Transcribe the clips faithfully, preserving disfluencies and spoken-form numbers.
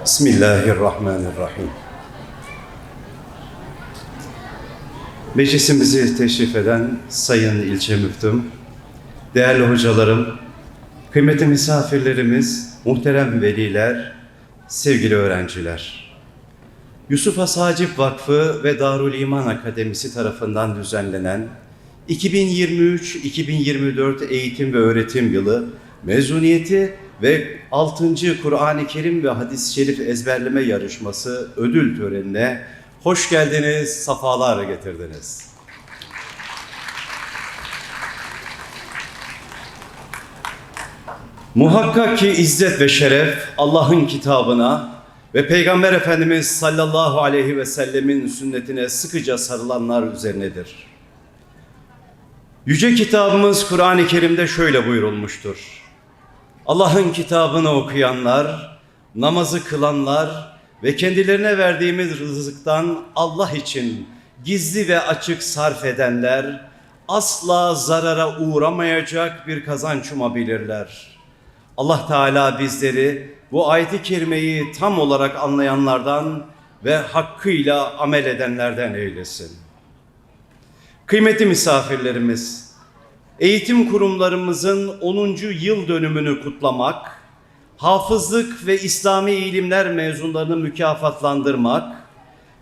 Bismillahirrahmanirrahim. Meclisimizi teşrif eden Sayın İlçe Müftüm, değerli hocalarım, kıymetli misafirlerimiz, muhterem veliler, sevgili öğrenciler. Yusuf Has Hacip Vakfı ve Darül İman Akademisi tarafından düzenlenen iki bin yirmi üç iki bin yirmi dört eğitim ve öğretim yılı mezuniyeti ve altıncı Kur'an-ı Kerim ve hadis-i şerif ezberleme yarışması ödül törenine hoş geldiniz, safalar getirdiniz. Muhakkak ki izzet ve şeref Allah'ın kitabına ve Peygamber Efendimiz sallallahu aleyhi ve sellemin sünnetine sıkıca sarılanlar üzerinedir. Yüce kitabımız Kur'an-ı Kerim'de şöyle buyurulmuştur: Allah'ın kitabını okuyanlar, namazı kılanlar ve kendilerine verdiğimiz rızıktan Allah için gizli ve açık sarf edenler asla zarara uğramayacak bir kazanç umabilirler. Allah Teala bizleri bu ayet-i kerimeyi tam olarak anlayanlardan ve hakkıyla amel edenlerden eylesin. Kıymetli misafirlerimiz, eğitim kurumlarımızın onuncu yıl dönümünü kutlamak, hafızlık ve İslami ilimler mezunlarını mükafatlandırmak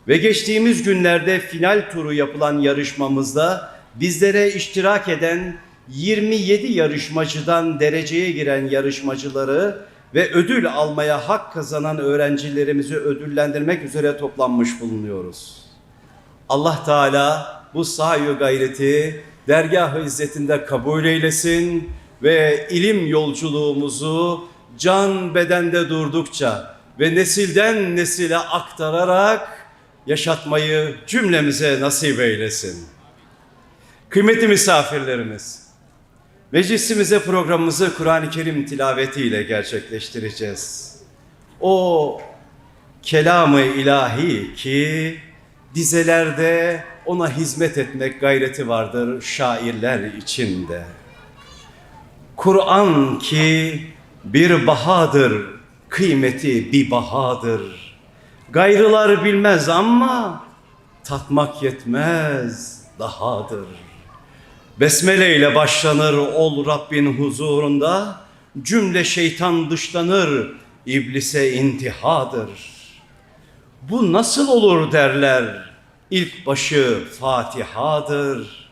ve geçtiğimiz günlerde final turu yapılan yarışmamızda bizlere iştirak eden yirmi yedi yarışmacıdan dereceye giren yarışmacıları ve ödül almaya hak kazanan öğrencilerimizi ödüllendirmek üzere toplanmış bulunuyoruz. Allah Teala bu sa'i gayreti dergâh-ı izzetinde kabul eylesin ve ilim yolculuğumuzu can bedende durdukça ve nesilden nesile aktararak yaşatmayı cümlemize nasip eylesin. Kıymetli misafirlerimiz, meclisimizde programımızı Kur'an-ı Kerim tilavetiyle gerçekleştireceğiz. O kelamı ilahi ki dizelerde ona hizmet etmek gayreti vardır şairler içinde. Kur'an ki bir bahadır, kıymeti bir bahadır. Gayrılar bilmez ama tatmak yetmez dahadır. Besmele ile başlanır ol Rabbin huzurunda, cümle şeytan dışlanır, iblise intihadır. Bu nasıl olur derler, ilk başı Fatihadır.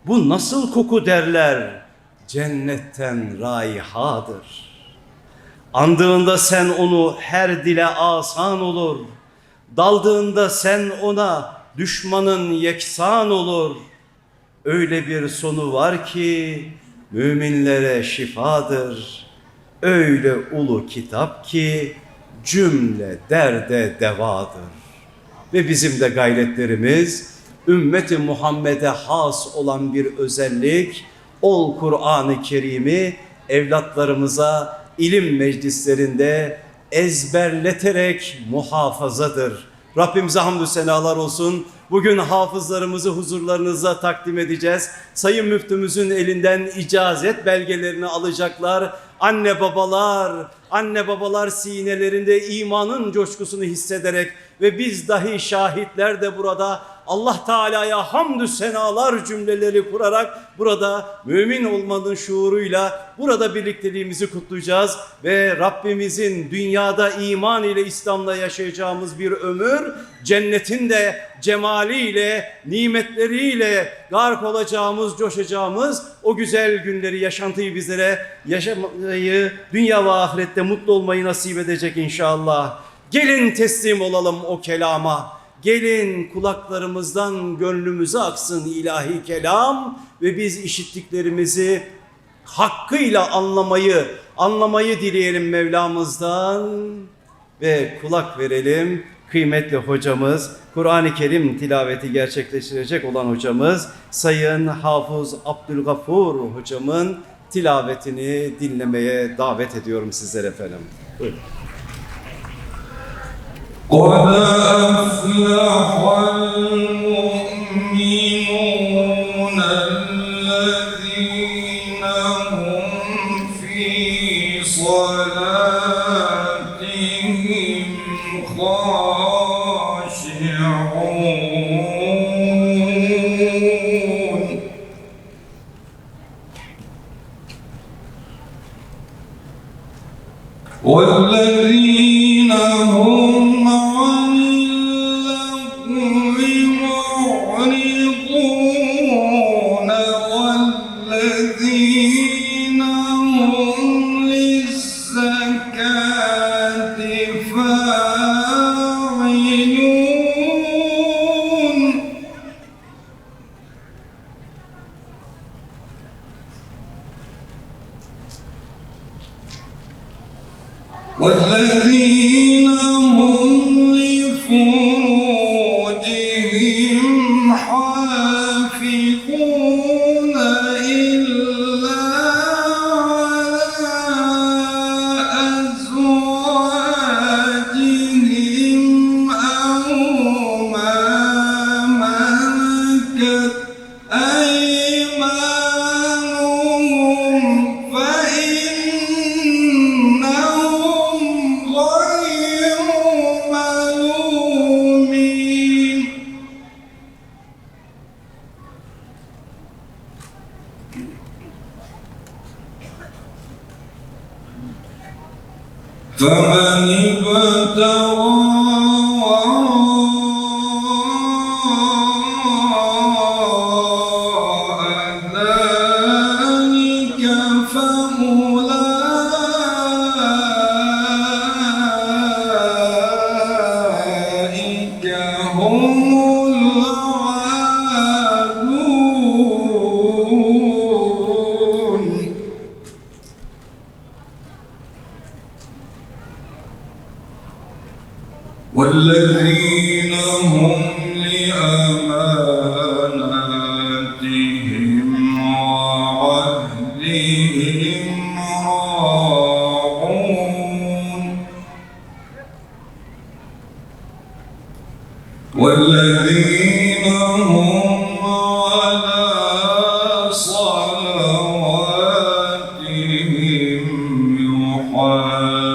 Bu nasıl koku derler, cennetten raihadır. Andığında sen onu her dile asan olur. Daldığında sen ona düşmanın yeksan olur. Öyle bir sonu var ki müminlere şifadır. Öyle ulu kitap ki cümle derde devadır. Ve bizim de gayretlerimiz ümmeti Muhammed'e has olan bir özellik, ol Kur'an-ı Kerim'i evlatlarımıza ilim meclislerinde ezberleterek muhafazadır. Rabbimize hamdü senalar olsun. Bugün hafızlarımızı huzurlarınıza takdim edeceğiz. Sayın Müftümüzün elinden icazet belgelerini alacaklar. Anne babalar, anne babalar sinelerinde imanın coşkusunu hissederek ve biz dahi şahitler de burada Allah Teala'ya hamdü senalar cümleleri kurarak burada mümin olmanın şuuruyla burada birlikteliğimizi kutlayacağız ve Rabbimizin dünyada iman ile İslam'la yaşayacağımız bir ömür, cennetin de cemaliyle, nimetleriyle gark olacağımız, coşacağımız o güzel günleri, yaşantıyı bizlere yaşamayı, dünya ve ahirette mutlu olmayı nasip edecek inşallah. Gelin teslim olalım o kelama. Gelin kulaklarımızdan gönlümüze aksın ilahi kelam ve biz işittiklerimizi hakkıyla anlamayı, anlamayı dileyelim Mevlamızdan ve kulak verelim. Kıymetli hocamız, Kur'an-ı Kerim tilaveti gerçekleştirecek olan hocamız Sayın Hafız Abdülgafur hocamın tilavetini dinlemeye davet ediyorum sizleri efendim. Buyurun. قد أفلح المؤمنون الذين هم في صلاتهم خاشعون. والذين هم عن اللغو معرضون، والذين هم للزكاة فاعلون. والذين هم لفروجهم حافظون إلا على أزواجهم أو ما ملكت أيمانهم فإنهم غير ملومين. فمن ابتغى وراء ذلك فأولئك هم العادون. والذين هم لأماناتهم وعهدهم راعون. والذين هم على صلواتهم يحافظون.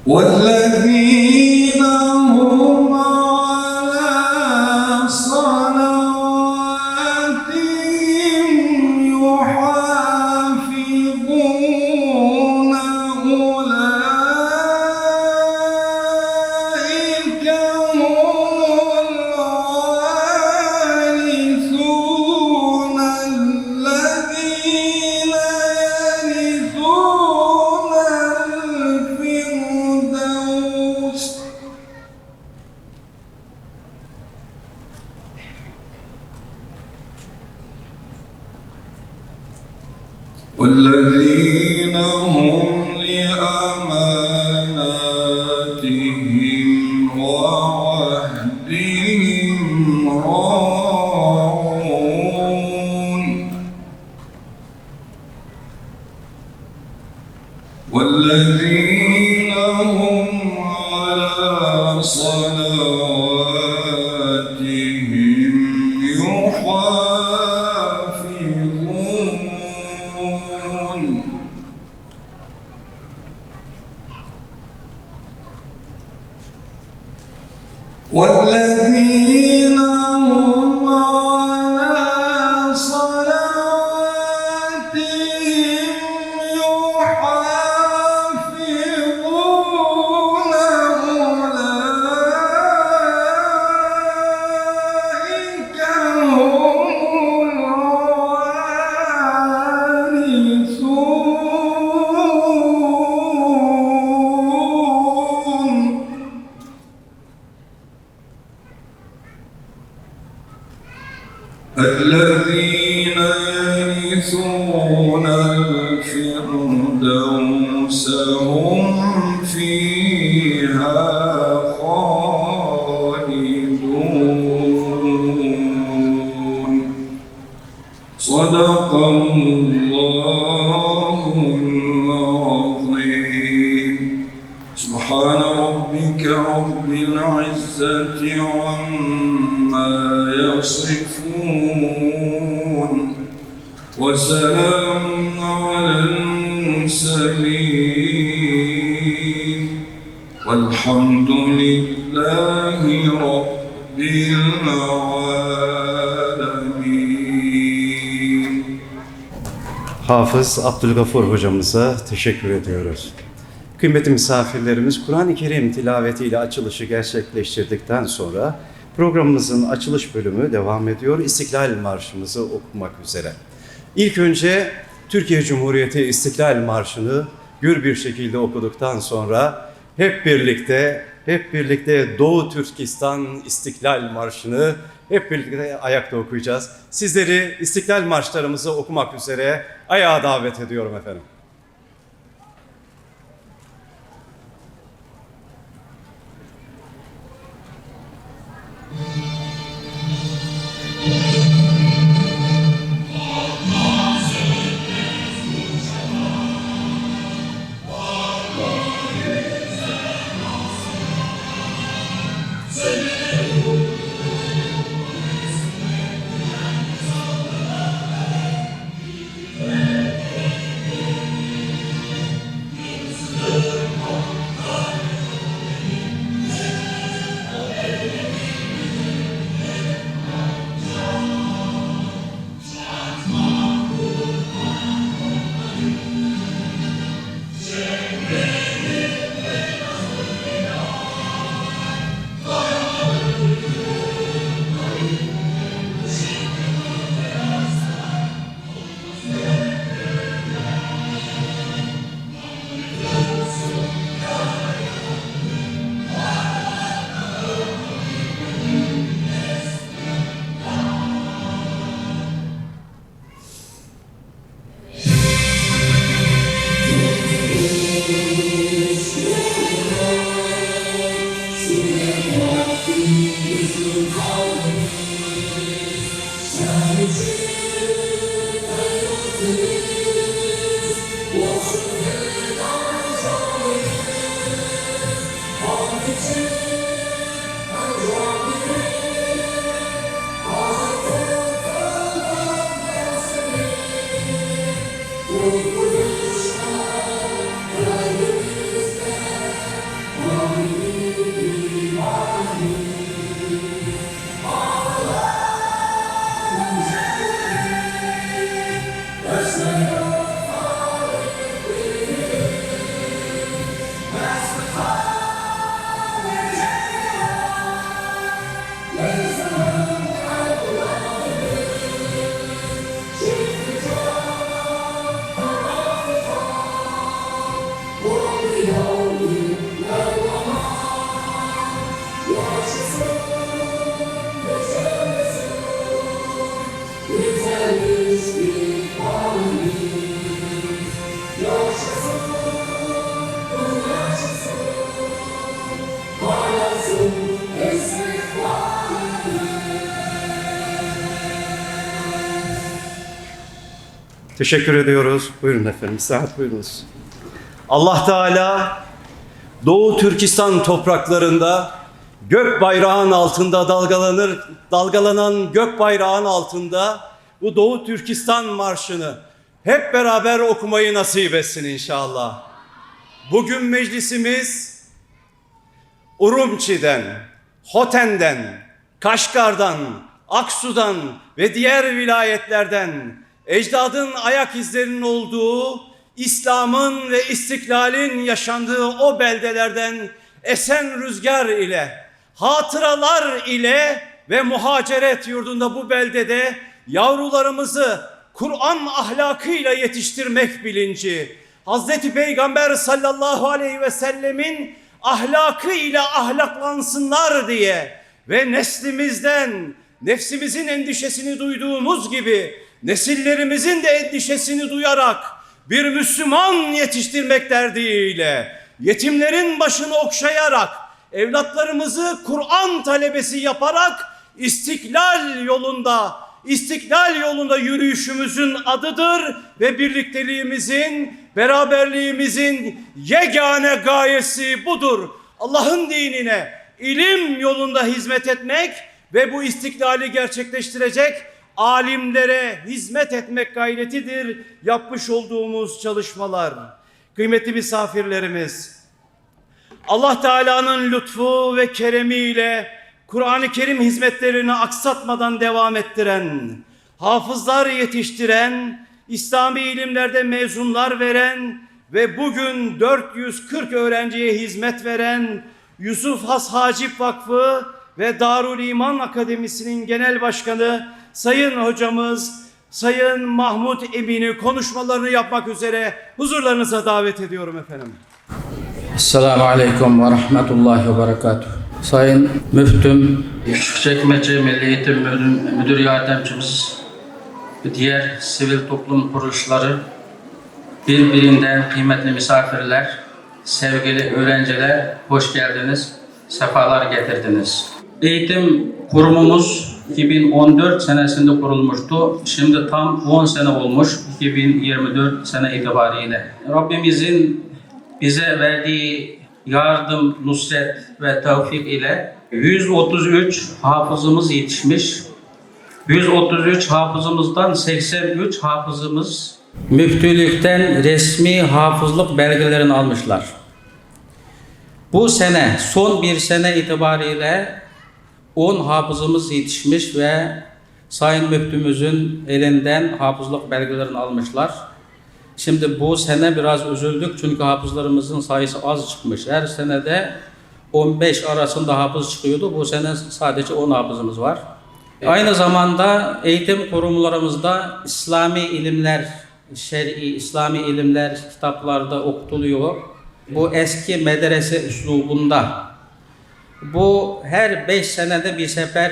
والذين هم على صلواتهم يحافظون أولئك هم الوارثون الذين يرثون الفردوس. والذين هم لأماناتهم وعهدهم راعون. والذين هم على صلواتهم يحافظون. والذين هم على صلاتهم يحافظون أولئك هم الوارثون. الذين يرثون الفردوس هم فيها خالدون. صدق الله العظيم. سبحان ربك رب العزة العزة عما يصفون. وسلام على المرسلين. والحمد لله رب العالمين. Hafız Abdülgafur hocamıza teşekkür ediyoruz. Kıymetli misafirlerimiz, Kur'an-ı Kerim tilavetiyle açılışı gerçekleştirdikten sonra programımızın açılış bölümü devam ediyor. İstiklal Marşımızı okumak üzere. İlk önce Türkiye Cumhuriyeti İstiklal Marşı'nı gür bir şekilde okuduktan sonra hep birlikte, hep birlikte Doğu Türkistan İstiklal Marşı'nı hep birlikte ayakta okuyacağız. Sizleri İstiklal Marşlarımızı okumak üzere ayağa davet ediyorum efendim. Teşekkür ediyoruz. Buyurun efendim, istirahat buyurunuz. Allah Teala Doğu Türkistan topraklarında gök bayrağın altında dalgalanır, dalgalanan gök bayrağın altında bu Doğu Türkistan Marşı'nı hep beraber okumayı nasip etsin inşallah. Bugün meclisimiz Urumçi'den, Hoten'den, Kaşgar'dan, Aksu'dan ve diğer vilayetlerden ecdadın ayak izlerinin olduğu, İslam'ın ve istiklalin yaşandığı o beldelerden esen rüzgar ile, hatıralar ile ve muhaceret yurdunda, bu beldede yavrularımızı Kur'an ahlakıyla yetiştirmek bilinci, Hazreti Peygamber sallallahu aleyhi ve sellemin ahlakı ile ahlaklansınlar diye ve neslimizden, nefsimizin endişesini duyduğumuz gibi nesillerimizin de endişesini duyarak bir Müslüman yetiştirmek derdiyle, yetimlerin başını okşayarak, evlatlarımızı Kur'an talebesi yaparak istiklal yolunda, istiklal yolunda yürüyüşümüzün adıdır ve birlikteliğimizin, beraberliğimizin yegane gayesi budur. Allah'ın dinine, İlim yolunda hizmet etmek ve bu istiklali gerçekleştirecek alimlere hizmet etmek gayretidir yapmış olduğumuz çalışmalar. Kıymetli misafirlerimiz, Allah Teala'nın lütfu ve keremiyle Kur'an-ı Kerim hizmetlerini aksatmadan devam ettiren, hafızlar yetiştiren, İslami ilimlerde mezunlar veren ve bugün dört yüz kırk öğrenciye hizmet veren Yusuf Has Hacip Vakfı ve Darül İman Akademisi'nin Genel Başkanı Sayın Hocamız Sayın Mahmut Emin'i konuşmalarını yapmak üzere huzurlarınıza davet ediyorum efendim. Esselamu aleyküm ve rahmetullahi ve berekatuhu. Sayın Müftüm, Küçükçekmece Milli Eğitim Müdür, Müdür Yardımcımız, diğer sivil toplum kuruluşları, birbirinden kıymetli misafirler, sevgili öğrenciler, hoş geldiniz, sefalar getirdiniz. Eğitim kurumumuz iki bin on dört senesinde kurulmuştu. Şimdi tam on sene olmuş, iki bin yirmi dört sene itibariyle. Rabbimizin bize verdiği yardım, nusret ve tevfik ile yüz otuz üç hafızımız yetişmiş. yüz otuz üç hafızımızdan seksen üç hafızımız müftülükten resmi hafızlık belgelerini almışlar. Bu sene, son bir sene itibariyle on hafızımız yetişmiş ve Sayın Müftümüzün elinden hafızlık belgelerini almışlar. Şimdi bu sene biraz üzüldük çünkü hafızlarımızın sayısı az çıkmış. Her senede on beş arasında hafız çıkıyordu. Bu sene sadece on hafızımız var. Aynı zamanda eğitim kurumlarımızda İslami ilimler, şer'i İslami ilimler kitaplarda okutuluyor. Bu eski medrese üslubunda. Bu her beş senede bir sefer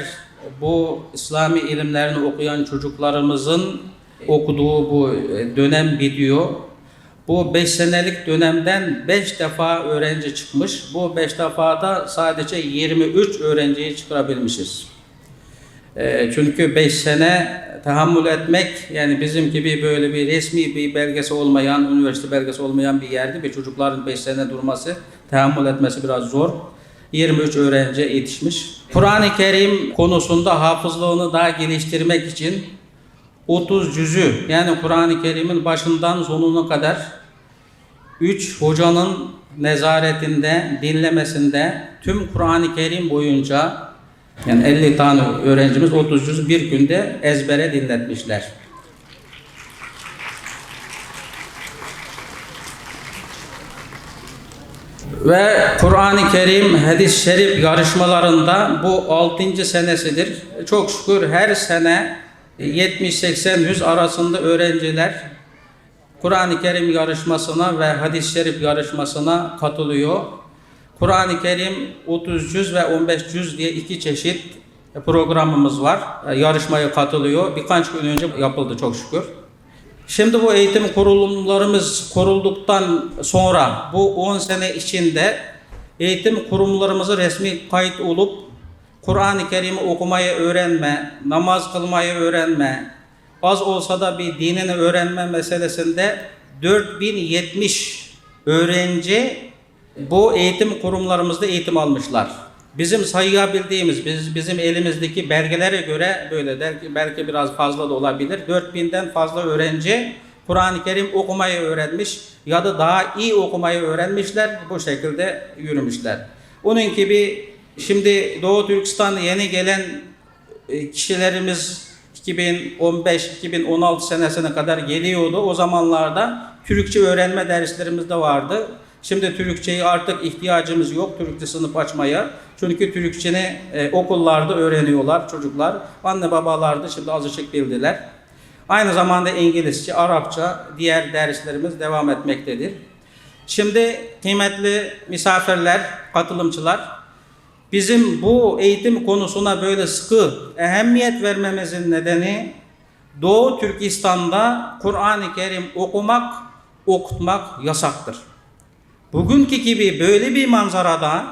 bu İslami ilimlerini okuyan çocuklarımızın okuduğu bu, e, dönem bitiyor. Bu beş senelik dönemden beş defa öğrenci çıkmış. Bu beş defada sadece yirmi üç öğrenciyi çıkarabilmişiz. E, çünkü beş sene tahammül etmek, yani bizim gibi böyle bir resmi bir belgesi olmayan, üniversite belgesi olmayan bir yerde bir çocukların beş sene durması, tahammül etmesi biraz zor. Yirmi üç öğrenci yetişmiş. Kur'an-ı Kerim konusunda hafızlığını daha geliştirmek için otuz cüzü, yani Kur'an-ı Kerim'in başından sonuna kadar üç hocanın nezaretinde, dinlemesinde tüm Kur'an-ı Kerim boyunca, yani elli tane öğrencimiz otuz cüz bir günde ezbere dinletmişler. Ve Kur'an-ı Kerim, hadis-i şerif yarışmalarında bu altıncı senesidir. Çok şükür her sene yetmiş, seksen, yüz arasında öğrenciler Kur'an-ı Kerim yarışmasına ve hadis-i şerif yarışmasına katılıyor. Kur'an-ı Kerim otuz cüz ve on beş cüz diye iki çeşit programımız var. Yarışmaya katılıyor. Birkaç gün önce yapıldı çok şükür. Şimdi bu eğitim kurumlarımız kurulduktan sonra bu on sene içinde eğitim kurumlarımızı resmi kayıt olup Kur'an-ı Kerim'i okumayı öğrenme, namaz kılmayı öğrenme, az olsa da bir dinini öğrenme meselesinde dört bin yetmiş öğrenci bu eğitim kurumlarımızda eğitim almışlar. Bizim sayabildiğimiz, biz, bizim elimizdeki belgelere göre böyle, belki, belki biraz fazla da olabilir. Dört binden fazla öğrenci Kur'an-ı Kerim okumayı öğrenmiş ya da daha iyi okumayı öğrenmişler, bu şekilde yürümüşler. Onun gibi şimdi Doğu Türkistan'a yeni gelen e, kişilerimiz iki bin on beş, iki bin on altı senesine kadar geliyordu. O zamanlarda Türkçe öğrenme derslerimiz de vardı. Şimdi Türkçeyi artık ihtiyacımız yok, Türkçe sınıf açmaya. Çünkü Türkçeni, e, okullarda öğreniyorlar çocuklar. Anne babalar da şimdi azıcık bildiler. Aynı zamanda İngilizce, Arapça diğer derslerimiz devam etmektedir. Şimdi kıymetli misafirler, katılımcılar, bizim bu eğitim konusuna böyle sıkı ehemmiyet vermemizin nedeni Doğu Türkistan'da Kur'an-ı Kerim okumak, okutmak yasaktır. Bugünkü gibi böyle bir manzarada,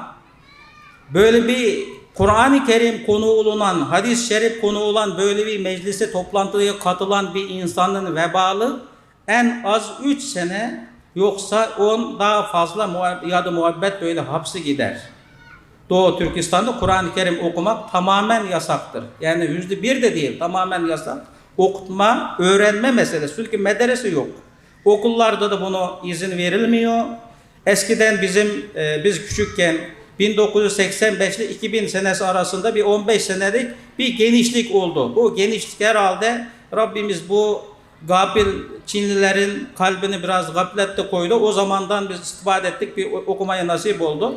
böyle bir Kur'an-ı Kerim konu olunan, hadis-i şerif konu olan böyle bir meclise, toplantıya katılan bir insanın vebalı en az üç sene, yoksa on daha fazla muhab-, ya da muhabbet böyle hapse gider. Doğu Türkistan'da Kur'an-ı Kerim okumak tamamen yasaktır. Yani yüzde bir de değil, tamamen yasak. Okutma, öğrenme meselesi. Çünkü medrese yok. Okullarda da bunu izin verilmiyor. Eskiden bizim, e, biz küçükken bin dokuz yüz seksen beş ile iki bin senesi arasında bir on beş senelik bir genişlik oldu. Bu genişlik herhalde Rabbimiz bu gafil Çinlilerin kalbini biraz gaflette koydu. O zamandan biz istifade ettik, bir o-, okumaya nasip oldu.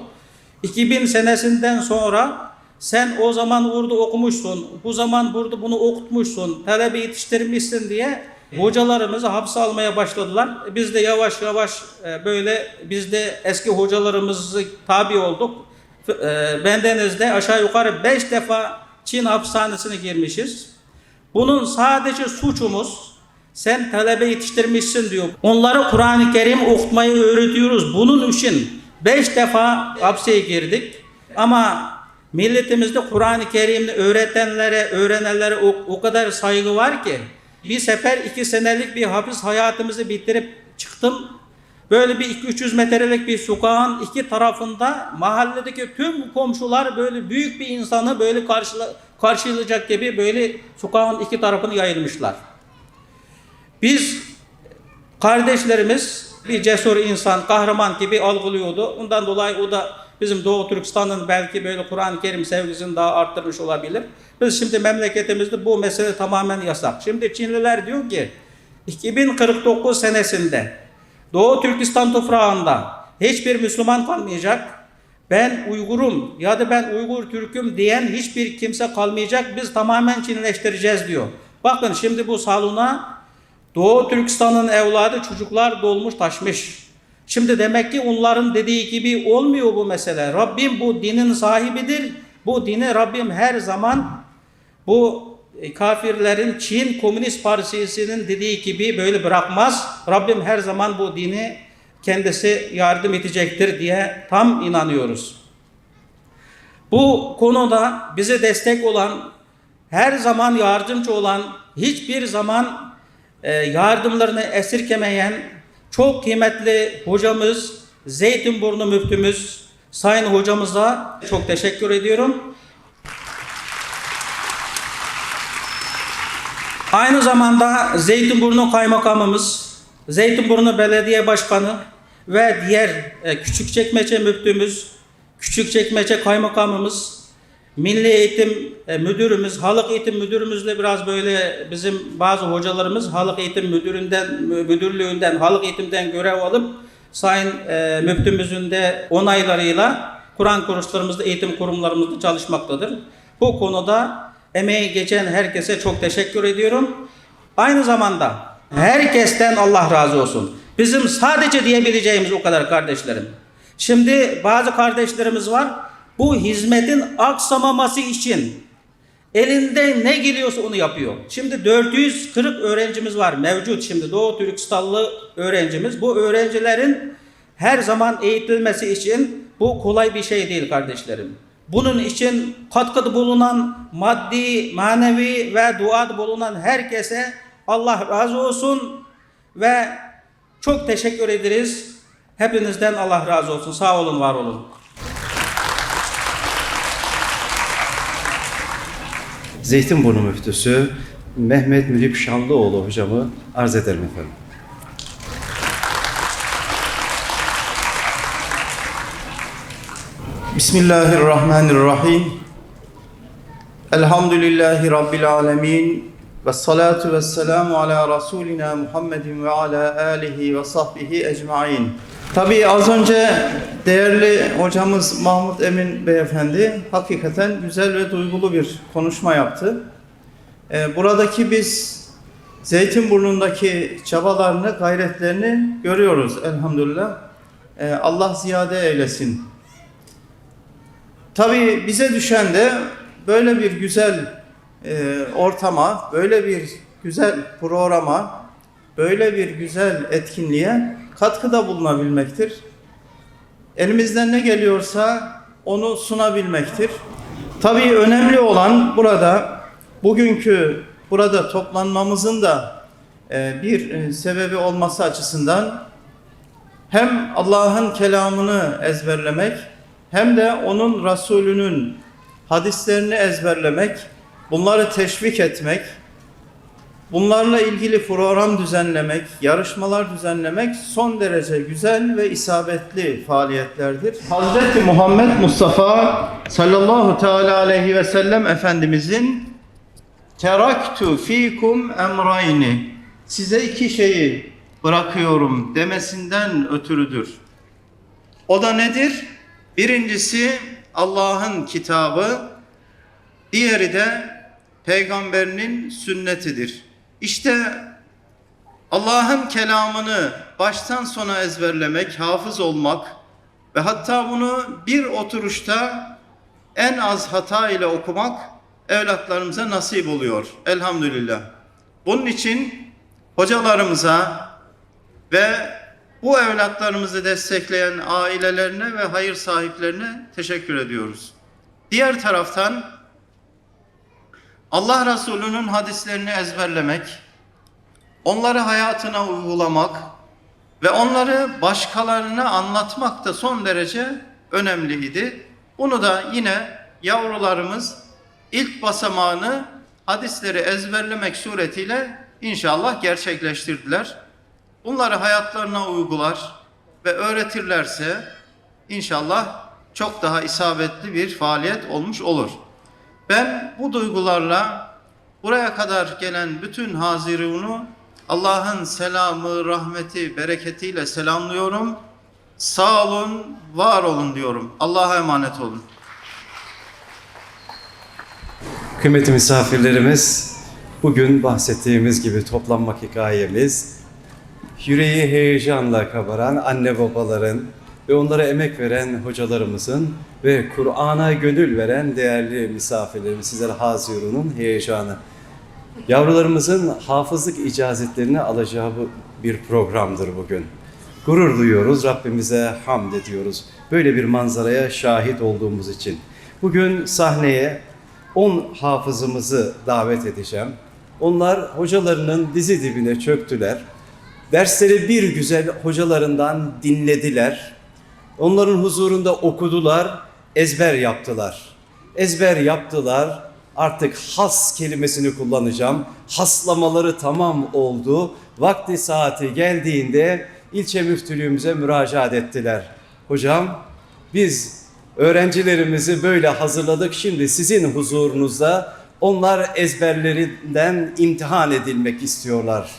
iki bin senesinden sonra sen o zaman orada okumuşsun, bu zaman burada bunu okutmuşsun, talebe yetiştirmişsin diye hocalarımızı hapse almaya başladılar. Biz de yavaş yavaş, e, böyle biz de eski hocalarımızı tabi olduk. E, bendeniz de aşağı yukarı beş defa Çin hapishanesine girmişiz. Bunun sadece suçumuz, sen talebe yetiştirmişsin diyor. Onları Kur'an-ı Kerim okutmayı öğretiyoruz. Bunun için beş defa hapse girdik. Ama milletimizde Kur'an-ı Kerim'i öğretenlere, öğrenenlere o, o kadar saygı var ki, bir sefer iki senelik bir hapis hayatımızı bitirip çıktım. Böyle bir iki üç yüz metrelik bir sokağın iki tarafında mahalledeki tüm komşular böyle büyük bir insanı böyle karşıla-, karşılayacak gibi böyle sokağın iki tarafını yayılmışlar. Biz kardeşlerimiz bir cesur insan, kahraman gibi algılıyordu. Ondan dolayı o da bizim Doğu Türkistan'ın belki böyle Kur'an-ı Kerim sevgisini daha arttırmış olabilir. Biz şimdi memleketimizde bu mesele tamamen yasak. Şimdi Çinliler diyor ki iki bin kırk dokuz senesinde Doğu Türkistan toprağında hiçbir Müslüman kalmayacak. Ben Uygurum ya da ben Uygur Türk'üm diyen hiçbir kimse kalmayacak. Biz tamamen Çinleştireceğiz diyor. Bakın şimdi bu salona Doğu Türkistan'ın evladı çocuklar dolmuş taşmış. Şimdi demek ki onların dediği gibi olmuyor bu mesele. Rabbim bu dinin sahibidir. Bu dini Rabbim her zaman bu, e, kafirlerin Çin Komünist Partisi'nin dediği gibi böyle bırakmaz. Rabbim her zaman bu dini kendisi yardım edecektir diye tam inanıyoruz. Bu konuda bize destek olan, her zaman yardımcı olan, hiçbir zaman, e, yardımlarını esirgemeyen çok kıymetli hocamız, Zeytinburnu müftümüz, Sayın hocamıza çok teşekkür ediyorum. Aynı zamanda Zeytinburnu Kaymakamımız, Zeytinburnu Belediye Başkanı ve diğer, e, Küçükçekmece Müftümüz, Küçükçekmece Kaymakamımız, Milli Eğitim, e, Müdürümüz, Halk Eğitim Müdürümüzle biraz böyle bizim bazı hocalarımız Halk Eğitim Müdüründen, mü-, Müdürlüğünden, Halk Eğitimden görev alıp Sayın, e, Müftümüzün de onaylarıyla Kur'an kurslarımızda, eğitim kurumlarımızda çalışmaktadır. Bu konuda emeği geçen herkese çok teşekkür ediyorum. Aynı zamanda herkesten Allah razı olsun. Bizim sadece diyebileceğimiz o kadar kardeşlerim. Şimdi bazı kardeşlerimiz var, bu hizmetin aksamaması için elinde ne geliyorsa onu yapıyor. Şimdi dört yüz kırk öğrencimiz var mevcut, şimdi Doğu Türkistanlı öğrencimiz. Bu öğrencilerin her zaman eğitilmesi için bu kolay bir şey değil kardeşlerim. Bunun için katkıda bulunan maddi, manevi ve duada bulunan herkese Allah razı olsun ve çok teşekkür ederiz. Hepinizden Allah razı olsun. Sağ olun, var olun. Zeytinburnu Müftüsü Mehmet Müdip Şanlıoğlu hocamı arz ederim efendim. Bismillahirrahmanirrahim. Elhamdülillahi Rabbil alemin. Ve salatu ve selamu ala Resulina Muhammedin ve ala alihi ve sahbihi ecmain. Tabii az önce değerli hocamız Mahmut Emin Beyefendi hakikaten güzel ve duygulu bir konuşma yaptı. E, buradaki biz Zeytinburnu'ndaki çabalarını, gayretlerini görüyoruz elhamdülillah. E, Allah ziyade eylesin. Tabii bize düşen de böyle bir güzel, e, ortama, böyle bir güzel programa, böyle bir güzel etkinliğe katkıda bulunabilmektir. Elimizden ne geliyorsa onu sunabilmektir. Tabii önemli olan burada, bugünkü burada toplanmamızın da, e, bir, e, sebebi olması açısından hem Allah'ın kelamını ezberlemek, hem de onun Resulünün hadislerini ezberlemek, bunları teşvik etmek, bunlarla ilgili program düzenlemek, yarışmalar düzenlemek son derece güzel ve isabetli faaliyetlerdir. Hazreti Muhammed Mustafa sallallahu teala aleyhi ve sellem Efendimizin "Teraktu fikum emrayni", "Size iki şeyi bırakıyorum" demesinden ötürüdür. O da nedir? Birincisi Allah'ın kitabı, diğeri de peygamberinin sünnetidir. İşte Allah'ın kelamını baştan sona ezberlemek, hafız olmak ve hatta bunu bir oturuşta en az hata ile okumak evlatlarımıza nasip oluyor. Elhamdülillah. Bunun için hocalarımıza ve bu evlatlarımızı destekleyen ailelerine ve hayır sahiplerine teşekkür ediyoruz. Diğer taraftan Allah Resulü'nün hadislerini ezberlemek, onları hayatına uygulamak ve onları başkalarına anlatmak da son derece önemliydi. Bunu da yine yavrularımız ilk basamağını hadisleri ezberlemek suretiyle inşallah gerçekleştirdiler. Bunları hayatlarına uygular ve öğretirlerse inşallah çok daha isabetli bir faaliyet olmuş olur. Ben bu duygularla buraya kadar gelen bütün hazirunu Allah'ın selamı, rahmeti, bereketiyle selamlıyorum. Sağ olun, var olun diyorum. Allah'a emanet olun. Kıymetli misafirlerimiz, bugün bahsettiğimiz gibi toplanma hikayemiz, yüreği heyecanla kabaran anne babaların ve onlara emek veren hocalarımızın ve Kur'an'a gönül veren değerli misafirlerimiz, sizler hazirunun heyecanı. Yavrularımızın hafızlık icazetlerini alacağı bu bir programdır bugün. Gurur duyuyoruz, Rabbimize hamd ediyoruz. Böyle bir manzaraya şahit olduğumuz için. Bugün sahneye on hafızımızı davet edeceğim. Onlar hocalarının dizi dibine çöktüler. Dersleri bir güzel hocalarından dinlediler. Onların huzurunda okudular, ezber yaptılar. Ezber yaptılar. Artık has kelimesini kullanacağım. Haslamaları tamam oldu. Vakti saati geldiğinde ilçe müftülüğümüze müracaat ettiler. Hocam, biz öğrencilerimizi böyle hazırladık. Şimdi sizin huzurunuzda onlar ezberlerinden imtihan edilmek istiyorlar.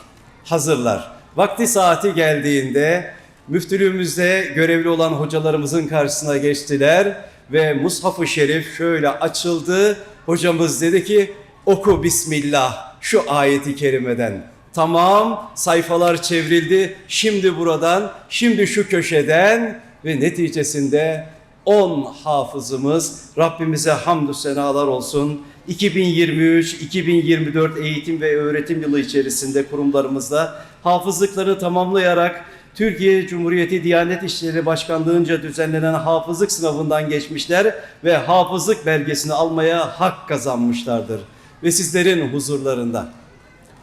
Hazırlar. Vakti saati geldiğinde müftülüğümüzde görevli olan hocalarımızın karşısına geçtiler ve Mushaf-ı Şerif şöyle açıldı. Hocamız dedi ki, "Oku Bismillah şu ayeti kerimeden." Tamam, sayfalar çevrildi. Şimdi buradan, şimdi şu köşeden ve neticesinde on hafızımız, Rabbimize hamdü senalar olsun, iki bin yirmi üç iki bin yirmi dört eğitim ve öğretim yılı içerisinde kurumlarımızda hafızlıklarını tamamlayarak Türkiye Cumhuriyeti Diyanet İşleri Başkanlığı'nca düzenlenen hafızlık sınavından geçmişler ve hafızlık belgesini almaya hak kazanmışlardır. Ve sizlerin huzurlarında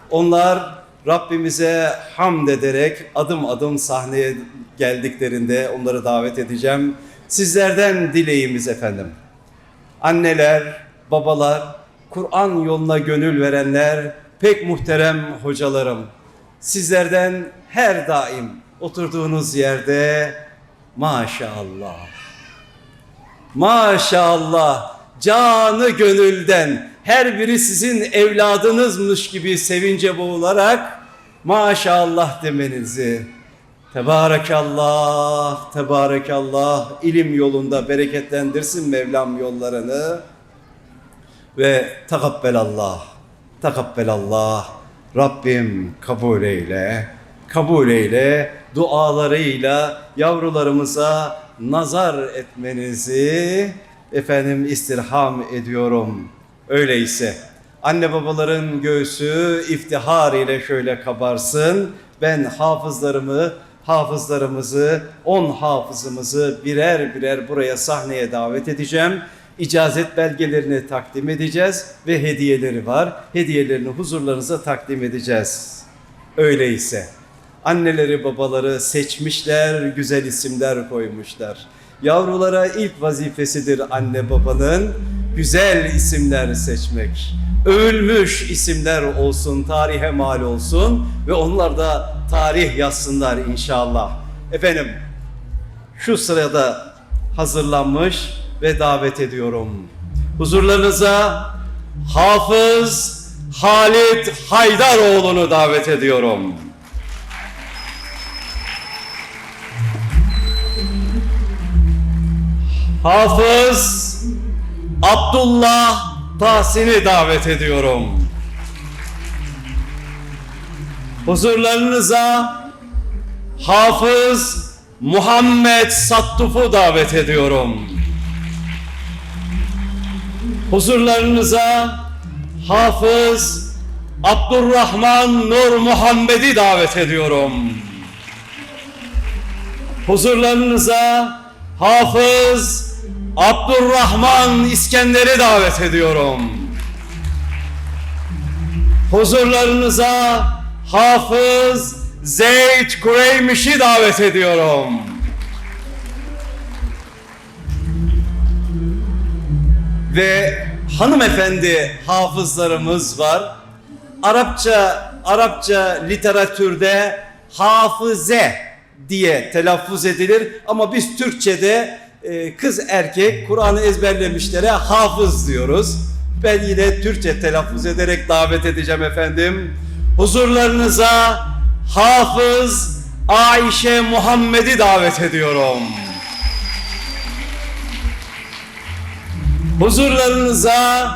onlar Rabbimize hamd ederek adım adım sahneye geldiklerinde onları davet edeceğim. Sizlerden dileğimiz efendim. Anneler, babalar, Kur'an yoluna gönül verenler, pek muhterem hocalarım. Sizlerden her daim oturduğunuz yerde maşallah. Maşallah, canı gönülden her biri sizin evladınızmış gibi sevince boğularak maşallah demenizi. Tebarekallah, tebarekallah, ilim yolunda bereketlendirsin Mevlam yollarını. Ve takabbelallah, takabbelallah, Rabbim kabul eyle, kabul eyle, dualarıyla yavrularımıza nazar etmenizi efendim istirham ediyorum. Öyleyse anne babaların göğsü iftihar ile şöyle kabarsın. Ben hafızlarımı, hafızlarımızı, on hafızımızı birer birer buraya sahneye davet edeceğim. İcazet belgelerini takdim edeceğiz ve hediyeleri var. Hediyelerini huzurlarınıza takdim edeceğiz. Öyleyse anneleri babaları seçmişler, güzel isimler koymuşlar. Yavrulara ilk vazifesidir anne babanın güzel isimler seçmek. Övülmüş isimler olsun, tarihe mal olsun ve onlar da tarih yazsınlar inşallah. Efendim, şu sırada hazırlanmış ve davet ediyorum. Huzurlarınıza Hafız Halit Haydaroğlu'nu davet ediyorum. Hafız Abdullah Tahsin'i davet ediyorum. Huzurlarınıza Hafız Muhammed Sattuf'u davet ediyorum. Huzurlarınıza Hafız Abdurrahman Nur Muhammed'i davet ediyorum. Huzurlarınıza Hafız Abdurrahman İskender'i davet ediyorum. Huzurlarınıza Hafız Zeyd Kureymiş'i davet ediyorum. Ve hanımefendi hafızlarımız var. Arapça, Arapça literatürde hafize diye telaffuz edilir ama biz Türkçe'de, e, kız erkek Kur'an'ı ezberlemişlere hafız diyoruz. Ben yine Türkçe telaffuz ederek davet edeceğim efendim. Huzurlarınıza Hafız Ayşe Muhammed'i davet ediyorum. Huzurlarınıza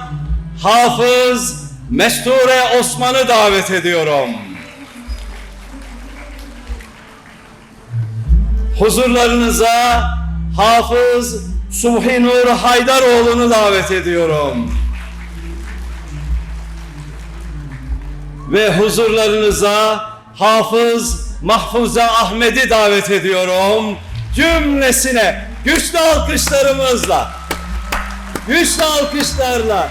Hafız Mesture Osman'ı davet ediyorum. Huzurlarınıza Hafız Subhi Nur Haydaroğlu'nu davet ediyorum. Ve huzurlarınıza Hafız Mahfuza Ahmet'i davet ediyorum. Cümlesine güçlü alkışlarımızla, güçlü alkışlarla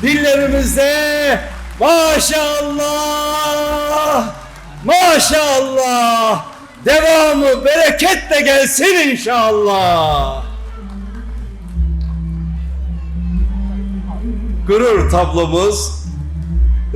dillerimizde maşallah, maşallah, devamı bereketle gelsin inşallah. Gurur tablomuz.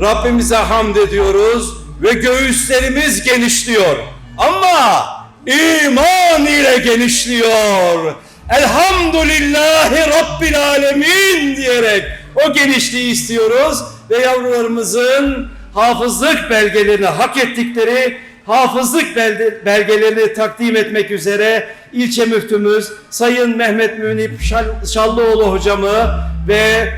Rabbimize hamd ediyoruz ve göğüslerimiz genişliyor. Ama iman ile genişliyor. Elhamdülillahi Rabbil Alemin diyerek o genişliği istiyoruz ve yavrularımızın hafızlık belgelerini hak ettikleri hafızlık belde-, belgelerini takdim etmek üzere ilçe müftümüz Sayın Mehmet Münip Şal-, Şallıoğlu hocamı ve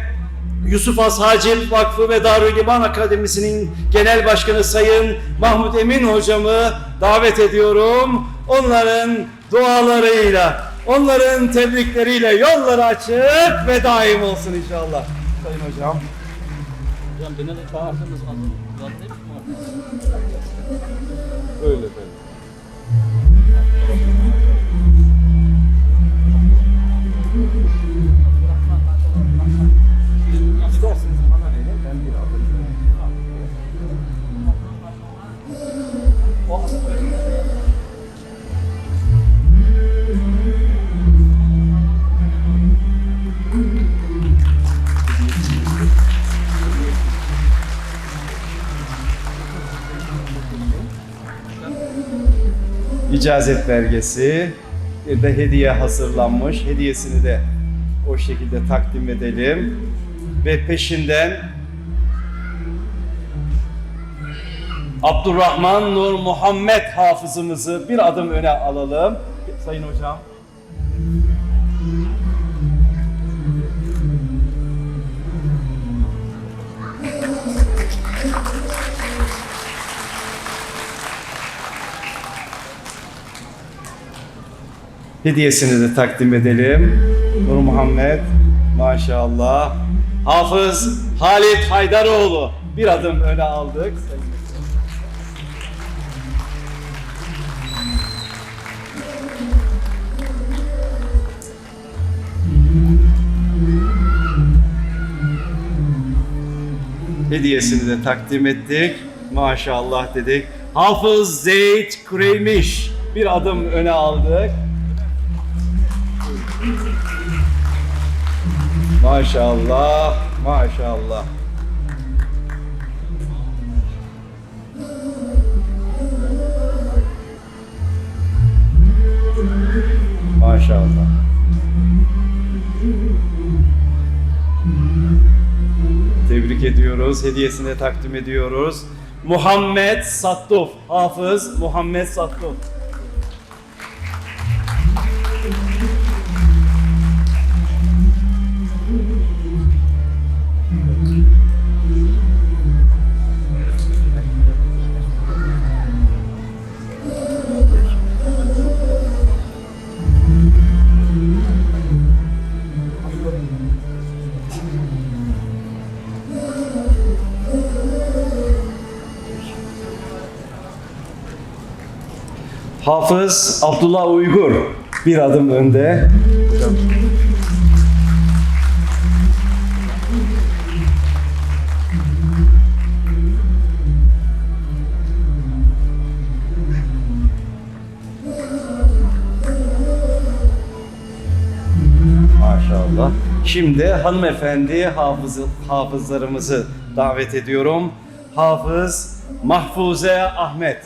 Yusuf Has Hacip Vakfı ve Darül İman Akademisi'nin Genel Başkanı Sayın Mahmut Emin hocamı davet ediyorum. Onların dualarıyla, onların tebrikleriyle yolları açık ve daim olsun inşallah. Sayın hocam. Hocam, beni de çağırsanız, anladım. Öyle efendim. İsterseniz bana verin, ben bir alayım. İcazet belgesi, bir de hediye hazırlanmış. Hediyesini de o şekilde takdim edelim. Ve peşinden Abdurrahman Nur Muhammed hafızımızı bir adım öne alalım. Sayın hocam. Hediyesini de takdim edelim. Nur Muhammed, maşallah. Hafız Halit Haydaroğlu, bir adım öne aldık. Hediyesini de takdim ettik. Maşallah dedik. Hafız Zeyd Kureymiş, bir adım öne aldık. ماشائاللاھ، ماشائاللاھ. ماشائاللاھ. Tebrik ediyoruz, hediyesini takdim ediyoruz. Muhammed Sattof, Hafız Muhammed Sattof. Hafız Abdullah Uygur bir adım önde. Maşallah. Şimdi hanımefendi hafız, hafızlarımızı davet ediyorum. Hafız Mahfuze Ahmet.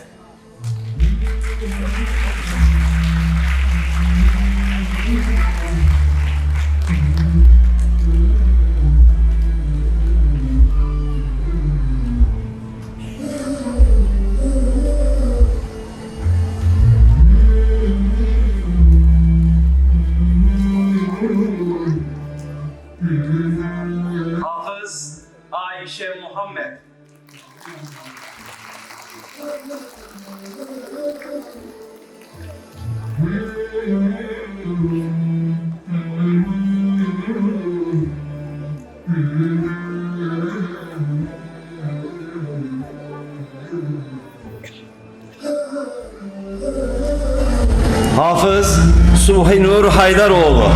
Hafız Ayşe Muhammed. Hafız Subhinur Haydaroğlu.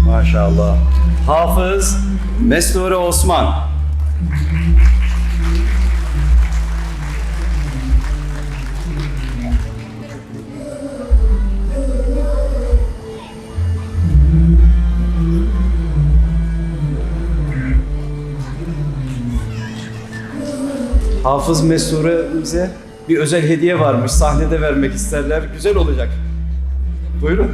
Maşallah. Hafız Mesture Osman. Hafız Mesture'mize bir özel hediye varmış. Sahnede vermek isterler. Güzel olacak. Buyurun.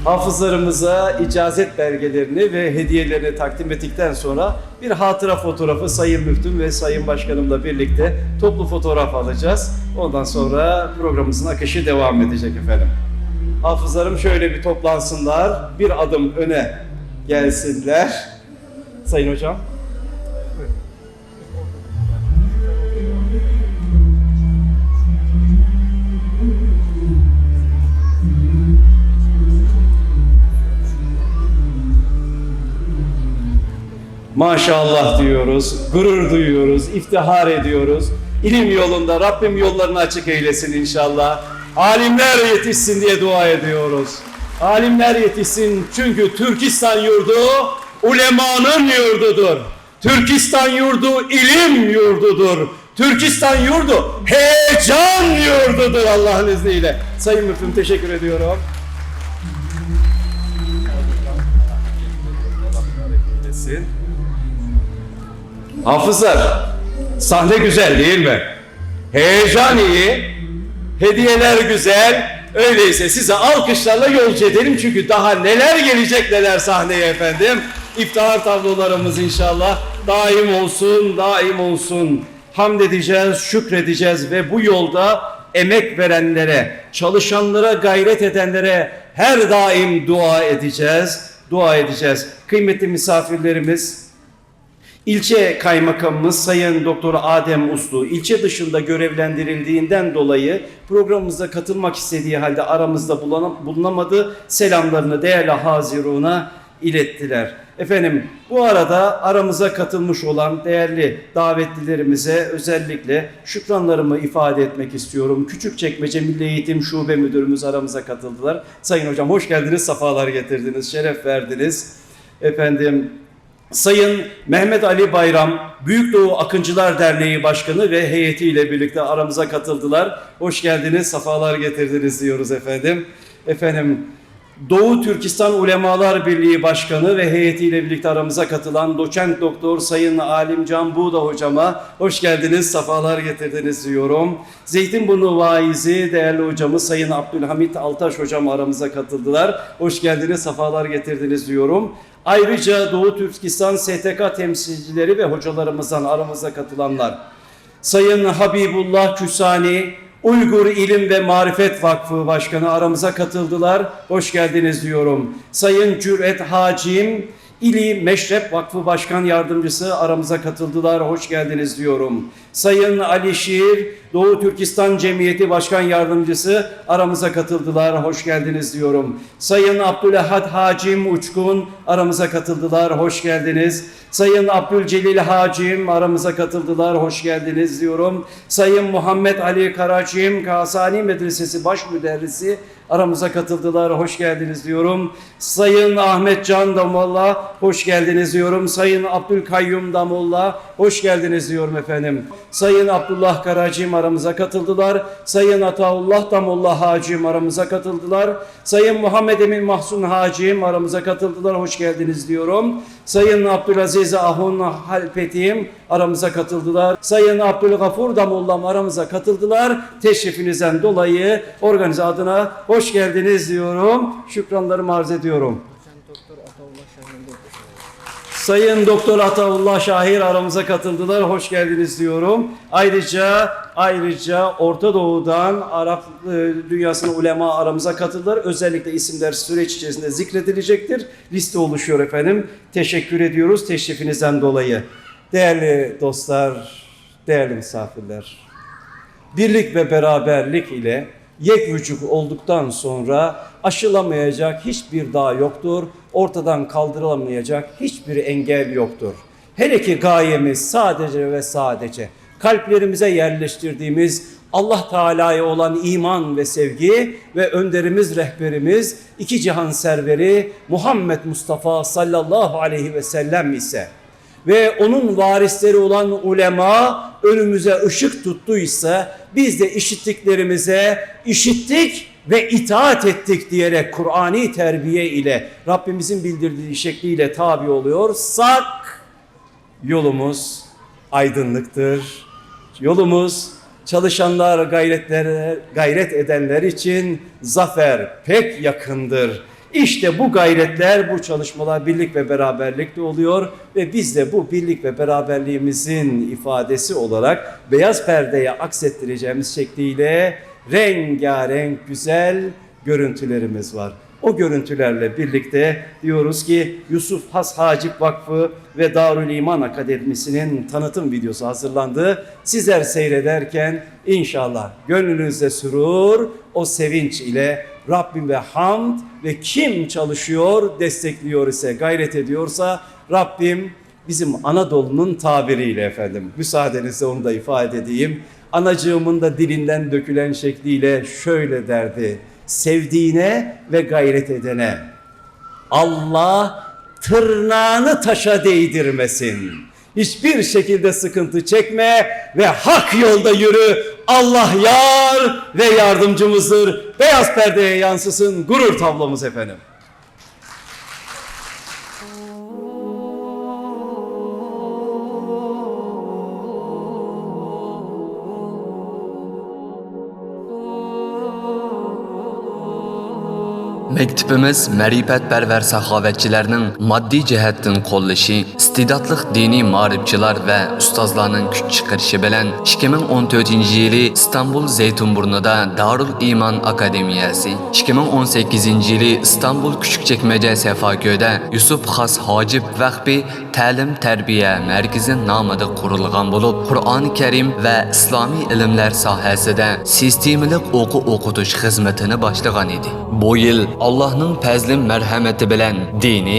Hafızlarımıza icazet belgelerini ve hediyelerini takdim ettikten sonra bir hatıra fotoğrafı Sayın Müftüm ve Sayın Başkanımla birlikte toplu fotoğraf alacağız. Ondan sonra programımızın akışı devam edecek efendim. Hafızlarım şöyle bir toplansınlar, bir adım öne gelsinler. Sayın Hocam. Maşallah diyoruz, gurur duyuyoruz, iftihar ediyoruz. İlim yolunda Rabbim yollarını açık eylesin inşallah. Alimler yetişsin diye dua ediyoruz. Alimler yetişsin çünkü Türkistan yurdu ulemanın yurdudur. Türkistan yurdu ilim yurdudur. Türkistan yurdu heyecan yurdudur Allah'ın izniyle. Sayın Müftüm, teşekkür ediyorum. Hafızlar, sahne güzel değil mi? Heyecan iyi, hediyeler güzel. Öyleyse sizi alkışlarla yolcu edelim çünkü daha neler gelecek neler sahneye efendim. İftihar tablolarımız inşallah daim olsun, daim olsun. Hamd edeceğiz, şükredeceğiz ve bu yolda emek verenlere, çalışanlara, gayret edenlere her daim dua edeceğiz, dua edeceğiz. Kıymetli misafirlerimiz, İlçe Kaymakamımız Sayın Doktor Adem Uslu, ilçe dışında görevlendirildiğinden dolayı programımıza katılmak istediği halde aramızda bulana-, bulunamadı. Selamlarını değerli haziruna ilettiler. Efendim, bu arada aramıza katılmış olan değerli davetlilerimize özellikle şükranlarımı ifade etmek istiyorum. Küçükçekmece Milli Eğitim Şube Müdürümüz aramıza katıldılar. Sayın hocam, hoş geldiniz, sefalar getirdiniz, şeref verdiniz. Efendim, Sayın Mehmet Ali Bayram, Büyük Doğu Akıncılar Derneği Başkanı ve heyetiyle birlikte aramıza katıldılar. Hoş geldiniz, sefalar getirdiniz diyoruz efendim. Efendim, Doğu Türkistan Ulemalar Birliği Başkanı ve heyetiyle birlikte aramıza katılan doçent doktor Sayın Alimcan Buğda hocama hoş geldiniz, sefalar getirdiniz diyorum. Zeytinburnu vaizi değerli hocamız Sayın Abdülhamit Altaş hocam aramıza katıldılar. Hoş geldiniz, sefalar getirdiniz diyorum. Ayrıca Doğu Türkistan S T K temsilcileri ve hocalarımızdan aramıza katılanlar. Sayın Habibullah Küsani, Uygur İlim ve Marifet Vakfı Başkanı aramıza katıldılar. Hoş geldiniz diyorum. Sayın Cüret Hacim, İli Meşrep Vakfı Başkan Yardımcısı aramıza katıldılar. Hoş geldiniz diyorum. Sayın Alişir, Doğu Türkistan Cemiyeti Başkan Yardımcısı aramıza katıldılar. Hoş geldiniz diyorum. Sayın Abdülahad Hacim Uçkun aramıza katıldılar. Hoş geldiniz. Sayın Abdülcelil Hacim aramıza katıldılar. Hoş geldiniz diyorum. Sayın Muhammed Ali Karacim, Kasani Medresesi Baş Müderrisi aramıza katıldılar. Hoş geldiniz diyorum. Sayın Ahmet Can Damolla, hoş geldiniz diyorum. Sayın Abdülkayyum Damolla, hoş geldiniz diyorum efendim. Sayın Abdullah Karacim aramıza katıldılar. Sayın Ataullah Damolla Hacim aramıza katıldılar. Sayın Muhammed Emin Mahsun Hacim aramıza katıldılar. Hoş geldiniz diyorum. Sayın Abdülaziz Ahun Halpetim aramıza katıldılar. Sayın Abdülgafur Damollam aramıza katıldılar. Teşrifinizden dolayı organize adına hoş geldiniz diyorum. Şükranlarımı arz ediyorum. Sayın Doktor Ataullah Şahir aramıza katıldılar. Hoş geldiniz diyorum. Ayrıca ayrıca Orta Doğu'dan Arap e, dünyasının ulema aramıza katıldılar. Özellikle isimler süreç içerisinde zikredilecektir. Liste oluşuyor efendim. Teşekkür ediyoruz teşrifinizden dolayı. Değerli dostlar, değerli misafirler, birlik ve beraberlik ile yek vücut olduktan sonra aşılamayacak hiçbir dağ yoktur, ortadan kaldırılamayacak hiçbir engel yoktur. Hele ki gayemiz sadece ve sadece kalplerimize yerleştirdiğimiz Allah Teala'ya olan iman ve sevgi ve önderimiz, rehberimiz, iki cihan serveri Muhammed Mustafa sallallahu aleyhi ve sellem ise ve onun varisleri olan ulema önümüze ışık tuttuysa, biz de işittiklerimize işittik ve itaat ettik diyerek Kur'ani terbiye ile Rabbimizin bildirdiği şekliyle tabi oluyorsak, yolumuz aydınlıktır. Yolumuz çalışanlar, gayretler, gayret edenler için zafer pek yakındır. İşte bu gayretler, bu çalışmalar birlik ve beraberlikte oluyor ve biz de bu birlik ve beraberliğimizin ifadesi olarak beyaz perdeye aksettireceğimiz şekliyle rengarenk güzel görüntülerimiz var. O görüntülerle birlikte diyoruz ki Yusuf Has Hacip Vakfı ve Darül İman Akademisi'nin tanıtım videosu hazırlandı. Sizler seyrederken inşallah gönlünüzde sürur, o sevinç ile Rabbime hamd ve kim çalışıyor, destekliyor ise, gayret ediyorsa Rabbim bizim Anadolu'nun tabiriyle efendim, müsaadenizle onu da ifade edeyim. Anacığımın da dilinden dökülen şekliyle şöyle derdi: sevdiğine ve gayret edene Allah tırnağını taşa değdirmesin. Hiçbir şekilde sıkıntı çekme ve hak yolda yürü. Allah yar ve yardımcımızdır. Beyaz perdeye yansısın gurur tablomuz efendim. مەكتىپىمىز مەرىپەتپەرۋەر ساخاۋەتچىلەرنىڭ ماددىي جەھەتتىن قوللىشى، ئىستېداتلىق دىنىي مائارىپچىلار ۋە ئۇستازلارنىڭ كۈچ چىقىرىشى بىلەن ئىككى مىڭ ئون تۆتىنچى يىلى ئىستانبۇل زەيتۇنبۇرنىدا دارۇل ئىمان ئاكادېمىيەسى، ئىككى مىڭ ئون سەككىزىنچى يىلى ئىستانبۇل كۈچۈكچەكمەجە سەفاكۆدە يۈسۈپ خاس ھاجىپ ۋەخپى تەلىم-تەربىيە مەركىزى نامىدا قۇرۇلغان بولۇپ، قۇرئان كەرىم ۋە ئىسلامىي ئىلىملەر ساھەسىدە سىستېمىلىق ئوقۇ-ئوقۇتۇش خىزمىتىنى باشلىغان ئىدى. بۇ يىل ئاللاھنىڭ پەزلى مەرھەمىتى بىلەن دىنى،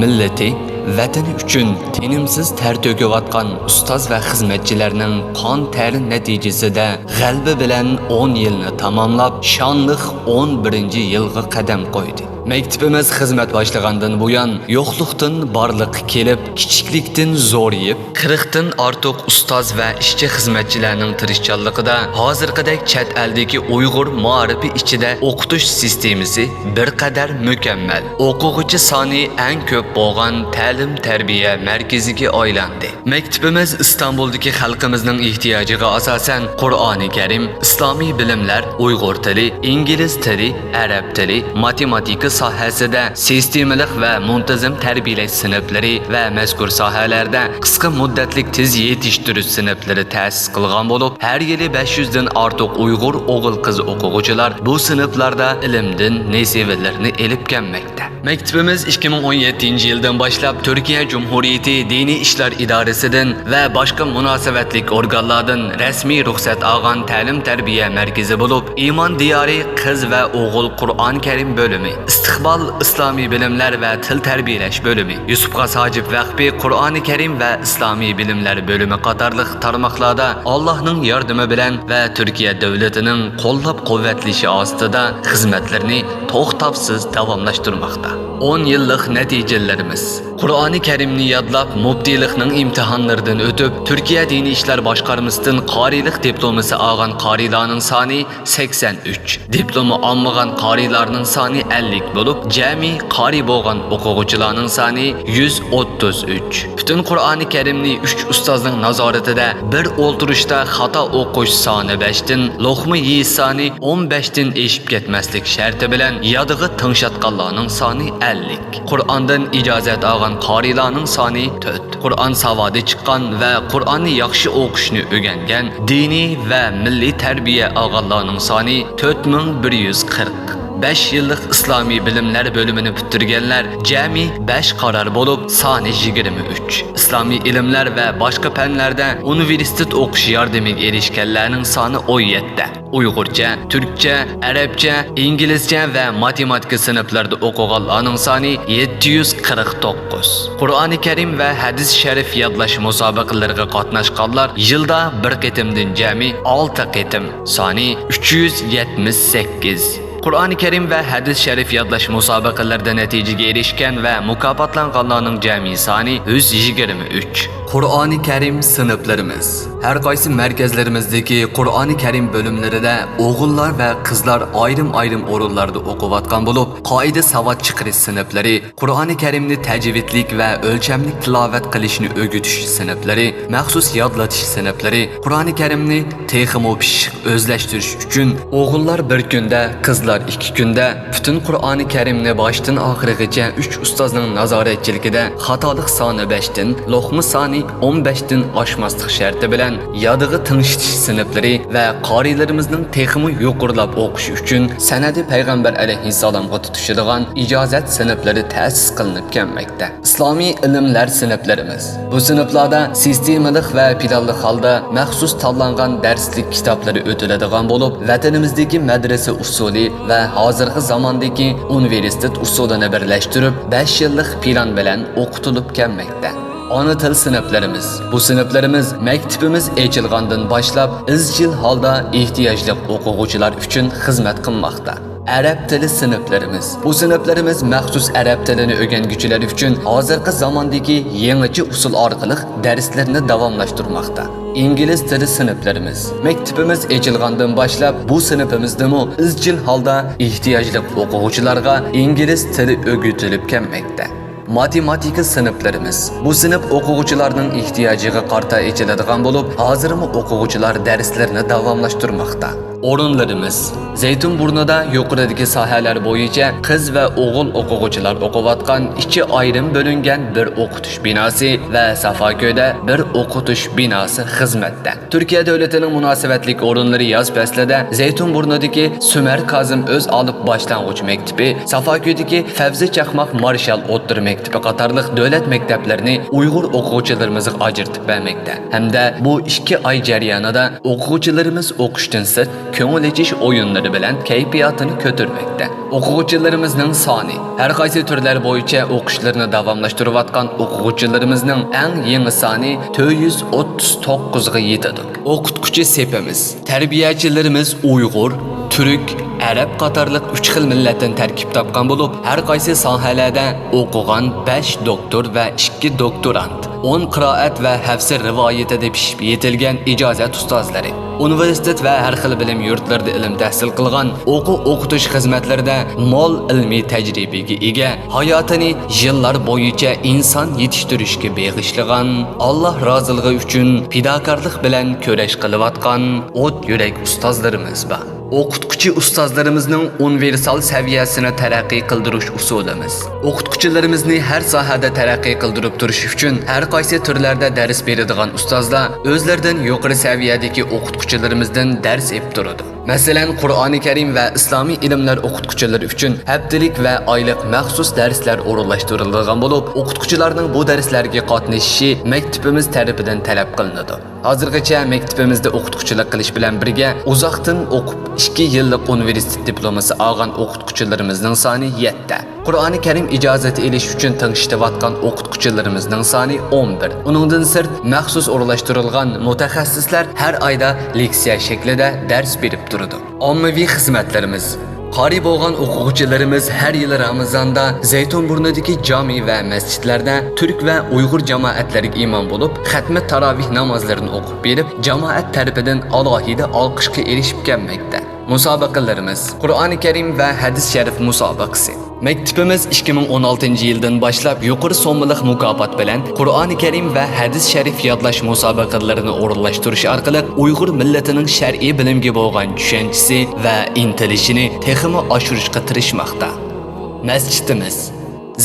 مىللىتى، ۋەتىنى ئۈچۈن تىنىمسىز تەر تۆكۈۋاتقان ئۇستاز ۋە خىزمەتچىلەرنىڭ قان تەرى نەتىجىسىدە غەلىبە بىلەن ئون يىلنى تاماملاپ، شانلىق ئون بىرىنچى يىلغا قەدەم قويدى. مەكتىپىمىز خىزمەت باشلىغاندىن بۇيان، يوقلۇقتىن بارلىققا كېلىپ، كىچىكلىكتىن زورىيىپ، قىرىقتىن ئارتۇق ئۇستاز ۋە ئىشچى-خىزمەتچىلەرنىڭ تىرىشچانلىقىدا ھازىرقىدەك چەت ئەلدىكى ئۇيغۇر مائارىپى ئىچىدە ئوقۇتۇش سىستېمىسى بىر قەدەر مۇكەممەل، ئوقۇغۇچى سانى ئەڭ كۆپ بولغان تەلىم-تەربىيە مەركىزىگە ئايلاندى. مەكتىپىمىز ئىستانبۇلدىكى خەلقىمىزنىڭ ئېھتىياجىغا ئاساسەن، قۇرئانى كەرىم، ئىسلامىي بىلىملەر، ئۇيغۇر تىلى، ئىنگلىز تىلى، ئەرەب تىلى، ماتېماتىكا ساھەسىدە سىستېمىلىق ۋە مۇنتىزىم تەربىيەلەش سىنىپلىرى ۋە مەزكۇر ساھەلەردە قىسقا مۇددەتلىك تېز يېتىشتۈرۈش سىنىپلىرى تەسىس قىلغان بولۇپ، ھەر يىلى بەش يۈزدىن ئارتۇق ئۇيغۇر ئوغۇل-قىز ئوقۇغۇچىلار بۇ سىنىپلاردا ئىلىمدىن نېسىۋىلىرىنى ئېلىپ كەلمەكتە. مەكتىپىمىز ئىككى مىڭ ئون يەتتىنچى يىلدىن باشلاپ تۈركىيە جۇمھۇرىيىتى دىنىي ئىشلار ئىدارىسىدىن ۋە باشقا مۇناسىۋەتلىك ئورگانلاردىن رەسمىي رۇخسەت ئالغان تەلىم-تەربىيە مەركىزى بولۇپ، ئىمان دىيارى قىز ۋە ئوغۇل قۇرئان كەرىم بۆلۈمى، ئىستىقبال ئىسلامىي بىلىملەر ۋە تىل تەربىيەلەش بۆلۈمى، يۈسۈپ خاس ھاجىپ ۋەقپى قۇرئانى كەرىم ۋە ئىسلامىي بىلىملەر بۆلۈمى قاتارلىق تارماقلاردا ئاللاھنىڭ ياردىمى بىلەن ۋە تۈركىيە دۆلىتىنىڭ قوللاپ-قۇۋۋەتلىشى ئاستىدا خىزمەتلىرىنى توختاۋسىز داۋاملاشتۇرماقتا. ئون يىللىق نەتىجىلىرىمىز. قۇرئانى كەرىمنى يادلاپ، مۇپتىلىقنىڭ ئىمتىھانلىرىدىن ئۆتۈپ، تۈركىيە دىنىي ئىشلار باشقارمىسىدىن قارىيلىق دىپلومىسى ئالغان قارىيلارنىڭ سانى سەكسەن ئۈچ، دىپلوما ئالمىغان قارىيلارنىڭ سانى ئەللىك بولۇپ، جەمئىي قارىي بولغان ئوقۇغۇچىلارنىڭ سانى يۈز ئوتتۇز ئۈچ. پۈتۈن قۇرئانى كەرىمنى ئۈچ ئۇستازنىڭ نازارىتىدە بىر ئولتۇرۇشتا خاتا ئوقۇش سانى بەشتىن، لوقما يېيىش سانى ئون بەشتىن ئېشىپ كەتمەسلىك شەرتى بىلەن يادىغا تىڭشاتقانلارنىڭ سانى ئەللىك. قۇرئاندىن ئىجازەت ئالغان قارىيلارنىڭ سانى تۆت. قۇرئان ساۋادى چىققان ۋە قۇرئاننى ياخشى ئوقۇشنى ئۆگەنگەن دىنىي ۋە مىللىي تەربىيە ئالغانلارنىڭ سانى تۆت مىڭ بىر يۈز قىرىق. بەش يىللىق ئىسلامىي بىلىملەر بۆلۈمىنى پۈتتۈرگەنلەر جەمئىي بەش قارار بولۇپ، سانى يىگىرمە ئۈچ. ئىسلامىي ئىلىملەر ۋە باشقا پەنلەردە ئۇنىۋېرسىتېت ئوقۇش ياردىمىگە ئېرىشكەنلەرنىڭ سانى ئون يەتتە. ئۇيغۇرچە، تۈركچە، ئەرەبچە، ئىنگلىزچە ۋە ماتېماتىكا سىنىپلىرىدا ئوقۇغانلارنىڭ سانى يەتتە يۈز قىرىق توققۇز. قۇرئانى كەرىم ۋە ھەدىس شەرىف يادلاش مۇسابىقىلىرىغا قاتناشقانلار يىلدا بىر قېتىمدىن جەمئىي ئالتە قېتىم، سانى ئۈچ يۈز يەتمىش سەككىز. قۇرئانى كەرىم ۋە ھەدىس شەرىف يادلاش مۇسابىقىلىرىدە نەتىجىگە ئېرىشكەن ۋە مۇكاپاتلانغانلارنىڭ جەمئىي سانى يۈز يىگىرمە ئۈچ. قۇرئانى كەرىم سىنىپلىرىمىز. ھەر قايسى مەركەزلىرىمىزدىكى قۇرئانى كەرىم بۆلۈملىرىدە ئوغۇللار ۋە قىزلار ئايرىم-ئايرىم ئورۇنلاردا ئوقۇۋاتقان بولۇپ، قائىدە ساۋات چىقىرىش سىنىپلىرى، قۇرئانى كەرىمنى تەجۋىدلىك ۋە ئۆلچەملىك تىلاۋەت قىلىشنى ئۆگىتىش سىنىپلىرى، مەخسۇس يادلىتىش سىنىپلىرى، قۇرئانى كەرىمنى تېخىمۇ پىششىق ئۆزلەشتۈرۈش ئۈچۈن ئوغۇللار بىر كۈندە، قىزلار ئىككى كۈندە پۈتۈن قۇرئانى كەرىمنى باشتىن ئاخىرىغىچە ئۈچ ئۇستازنىڭ نازارەتچىلىكىدە خاتالىق سانى بەشتىن، لوقما سانى ئون بەشتىن ئاشماسلىق شەرتى بىلەن يادىغا تىڭشىتىش سىنىپلىرى ۋە قارىيلىرىمىزنىڭ تېخىمۇ يۇقىرىلاپ ئوقۇشى ئۈچۈن سەنەدى پەيغەمبەر ئەلەيھىسسالامغا تۇتىشىدىغان ئىجازەت سىنىپلىرى تەسىس قىلىنىپ كەلمەكتە. ئىسلامىي ئىلىملەر سىنىپلىرىمىز. بۇ سىنىپلاردا سىستېمىلىق ۋە پىلانلىق ھالدا مەخسۇس تاللانغان دەرسلىك كىتابلىرى ئۆتۈلىدىغان بولۇپ، ۋەتىنىمىزدىكى مەدرىسە ئۇسۇلى ۋە ھازىرقى زاماندىكى ئۇنىۋېرسىتېت ئۇسۇلىنى بىرلەشتۈرۈپ، بەش يىللىق پىلان بىلەن ئوقۇتۇلۇپ كەلمەكتە. ئانا تىل سىنىپلىرىمىز. بۇ سىنىپلىرىمىز مەكتىپىمىز ئېچىلغاندىن باشلاپ ئىزچىل ھالدا ئېھتىياجلىق ئوقۇغۇچىلار ئۈچۈن خىزمەت قىلماقتا. ئەرەب تىلى سىنىپلىرىمىز. بۇ سىنىپلىرىمىز مەخسۇس ئەرەب تىلىنى ئۆگەنگۈچىلەر ئۈچۈن ھازىرقى زاماندىكى يېڭىچە ئۇسۇل ئارقىلىق دەرسلىرىنى داۋاملاشتۇرماقتا. ئىنگلىز تىلى سىنىپلىرىمىز. مەكتىپىمىز ئېچىلغاندىن باشلاپ بۇ سىنىپىمىزدىمۇ ئىزچىل ھالدا ئېھتىياجلىق ئوقۇغۇچىلارغا ئىنگلىز تىلى ئۆگىتىلىپ كەلمەكتە. ماتېماتىكا سىنىپلىرىمىز. بۇ سىنىپ ئوقۇغۇچىلارنىڭ ئېھتىياجىغا قارىتا ئېچىلىدىغان بولۇپ، ھازىرمۇ ئوقۇغۇچىلار دەرسلىرىنى داۋاملاشتۇرماقتا. ئورۇنلىرىمىز. زەيتۇنبۇرنىدا يۇقىرىدىكى ساھەلەر بويىچە قىز ۋە ئوغۇل ئوقۇغۇچىلار ئوقۇۋاتقان ئىككى ئايرىم بۆلۈنگەن بىر ئوقۇتۇش بىناسى ۋە سافاكۆيدە بىر ئوقۇتۇش بىناسى خىزمەتتە. تۈركىيە دۆلىتىنىڭ مۇناسىۋەتلىك ئورۇنلىرى ياز پەسلىدە زەيتۇنبۇرنىدىكى سۈمەر كازىم ئۆزئالىپ باشلانغۇچ مەكتىپى، سافاكۆيدىكى فەۋزى چاقماق مارشال ئوتتۇرا مەكتىپى قاتارلىق دۆلەت مەكتەپلىرىنى ئۇيغۇر ئوقۇغۇچىلىرىمىزغا ئاجرىتىپ بەرمەكتە ھەمدە بۇ ئىككى ئاي جەريانىدا ئوقۇغۇچىلىرىمىز ئوقۇشتىن سىرت كۆڭۈل ئېچىش ئويۇنلىرى بىلەن كەيپىياتىنى كۆتۈرمەكتە. ئوقۇغۇچىلىرىمىزنىڭ سانى. ھەر قايسى تۈرلەر بويىچە ئوقۇشلىرىنى داۋاملاشتۇرۇۋاتقان ئوقۇغۇچىلىرىمىزنىڭ ئەڭ يېڭى سانى تۆت يۈز ئوتتۇز توققۇزغا يېتىدۇ. ئوقۇتقۇچى سېپىمىز. تەربىيەچىلىرىمىز ئۇيغۇر، تۈرك، ئەرەب قاتارلىق ئۈچ خىل مىللەتتىن تەركىب تاپقان بولۇپ، ھەر قايسى ساھەلەردە ئوقۇغان بەش دوكتور ۋە ئىككى دوكتورانت، ئون قىرائەت ۋە ھەفسە رىۋايىتىدە پىشىپ يېتىلگەن ئىجازەت ئۇستازلىرى، ئۇنىۋېرسىتېت ۋە ھەر خىل بىلىم يۇرتلىرىدا ئىلىم تەھسىل قىلغان، ئوقۇ-ئوقۇتۇش خىزمەتلىرىدە مول ئىلمىي تەجرىبىگە ئىگە، ھاياتىنى يىللار بويىچە ئىنسان يېتىشتۈرۈشكە بېغىشلىغان، ئاللا رازىلىقى ئۈچۈن پىداكارلىق بىلەن كۈرەش قىلىۋاتقان ئوت يۈرەك ئۇستازلىرىمىز بار. ئوقۇتقۇچى ئۇستازلىرىمىزنىڭ ئۇنىۋېرسال سەۋىيەسىنى تەرەققىي قىلدۇرۇش ئۇسۇلىمىز. ئوقۇتقۇچىلىرىمىزنى ھەر ساھەدە تەرەققىي قىلدۇرۇپ تۇرۇش ئۈچۈن ھەر قايسى تۈرلەردە دەرس بېرىدىغان ئۇستازلار ئۆزلىرىدىن يۇقىرى سەۋىيەدىكى ئوقۇتقۇچىلىرىمىزدىن دەرس ئېلىپ تۇرىدۇ. مەسىلەن، قۇرئانى كەرىم ۋە ئىسلامىي ئىلىملەر ئوقۇتقۇچىلىرى ئۈچۈن ھەپتىلىك ۋە ئايلىق مەخسۇس دەرسلەر ئورۇنلاشتۇرۇلىدىغان بولۇپ، ئوقۇتقۇچىلارنىڭ بۇ دەرسلەرگە قاتنىشىشى مەكتىپىمىز تەرىپىدىن تەلەپ قىلىنىدۇ. ھازىرغىچە مەكتىپىمىزدە ئوقۇتقۇچىلىق قىلىش بىلەن بىرگە ئۇزاقتىن ئوقۇپ، ئىككى يىللىق ئۇنىۋېرسىتېت دىپلومىسى ئالغان ئوقۇتقۇچىلىرىمىزنىڭ سانى يەتتە. قۇرئانى كەرىم ئىجازىتى ئېلىش ئۈچۈن تىڭشىتىۋاتقان ئوقۇتقۇچىلىرىمىزنىڭ سانى ئون بىر. ئۇنىڭدىن سىرت، مەخسۇس ئورۇنلاشتۇرۇلغان مۇتەخەسسىسلەر ھەر ئايدا لېكسىيە شەكلىدە دەرس بېرىپ تۇرىدۇ. ئاممىۋى خىزمەتلىرىمىز. قارىي بولغان ئوقۇغۇچىلىرىمىز ھەر يىلى رامىزاندا زەيتۇنبۇرنىدىكى جامى ۋە مەسچىتلەردە تۈرك ۋە ئۇيغۇر جامائەتلىرىگە ئىمام بولۇپ، خەتمە تاراۋىھ نامازلىرىنى ئوقۇپ بېرىپ، جامائەت تەرىپىدىن ئالاھىدە ئالقىشقا ئېرىشىپ كەلمەكتە. مۇسابىقىلىرىمىز. قۇرئانى كەرىم ۋە ھەدىس شەرىف مۇسابىقىسى. مەكتىپىمىز ئىككى مىڭ ئون ئالتىنچى يىلدىن باشلاپ يۇقىرى سوممىلىق مۇكاپات بىلەن قۇرئانى كەرىم ۋە ھەدىس شەرىف يادلاش مۇسابىقىلىرىنى ئورۇنلاشتۇرۇش ئارقىلىق ئۇيغۇر مىللىتىنىڭ شەرئىي بىلىمگە بولغان چۈشەنچىسى ۋە ئىنتىلىشىنى تېخىمۇ ئاشۇرۇشقا تىرىشماقتا. مەسچىتىمىز.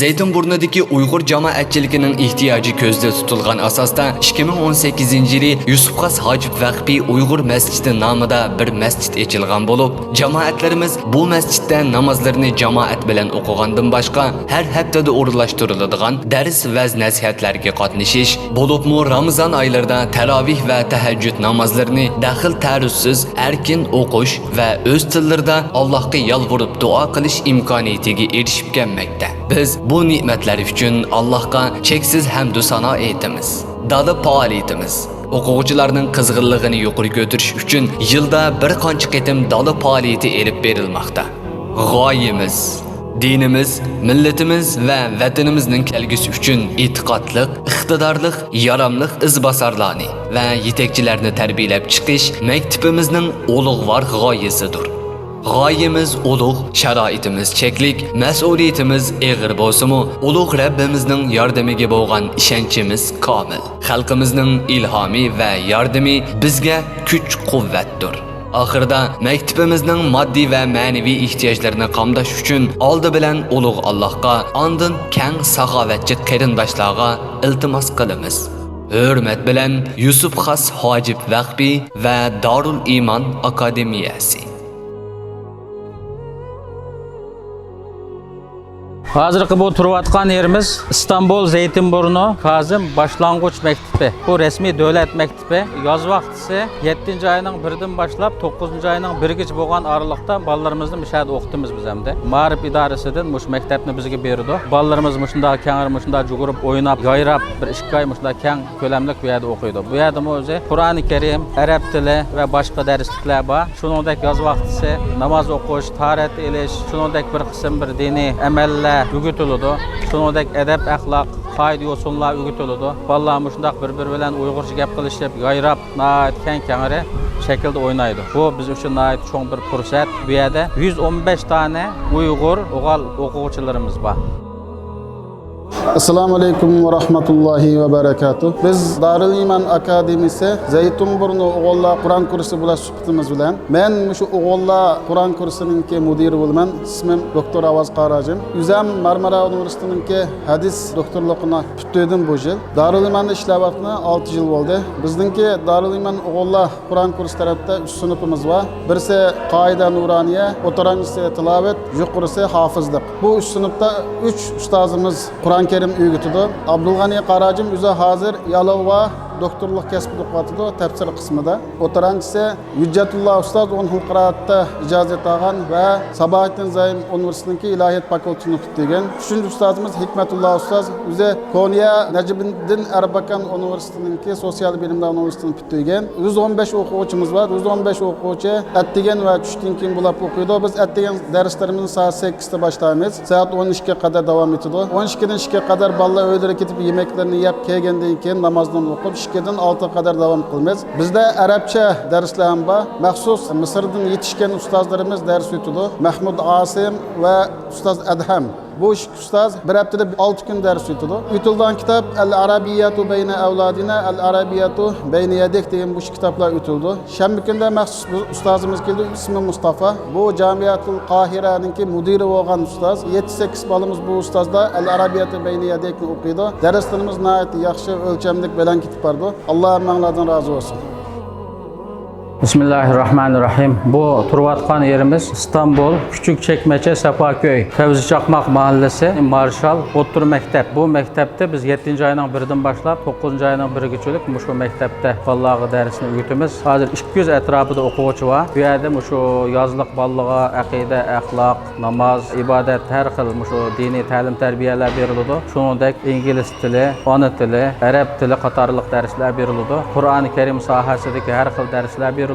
زەيتۇنبۇرنىدىكى ئۇيغۇر جامائەتچىلىكىنىڭ ئېھتىياجى كۆزدە تۇتۇلغان ئاساستا، ئىككى مىڭ ئون سەككىزىنچى يىلى يۈسۈپ خاس ھاجىپ ۋەقپى ئۇيغۇر مەسچىتى نامىدا بىر مەسچىت ئېچىلغان بولۇپ، جامائەتلىرىمىز بۇ مەسچىتتە نامازلىرىنى جامائەت بىلەن ئوقۇغاندىن باشقا، ھەر ھەپتىدە ئورۇنلاشتۇرۇلىدىغان دەرس، ۋەز-نەسىھەتلەرگە قاتنىشىش، بولۇپمۇ رامىزان ئايلىرىدا تاراۋىھ ۋە تەھەججۇد نامازلىرىنى دەخلى-تەرۇزسىز ئەركىن ئوقۇش ۋە ئۆز تىللىرىدا ئاللاھقا يالۋۇرۇپ دۇئا قىلىش ئىمكانىيىتىگە ئېرىشىپ كەلمەكتە. بىز بۇ نېمەتلەر ئۈچۈن ئاللاھقا چەكسىز ھەمدۇ سانا ئېيتىمىز. دالا پائالىيىتىمىز. ئوقۇغۇچىلارنىڭ قىزغىنلىقىنى يۇقىرى كۆتۈرۈش ئۈچۈن يىلدا بىر قانچە قېتىم دالا پائالىيىتى ئېلىپ بېرىلماقتا. غايىمىز. دىنىمىز، مىللىتىمىز ۋە ۋەتىنىمىزنىڭ كەلگۈسى ئۈچۈن ئېتىقادلىق، ئىقتىدارلىق، ياراملىق ئىزباسارلارنى ۋە يېتەكچىلەرنى تەربىيەلەپ چىقىش مەكتىپىمىزنىڭ ئۇلۇغۋار غايىسىدۇر. غايىمىز ئۇلۇغ، شارائىتىمىز چەكلىك، مەسئۇلىيىتىمىز ئېغىر بولسىمۇ، ئۇلۇغ رەببىمىزنىڭ ياردىمىگە بولغان ئىشەنچىمىز كامىل. خەلقىمىزنىڭ ئىلھامى ۋە ياردىمى بىزگە كۈچ-قۇۋۋەتتۇر. ئاخىرىدا مەكتىپىمىزنىڭ ماددىي ۋە مەنىۋى ئېھتىياجلىرىنى قامداش ئۈچۈن ئالدى بىلەن ئۇلۇغ ئاللاھقا، ئاندىن كەڭ ساخاۋەتچى قېرىنداشلارغا ئىلتىماس قىلىمىز. ھۆرمەت بىلەن، يۈسۈپ خاس ھاجىپ ۋەقپى ۋە دارۇل ئىمان ئاكادېمىيەسى. ھازىرقى بۇ تۇرۇۋاتقان يېرىمىز ئىستانبۇل زەيتىنبۇرنو كازىم باشلانغۇچ مەكتىپى. بۇ رەسمىي دۆلەت مەكتىپى. ياز ۋاقتىسى يەتتىنچى ئاينىڭ بىرىدىن باشلاپ توققۇزىنچى ئاينىڭ بىرىگىچە بولغان ئارىلىقتا بالىلىرىمىزنى مۇشۇ يەردە ئوقۇتىمىز بىز ئەمدى. مائارىپ ئىدارىسىدىن مۇشۇ مەكتەپنى بىزگە بېرىدۇ. بالىلىرىمىز مۇشۇنداق كەڭرى، مۇشۇنداق جۇغۇرۇپ، ئويناپ، يايراپ، بىر ئىككى ئاي مۇشۇنداق كەڭ كۆلەملىك بۇ يەردە ئوقۇيدۇ. بۇ يەردىمۇ ئۆزى قۇرئانى كەرىم، ئەرەب تىلى ۋە باشقا دەرسلىكلەر بار. شۇنىڭدەك ياز ۋاقتىسى ناماز ئوقۇش، تاھارەت ئېلىش، شۇنىڭدەك بىر قىسىم بىر دىنىي ئەمەللەر ئۆگىتىلىدۇ. شۇنىڭدەك ئەدەپ-ئەخلاق، قائىدە-يوسۇنلار ئۆگىتىلىدۇ. بالىلار مۇشۇنداق بىر-بىرى بىلەن ئۇيغۇرچە گەپ قىلىشىپ، يايراپ، ناھايىتى كەڭ كەڭرى شەكىلدە ئوينايدۇ. بۇ بىز ئۈچۈن ناھايىتى چوڭ بىر پۇرسەت. بۇ يەردە يۈز ئون بەش دانە ئۇيغۇر ئوغۇل ئوقۇغۇچىلىرىمىز بار. ئەسسالامۇ ئەلەيكۇم ۋە رەھمەتۇللاھى ۋە بەرەكاتۇھ. بىز دارۇل ئىمان ئاكادېمىيىسى زەيتۇنبۇرنو ئوغۇللار قۇرئان كۇرسى بۇلاش سۈپىتىمىز بىلەن، مەن مۇشۇ ئوغۇللار قۇرئان كۇرسىنىڭكى مۇدىرى بولىمەن. ئىسمىم دوكتور ئاۋاز قاراجىم. ئۆزەم مارمارا ئۇنىۋېرسىتېتىنىڭكى ھەدىس دوكتورلۇقىنى پۈتتۈردۈم بۇ يىل. دارۇل ئىماندا ئىشلەۋاتقىنى ئالتە يىل بولدى. بىزنىڭكى دارۇل ئىمان ئوغۇللار قۇرئان كۇرسى تەرەپتە ئۈچ سىنىپىمىز بار. بىرسى قائىدە نۇرانىيە، ئوتتۇرانچىسى تىلاۋەت، يۇقىرىسى ھافىزلىق. بۇ ئۈچ سىنىپتا ئۈچ ئۇستازىمىز قۇرئان كەرىم ئۆگىتىدۇ. ئابدۇلغەنى قاراجىم ئۆزى ھازىر يالوۋا دوكتورلۇق كەسپىدە ئوقۇۋاتىدۇ، تەپسىر قىسمىدا. ئوتتۇرانچىسى ھۆججەتۇللا ئۇستاز ئون خىل قىرائەتتە ئىجازەت ئالغان ۋە ساباھىتتىن زايىم ئۇنىۋېرسىتېتىنىڭكى ئىلاھىيات فاكۇلتېتىنى پۈتتۈرگەن. ئۈچىنچى ئۇستازىمىز ھېكمەتۇللا ئۇستاز، ئۆزى كونيا نەجمىدىن ئەربەكان ئۇنىۋېرسىتېتىنىڭكى سوسىيال بىلىملەر ئۇنىۋېرسىتېتىنى پۈتتۈرگەن. يۈز ئون بەش ئوقۇغۇچىمىز بار. يۈز ئون بەش ئوقۇغۇچى ئەتىگەن ۋە چۈشتىن كېيىن بولۇپ ئوقۇيدۇ. بىز ئەتىگەن دەرسلىرىمىزنى سائەت سەككىزدە باشلايمىز. سائەت ئون ئىككىگە قەدەر داۋام ئېتىدۇ. ئون ئىككىدىن ئىككىگە قەدەر بالىلار ئۆيلىرىگە كېتىپ يېمەكلىرىنى يەپ كەلگەندىن كېيىن نامازلىرىنى ئوقۇپ، ئىككىدىن ئالتىگە قەدەر داۋام قىلىمىز. بىزدە ئەرەبچە دەرسلەر ھەم بار. مەخسۇس مىسىردىن يېتىشكەن ئۇستازلىرىمىز دەرس ئۆتىدۇ. مەھمۇد ئاسىم ۋە ئۇستاز ئەدھەم. بۇ ئىككى ئۇستاز بىر ھەپتىدە ئالتە كۈن دەرس ئۆتىدۇ. ئۆتۈلىدىغان كىتاب ئەل ئەرەبىيەتۇ بەينە ئەۋلادىنا، ئەل ئەرەبىيەتۇ بەينە يەدەيك دېگەن مۇشۇ كىتابلار ئۆتۈلىدۇ. شەنبە كۈندە مەخسۇس بىر ئۇستازىمىز كېلىدۇ، ئىسمى مۇستافا. بۇ جامىئەتۇل قاھىرەنىڭكى مۇدىرى بولغان ئۇستاز. يەتتە سەككىز بالىمىز بۇ ئۇستازدا ئەل ئەرەبىيەتۇ بەينە يەدەيكنى ئوقۇيدۇ. دەرسلىرىمىز ناھايىتى ياخشى، ئۆلچەملىك، بەلەن كېتىپ بارىدۇ. ئاللا ھەممەڭلاردىن رازى بولسۇن. بىسمىللاھىررەھمانىررەھىم. بۇ تۇرۇۋاتقان يېرىمىز ئىستانبۇل، كۈچۈك چەكمەچە، ساپاكۆي، فەۋزى چاقماق مەھەللىسى، مارشال ئوتتۇرا مەكتەپ. بۇ مەكتەپتە بىز يەتتىنچى ئاينىڭ بىرىدىن باشلاپ توققۇزىنچى ئاينىڭ بىرىگىچىلىك مۇشۇ مەكتەپتە بالىلارغا دەرسنى ئۆگىتىمىز. ھازىر ئىككى يۈز ئەتراپىدا ئوقۇغۇچى بار. بۇ يەردە مۇشۇ يازلىق بالىلارغا ئەقىدە، ئەخلاق، ناماز، ئىبادەت، ھەر خىل مۇشۇ دىنىي تەلىم-تەربىيەلەر بېرىلىدۇ. شۇنىڭدەك ئىنگلىز تىلى، ئانا تىلى، ئەرەب تىلى قاتارلىق دەرسلەر بېرىلىدۇ. قۇرئانى كەرىم ساھەسىدىكى ھەر خىل دەرسلەر بېرىلىدۇ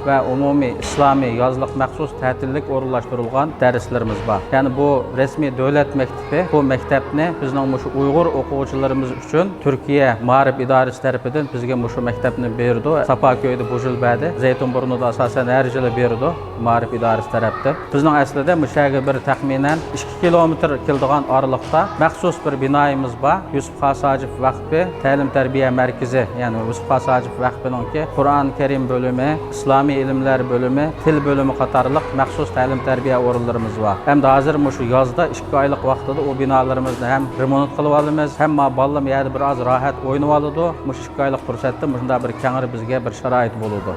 ۋە ئومۇمىي ئىسلامىي يازلىق مەخسۇس تەتىللىك ئورۇنلاشتۇرۇلغان دەرسلىرىمىز بار. يەنى بۇ رەسمىي دۆلەت مەكتىپى، بۇ مەكتەپنى بىزنىڭ مۇشۇ ئۇيغۇر ئوقۇغۇچىلىرىمىز ئۈچۈن تۈركىيە مائارىپ ئىدارىسى تەرىپىدىن بىزگە مۇشۇ مەكتەپنى بېرىدۇ. ساپاكۆيدە بۇ يىل بەردى. زەيتۇنبۇرنىدا ئاساسەن ھەر يىلى بېرىدۇ مائارىپ ئىدارىسى تەرەپتىن. بىزنىڭ ئەسلىدە مۇشۇ يەرگە بىر تەخمىنەن ئىككى كىلومېتىر كېلىدىغان ئارىلىقتا مەخسۇس بىر بىنايىمىز بار. يۈسۈپ خاس ھاجىپ ۋەقپى تەلىم-تەربىيە مەركىزى، يەنى يۈسۈپ خاس ھاجىپ ۋەقپىنىڭكى قۇرئان كەرىم بۆلۈمى، ئىسلامىي ئىلىملەر بۆلۈمى، تىل بۆلۈمى قاتارلىق مەخسۇس تەلىم-تەربىيە ئورۇنلىرىمىز بار. ھەمدە ھازىر مۇشۇ يازدا ئىككى ئايلىق ۋاقتىدا ئۇ بىنالىرىمىزنى ھەم رېمونت قىلىۋالىمىز، ھەم ما بالىلىرىم يەردە بىر ئاز راھەت ئوينىۋالىدۇ. مۇشۇ ئىككى ئايلىق پۇرسەتتە مۇشۇنداق بىر كەڭرى بىزگە بىر شارائىت بولىدۇ.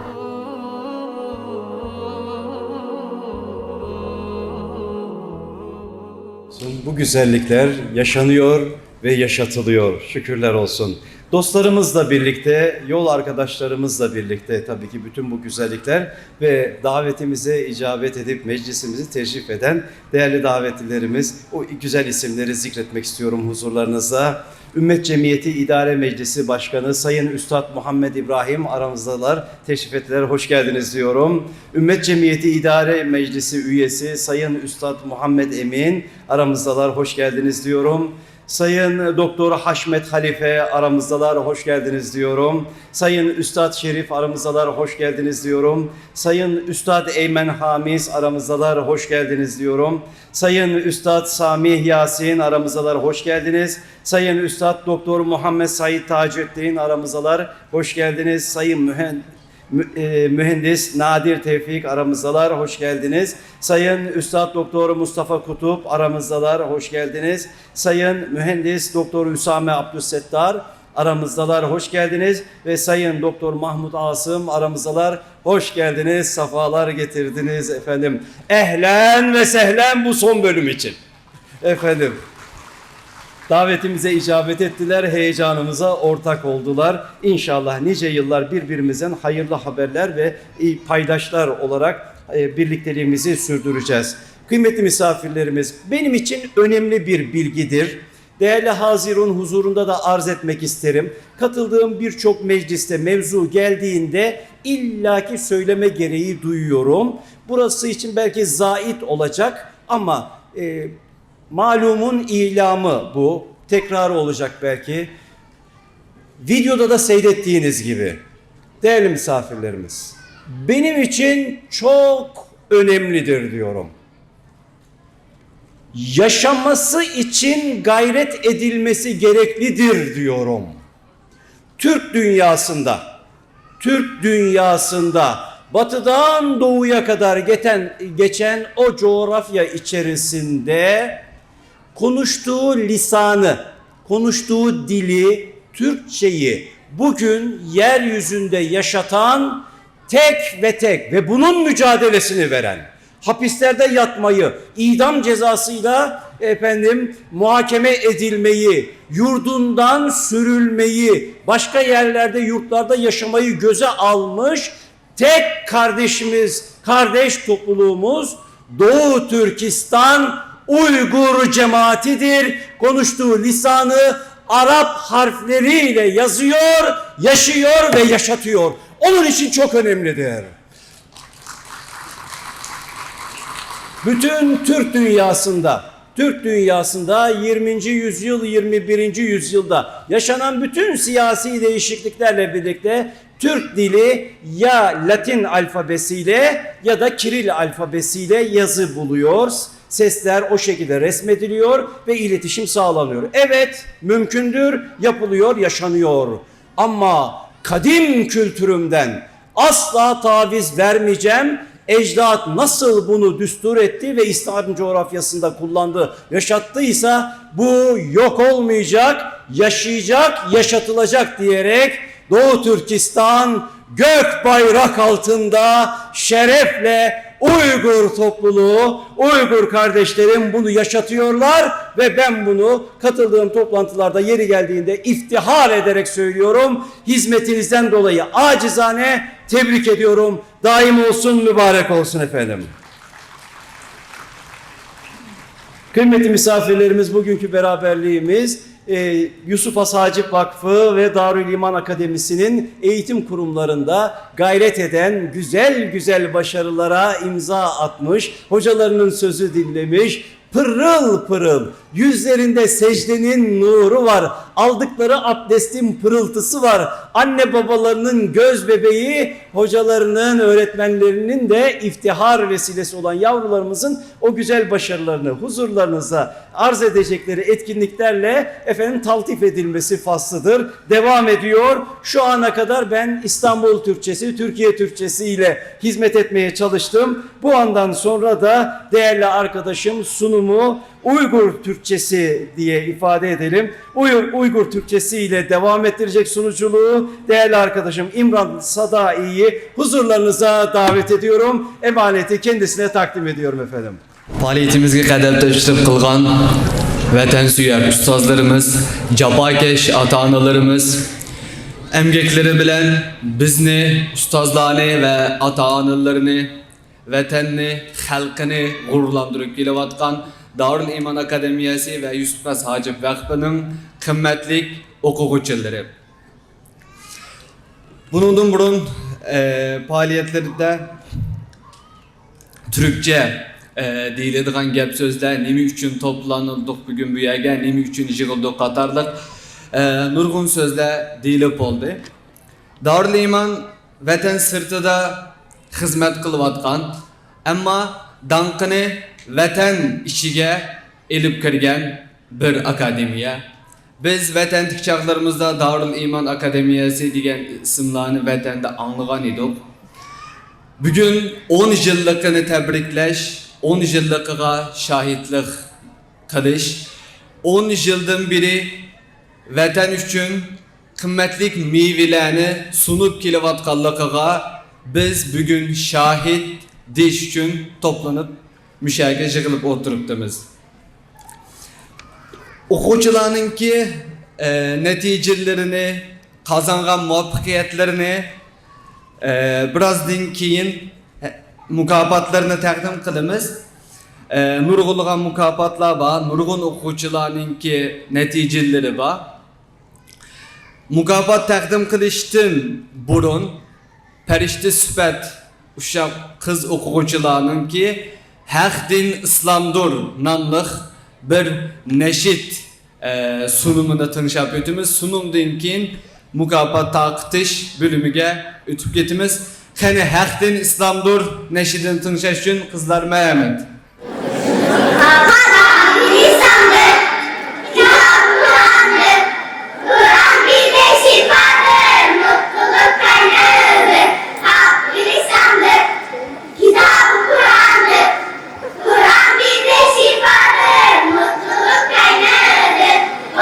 Bu güzellikler yaşanıyor ve yaşatılıyor. Şükürler olsun. Dostlarımızla birlikte, yol arkadaşlarımızla birlikte tabii ki bütün bu güzellikler ve davetimize icabet edip meclisimizi teşrif eden değerli davetlilerimiz, o güzel isimleri zikretmek istiyorum huzurlarınızda. Ümmet Cemiyeti İdare Meclisi Başkanı Sayın Üstad Muhammed İbrahim aramızdalar, teşrif ettiler, hoş geldiniz diyorum. Ümmet Cemiyeti İdare Meclisi Üyesi Sayın Üstad Muhammed Emin aramızdalar, hoş geldiniz diyorum. Sayın Doktor Haşmet Halife aramızdalar, hoş geldiniz diyorum. Sayın Üstad Şerif aramızdalar, hoş geldiniz diyorum. Sayın Üstad Eymen Hamis aramızdalar, hoş geldiniz diyorum. Sayın Üstad Samih Yasin aramızdalar, hoş geldiniz. Sayın Üstad Doktor Muhammed Said Taceddin aramızdalar, hoş geldiniz. Sayın Mühen- Mü- e, Mühendis Nadir Tevfik aramızdalar, hoş geldiniz. Sayın Üstad Doktor Mustafa Kutup aramızdalar, hoş geldiniz. Sayın Mühendis Doktor Üsame Abdüssettar aramızdalar, hoş geldiniz. Ve Sayın Doktor Mahmut Asım aramızdalar, hoş geldiniz, sefalar getirdiniz efendim. Ehlen ve sehlen bu son bölüm için. Efendim, davetimize icabet ettiler, heyecanımıza ortak oldular. İnşallah nice yıllar birbirimizden hayırlı haberler ve, e, paydaşlar olarak, e, birlikteliğimizi sürdüreceğiz. Kıymetli misafirlerimiz, benim için önemli bir bilgidir. Değerli Hazirun huzurunda da arz etmek isterim. Katıldığım birçok mecliste mevzu geldiğinde illaki söyleme gereği duyuyorum. Burası için belki zait olacak ama, e, malumun ilamı bu. Tekrarı olacak belki. Videoda da seyrettiğiniz gibi, değerli misafirlerimiz, benim için çok önemlidir diyorum. Yaşaması için gayret edilmesi gereklidir diyorum. Türk dünyasında, Türk dünyasında batıdan doğuya kadar geçen, geçen o coğrafya içerisinde konuştuğu lisanı, konuştuğu dili, Türkçeyi bugün yeryüzünde yaşatan tek ve tek ve bunun mücadelesini veren, hapislerde yatmayı, idam cezasıyla efendim, muhakeme edilmeyi, yurdundan sürülmeyi, başka yerlerde, yurtlarda yaşamayı göze almış tek kardeşimiz, kardeş topluluğumuz Doğu Türkistan Uygur cemaatidir. Konuştuğu lisanı Arap harfleriyle yazıyor, yaşıyor ve yaşatıyor. Onun için çok önemlidir. Bütün Türk dünyasında, Türk dünyasında yirminci yüzyıl, yirmi birinci yüzyılda yaşanan bütün siyasi değişikliklerle birlikte Türk dili ya Latin alfabesiyle ya da Kiril alfabesiyle yazı buluyor. Sesler o şekilde resmediliyor ve iletişim sağlanıyor. Evet, mümkündür, yapılıyor, yaşanıyor. Ama kadim kültürümden asla taviz vermeyeceğim. Ecdat nasıl bunu düstur etti ve İslam coğrafyasında kullandı, yaşattıysa bu yok olmayacak, yaşayacak, yaşatılacak diyerek Doğu Türkistan gök bayrak altında şerefle Uygur topluluğu, Uygur kardeşlerim bunu yaşatıyorlar ve ben bunu katıldığım toplantılarda yeri geldiğinde iftihar ederek söylüyorum. Hizmetinizden dolayı acizane tebrik ediyorum. Daim olsun, mübarek olsun efendim. Kıymetli misafirlerimiz, bugünkü beraberliğimiz e, Yusuf Has Hacip Vakfı ve Darül İman Akademisi'nin eğitim kurumlarında gayret eden, güzel güzel başarılara imza atmış, hocalarının sözü dinlemiş, pırıl pırıl, yüzlerinde secdenin nuru var, aldıkları abdestin pırıltısı var. Anne babalarının göz bebeği, hocalarının, öğretmenlerinin de iftihar vesilesi olan yavrularımızın o güzel başarılarını huzurlarınıza arz edecekleri etkinliklerle efendim taltif edilmesi faslıdır. Devam ediyor. Şu ana kadar ben İstanbul Türkçesi, Türkiye Türkçesi ile hizmet etmeye çalıştım. Bu andan sonra da değerli arkadaşım sunumu Uygur Türkçesi diye ifade edelim. Uy- Uygur Türkçesi ile devam ettirecek sunuculuğu değerli arkadaşım İmran Sadai'yi huzurlarınıza davet ediyorum. Emaneti kendisine takdim ediyorum efendim. پائالىيىتىمىزگە قەدەم تەشرىپ قىلغان ۋەتەنسۆيەر ئۇستازلىرىمىز، جاپاكەش ئاتا-ئانىلىرىمىز ئەمگەكلىرى بىلەن بىزنى، ئۇستازلارنى ۋە ئاتا-ئانىلىرىنى، ۋەتەننى، خەلقىنى غۇرۇرلاندۇرۇپ كېلىۋاتقان دارۇل ئىمان ئاكادېمىيەسى ۋە يۈسۈپ خاس ھاجىپ ۋەقپىنىڭ قىممەتلىك ئوقۇغۇچىلىرى. بۇنىڭدىن بۇرۇن، ئە، پائالىيەتلىرىدە تۈركچە، ئە، دېيىلىدىغان گەپ سۆزلەر، نېمە ئۈچۈن توپلانىلدۇق بۈگۈن بۇ يەرگە، نېمە ئۈچۈن يىغىلدۇق قاتارلىق، ئە، نۇرغۇن سۆزلەر دېيىلىپ بولدى. دارۇل ئىمان ۋەتەن سىرتىدا خىزمەت قىلىۋاتقان، ئەمما داڭقىنى ۋەتەن ئىچىگە ئېلىپ كىرگەن بىر ئاكادېمىيە. بىز ۋەتەندىكى چاغلىرىمىزدا دارۇل ئىمان ئاكادېمىيەسى دېگەن ئىسىملارنى ۋەتەندە ئاڭلىغان ئىدۇق. بۈگۈن ئون يىللىقىنى تەبرىكلەش، ئون يىللىقىغا شاھىتلىق قىلىش، ئون يىلدىن بېرى ۋەتەن ئۈچۈن قىممەتلىك مېۋىلەرنى سۇنۇپ كېلىۋاتقانلىقىغا بىز بۈگۈن شاھىت دېيىش ئۈچۈن توپلىنىپ، مۇشۇ يەرگە يىغىلىپ ئولتۇرۇپتىمىز. ئوقۇغۇچىلارنىڭكى، ئە، نەتىجىلىرىنى، قازانغان مۇۋەپپەقىيەتلىرىنى، ئە، بىرازدىن كېيىن، ئە، مۇكاپاتلىرىنى تەقدىم قىلىمىز. ئە، نۇرغۇنلىغان مۇكاپاتلار بار، نۇرغۇن ئوقۇغۇچىلارنىڭكى نەتىجىلىرى بار. مۇكاپات تەقدىم قىلىشتىن بۇرۇن، پەرىشتە سۈپەت ئۇششاق قىز ئوقۇغۇچىلارنىڭكى ھەق دىن ئىسلامدۇر ناملىق بىر نەشىد، ئە، سۇنۇمىنى تىڭشاپ ئۆتىمىز. سۇنۇمدىن كېيىن مۇكاپات تارقىتىش بۆلۈمىگە ئۆتۈپ كېتىمىز. قېنى، ھەق دىن ئىسلامدۇر نەشىدىنى تىڭشاش ئۈچۈن قىزلار، مەرھەمەت. Kur'an bir de şifadır, mutluluk kaynağıdır. Hak bir İslam'dır, kitabı Kur'an'dır. Kur'an bir de şifadır, mutluluk kaynağıdır.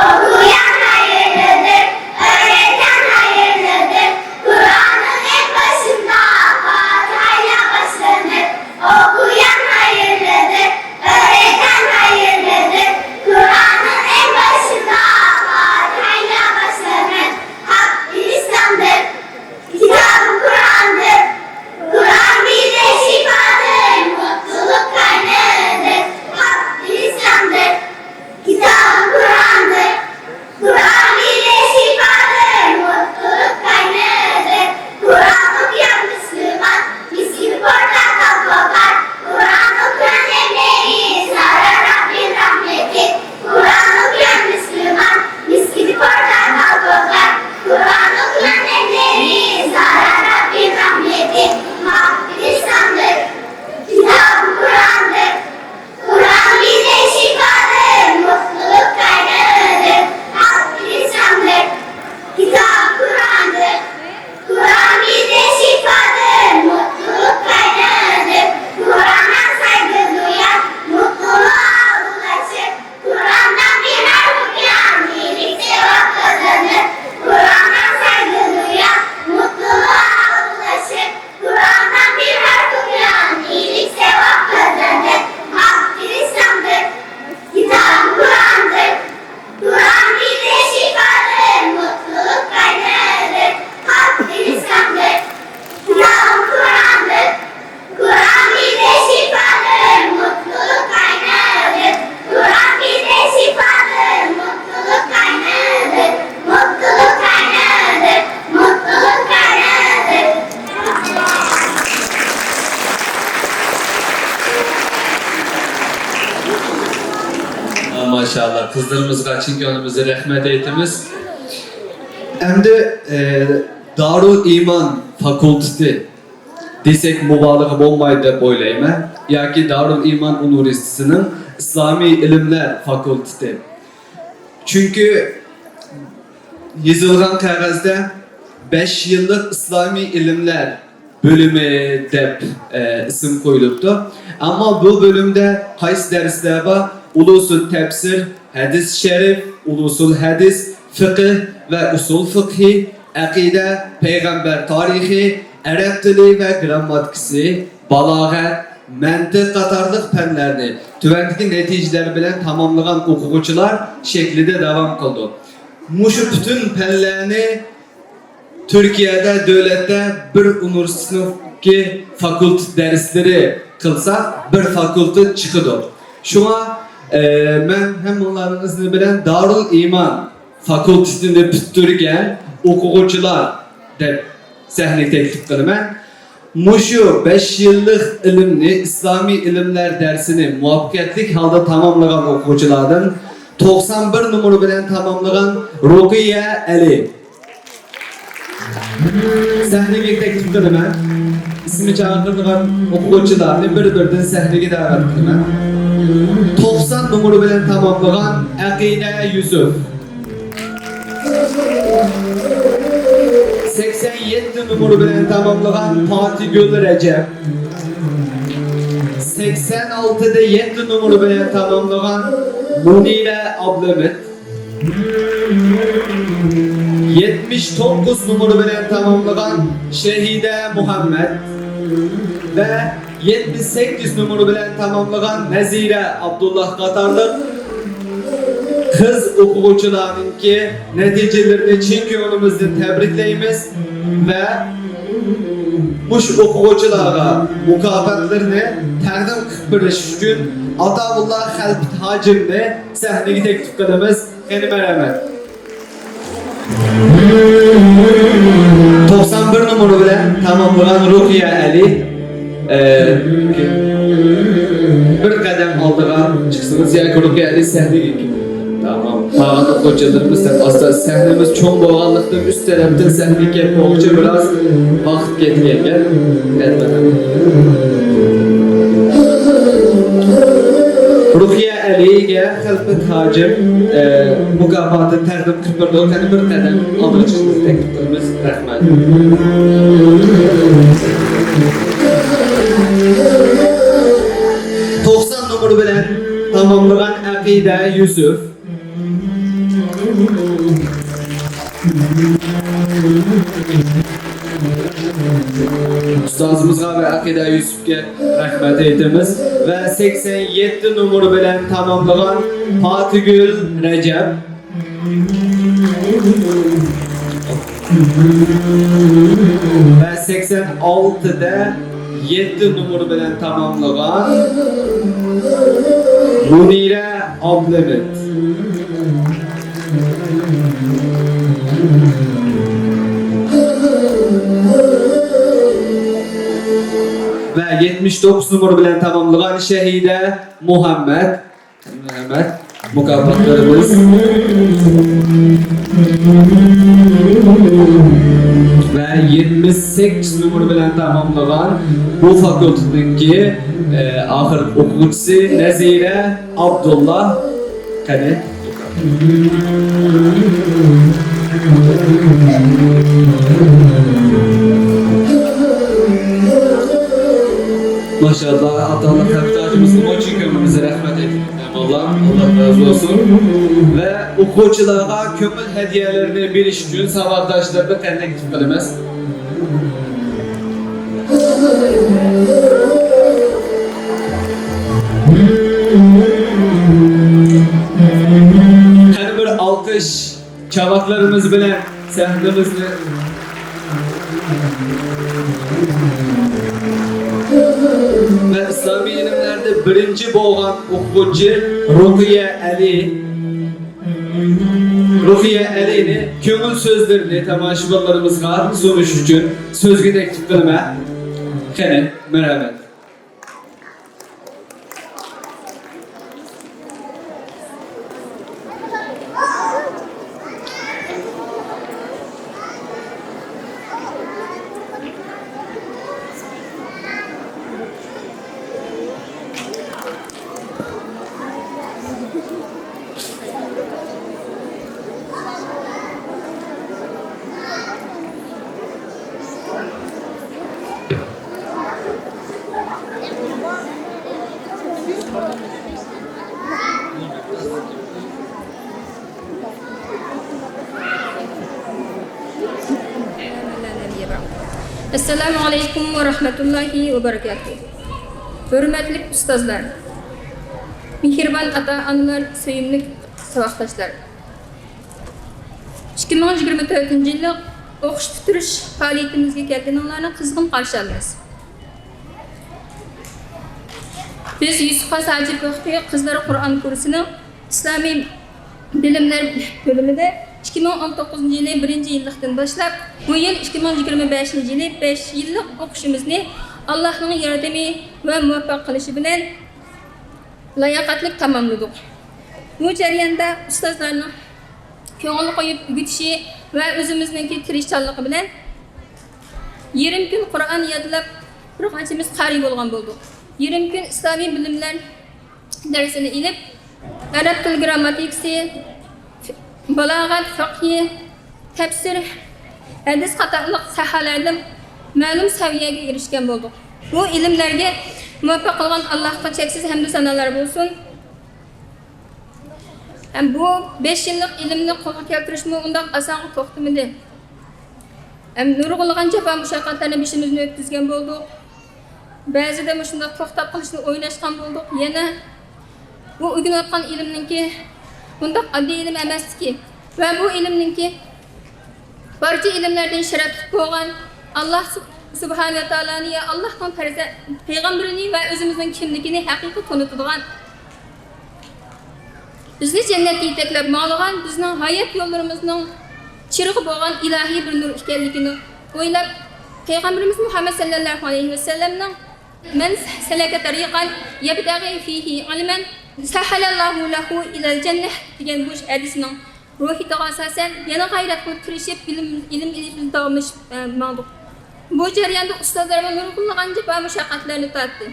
Okuyan hayırlıdır, öğreten hayırlıdır. Kur'an'ın en başında Fatiha'yla başlanır. Okuyan hayırlıdır, öğreten ماشائاللا، قىزلىرىمىزغا چىن كۆڭلىمىزدىن رەھمەت ئېيتىمىز. ئەمدى، ئە، دارۇل ئىمان فاكۇلتېتى دېسەك مۇبالىغە بولمايدۇ دەپ ئويلايمەن. ياكى دارۇل ئىمان ئۇنىۋېرسىتېتىنىڭ ئىسلامىي ئىلىملەر فاكۇلتېتى. چۈنكى يېزىلغان قەغەزدە بەش يىللىق ئىسلامىي ئىلىملەر بۆلۈمى دەپ، ئە، ئىسىم قويۇلۇپتۇ. ئەمما بۇ بۆلۈمدە قايسى دەرسلەر بار؟ ئۇلۇسۇل تەپسىر، ھەدىس شەرىف، ئۇلۇسۇل ھەدىس، فىقىھ ۋە ئۇسۇل فىقھى، ئەقىدە، پەيغەمبەر تارىخى، ئەرەب تىلى ۋە گرامماتىكىسى، بالاغەت، مەنتىق قاتارلىق پەنلەرنى تۆۋەندىكى نەتىجىلەر بىلەن تاماملىغان ئوقۇغۇچىلار شەكلىدە داۋام قىلىدۇ. مۇشۇ پۈتۈن پەنلەرنى تۈركىيەدە دۆلەتتە بىر ئۇنىۋېرسىتېتنىڭكى فاكۇلتېت دەرسلىرى قىلساق، بىر فاكۇلتېت چىقىدۇ. شۇڭا، ئە، مەن ھەممىڭلارنىڭ ئىزنى بىلەن دارۇل ئىمان فاكۇلتېتىنى پۈتتۈرگەن ئوقۇغۇچىلار دەپ سەھنىگە تەكلىپ قىلىمەن. مۇشۇ بەش يىللىق ئىلىمنى، ئىسلامىي ئىلىملەر دەرسىنى مۇۋەپپەقىيەتلىك ھالدا تاماملىغان ئوقۇغۇچىلاردىن توقسان بىر نومۇر بىلەن تاماملىغان رۇقىيە ئەلى سەھنىگە تەكلىپ قىلىمەن. ئىسمى چاقىرىلغان ئوقۇغۇچىلارنى بىر-بىردىن سەھنىگە دەۋەت قىلىمەن. توقسان نومۇر بىلەن تاماملىغان ئەقىدە يۈسۈپ. سەكسەن يەتتە نومۇر بىلەن تاماملىغان پاتىگۈل رەجەپ. سەكسەن ئالتىدە يەتتە نومۇر بىلەن تاماملىغان مۇنىرە ئابلىمىت. يەتمىش توققۇز نومۇر بىلەن تاماملىغان شەھىدە مۇھەممەد ۋە يەتمىش سەككىز نومۇر بىلەن تاماملىغان نەزىرە ئابدۇللا قاتارلىق قىز ئوقۇغۇچىلارنىڭكى نەتىجىلىرىنى چىن كۆڭلىمىزدىن تەبرىكلەيمىز ۋە مۇشۇ ئوقۇغۇچىلارغا مۇكاپاتلىرىنى تەقدىم قىلىپ بېرىش ئۈچۈن ئاتاۋۇللا خەلپىت ھاجىمنى سەھنىگە تەكلىپ قىلىمىز. قېنى، مەرھەمەت. توقسان بىر نومۇر بىلەن تاماملىغان رۇقىيە ئەلى، ئە، بىر قەدەم ئالدىغا چىقسىڭىز ياكى رۇقىيە ئەلى سەھنىگە كېلىڭ. تامام. قالغان ئوقۇغۇچىلىرىمىز دەپ ئاستا، سەھنىمىز چوڭ بولغانلىقتىن، ئۈست تەرەپتىن سەھنىگە كەپ بولغۇچە بىراز ۋاقىت كەتكەن گەپ. رۇقىيە ئەلىگە خەلپەت ھاجىم، ئە، مۇكاپاتى تەقدىم قىلىپ بېرىدۇ. قېنى، بىر قەدەم ئالدىغا چىقىشىڭىزنى تەكلىپ قىلىمىز. رەھمەت. توقسان نومۇر بىلەن تاماملىغان ئەقىدە يۈسۈپ. ئۇستازىمىزغا ۋە ئەقىدە يۈسۈپكە رەھمەت ئېيتىمىز. ۋە سەكسەن يەتتە نومۇر بىلەن تاماملىغان پاتىگۈل رەجەپ. ۋە سەكسەن ئالتىدە يەتتە نومۇر بىلەن تاماملىغان مۇنىرە ئابلىمىت. ۋە يەتمىش توققۇز نومۇر بىلەن تاماملىغان شەھىدە مۇھەممەد. رەھمەت. مۇكاپاتلىرىمىز. ۋە يەتمىش سەككىز نومۇر بىلەن تاماملىغان بۇ فاكۇلتېتنىڭكى، ئە، ئاخىرقى ئوقۇغۇچىسى نەزىرە ئابدۇللا. قېنى. ماشائاللا، ئاتالىق خەلپەت ھاجىمىزغىمۇ چىن كۆڭلىمىزدىن رەھمەت ئېيتىمىز. ئاللا، ئاللا رازى بولسۇن. ۋە ئوقۇغۇچىلارغا كۆڭۈل ھەدىيەلىرىنى بېرىش ئۈچۈن ساۋاقداشلىرىنى قېنى تەكلىپ قىلىمىز. قېنى، بىر ئالقىش. چاۋاكلىرىمىز بىلەن سەھنىمىزنى ۋە ئىسلامىي ئىلىملەردە بىرىنچى بولغان ئوقۇغۇچى رۇقىيە ئەلى، رۇقىيە ئەلىنى كۆڭۈل سۆزلىرىنى تاماشىبىنلىرىمىزغا سۇنۇش ئۈچۈن سۆزگە تەكلىپ قىلىمەن. قېنى، مەرھەمەت. ئەسسالامۇ ئەلەيكۇم ۋە رەھمەتۇللاھى ۋە بەرىكاتۇھ. ھۆرمەتلىك ئۇستازلار، مېھرىبان ئاتا-ئانىلار، سۆيۈملۈك ساۋاقداشلار! ئىككى مىڭ يىگىرمە تۆتىنچى يىللىق ئوقۇش پۈتتۈرۈش پائالىيىتىمىزگە كەلگىنىڭلارنى قىزغىن قارشى ئالىمىز. بىز يۈسۈپ خاس ھاجىپ ۋەقپى قىزلار قۇرئان كۇرسىنىڭ ئىسلامىي بىلىملەر بۆلۈمىدە ئىككى مىڭ ئون توققۇزىنچى يىلى بىرىنچى يىللىقتىن باشلاپ، بۇ يىل ئىككى مىڭ يىگىرمە بەشىنچى يىلى بەش يىللىق ئوقۇشىمىزنى ئاللاھنىڭ ياردىمى ۋە مۇۋەپپەق قىلىشى بىلەن لاياقەتلىك تاماملىدۇق. بۇ جەرياندا ئۇستازلارنىڭ كۆڭۈل قويۇپ ئۆگىتىشى ۋە ئۆزىمىزنىڭكى تىرىشچانلىقى بىلەن يېرىم كۈن قۇرئان يادلاپ، بىر قانچىمىز قارىي بولغان بولدۇق. يېرىم كۈن ئىسلامىي بىلىملەر دەرسىنى ئېلىپ، ئەرەب تىل گىرامماتىكىسى، بالاغەت، فىقھى، تەپسىر، ھەدىس قاتارلىق ساھەلەردە مەلۇم سەۋىيەگە ئېرىشكەن بولدۇق. بۇ ئىلىملەرگە مۇۋەپپەق قىلغان ئاللاھقا چەكسىز ھەمدۇ سانالار بولسۇن. ھەم بۇ بەش يىللىق ئىلىمنى قولغا كەلتۈرۈشمۇ ئۇنداق ئاسانغا توختىمىدى. ھەم نۇرغۇنلىغان جاپا مۇشەققەتلەرنى بېشىمىزدىن ئۆتكۈزگەن بولدۇق. بەزىدە مۇشۇنداق توختاپ قېلىشنى ئويلاشقان بولدۇق. يەنە بۇ ئۆگىنىۋاتقان ئىلىمنىڭكى بۇنداق ئاددىي ئىلىم ئەمەستىكى ۋە بۇ ئىلىمنىڭكى بارچە ئىلىملەردىن شەرەپلىك بولغان ئاللاھ سۇ-، سۇبھانەھۇ ۋە تائالانى، يا ئاللاھنىڭ پەرزەنت پەيغەمبىرىنى ۋە ئۆزىمىزنىڭ كىملىكىنى ھەقىقىي تونۇتىدىغان، بىزنى جەننەتكە يېتەكلەپ ماڭىدىغان، بىزنىڭ ھايات يوللىرىمىزنىڭ چىرىغى بولغان ئىلاھىي بىر نۇر ئىكەنلىكىنى ئويلاپ، پەيغەمبىرىمىز مۇھەممەد سەللەللاھۇ ئەلەيھى ۋەسەللەمنىڭ «مەن سەلەكە تەرىقەن يەبتەغى فىھى ئىلمەن سەھەلەللاھۇ لەھۇ ئىلەل جەننەھ» دېگەن بۇ ھەدىسىنىڭ روھىيىتىغا ئاساسەن، يەنە غەيرەت قىلىپ تىرىشىپ، بىلىم، ئىلىم ئېلىشىمىزنى داۋاملىشىپ، ئە، ماڭدۇق. بۇ جەرياندا ئۇستازلارمۇ نۇرغۇنلىغان جاپا مۇشەققەتلەرنى تارتتى.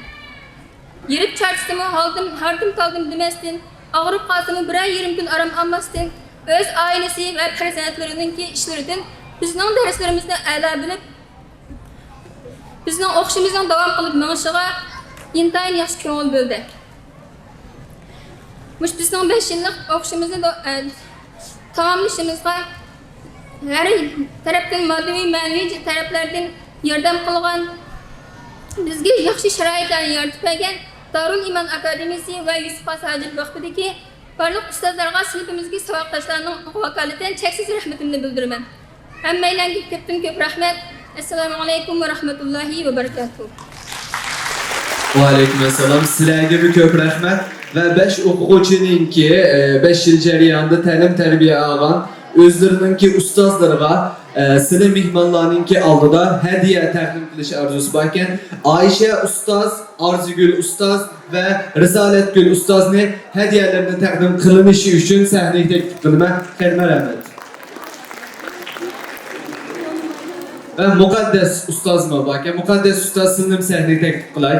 يېرىپ چارچىسىمۇ، ھالدىم، ھاردىم-تالدىم دېمەستىن، ئاغرىپ قالسىمۇ، بىرەر يېرىم كۈن ئارام ئالماستىن، ئۆز ئائىلىسى ۋە پەرزەنتلىرىنىڭكى ئىشلىرىدىن بىزنىڭ دەرسلىرىمىزنى ئەلا بىلىپ، بىزنىڭ ئوقۇشىمىزنىڭ داۋام قىلىپ مېڭىشىغا ئىنتايىن ياخشى كۆڭۈل بۆلدى. مۇشۇ بىزنىڭ بەش يىللىق ئوقۇشىمىزنى دو-، ئە، تاماملىشىمىزغا ھەر تەرەپتىن، ماددىي، مەنىۋى تەرەپلەردىن ياردەم قىلغان، بىزگە ياخشى شارائىتلارنى يارىتىپ بەرگەن دارۇل ئىمان ئاكادېمىيىسى ۋە يۈسۈپ خاس ھاجىپ ۋەقپىدىكى بارلىق ئۇستازلارغا، سىنىپىمىزدىكى ساۋاقداشلارنىڭ ۋاكالىتەن چەكسىز رەھمىتىمنى بىلدۈرىمەن. ھەممەيلەنگە كۆپتىن كۆپ رەھمەت. ئەسسالامۇ ئەلەيكۇم ۋە رەھمەتۇللاھى ۋە بەرىكاتۇھ. ۋەئەلەيكۇم ئەسسالام. سىلەرگىمۇ كۆپ رەھمەت. ۋە بەش ئوقۇغۇچىنىڭكى، ئە، بەش يىل جەريانىدا تەلىم-تەربىيە ئالغان ئۆزلىرىنىڭكى ئۇستازلىرىغا، ئە، سىلى مېھمانلارنىڭكى ئالدىدا ھەدىيە تەقدىم قىلىش ئارزۇسى باركەن. ئايشە ئۇستاز، ئارزۇگۈل ئۇستاز ۋە رىسالەتگۈل ئۇستازنى ھەدىيەلىرىنى تەقدىم قىلىنىشى ئۈچۈن سەھنىگە تەكلىپ قىلىمەن. قەدىمە رەھمەت. ۋە مۇقەددەس ئۇستازمۇ باركەن. مۇقەددەس ئۇستاز، سىلىنىمۇ سەھنىگە تەكلىپ قىلاي.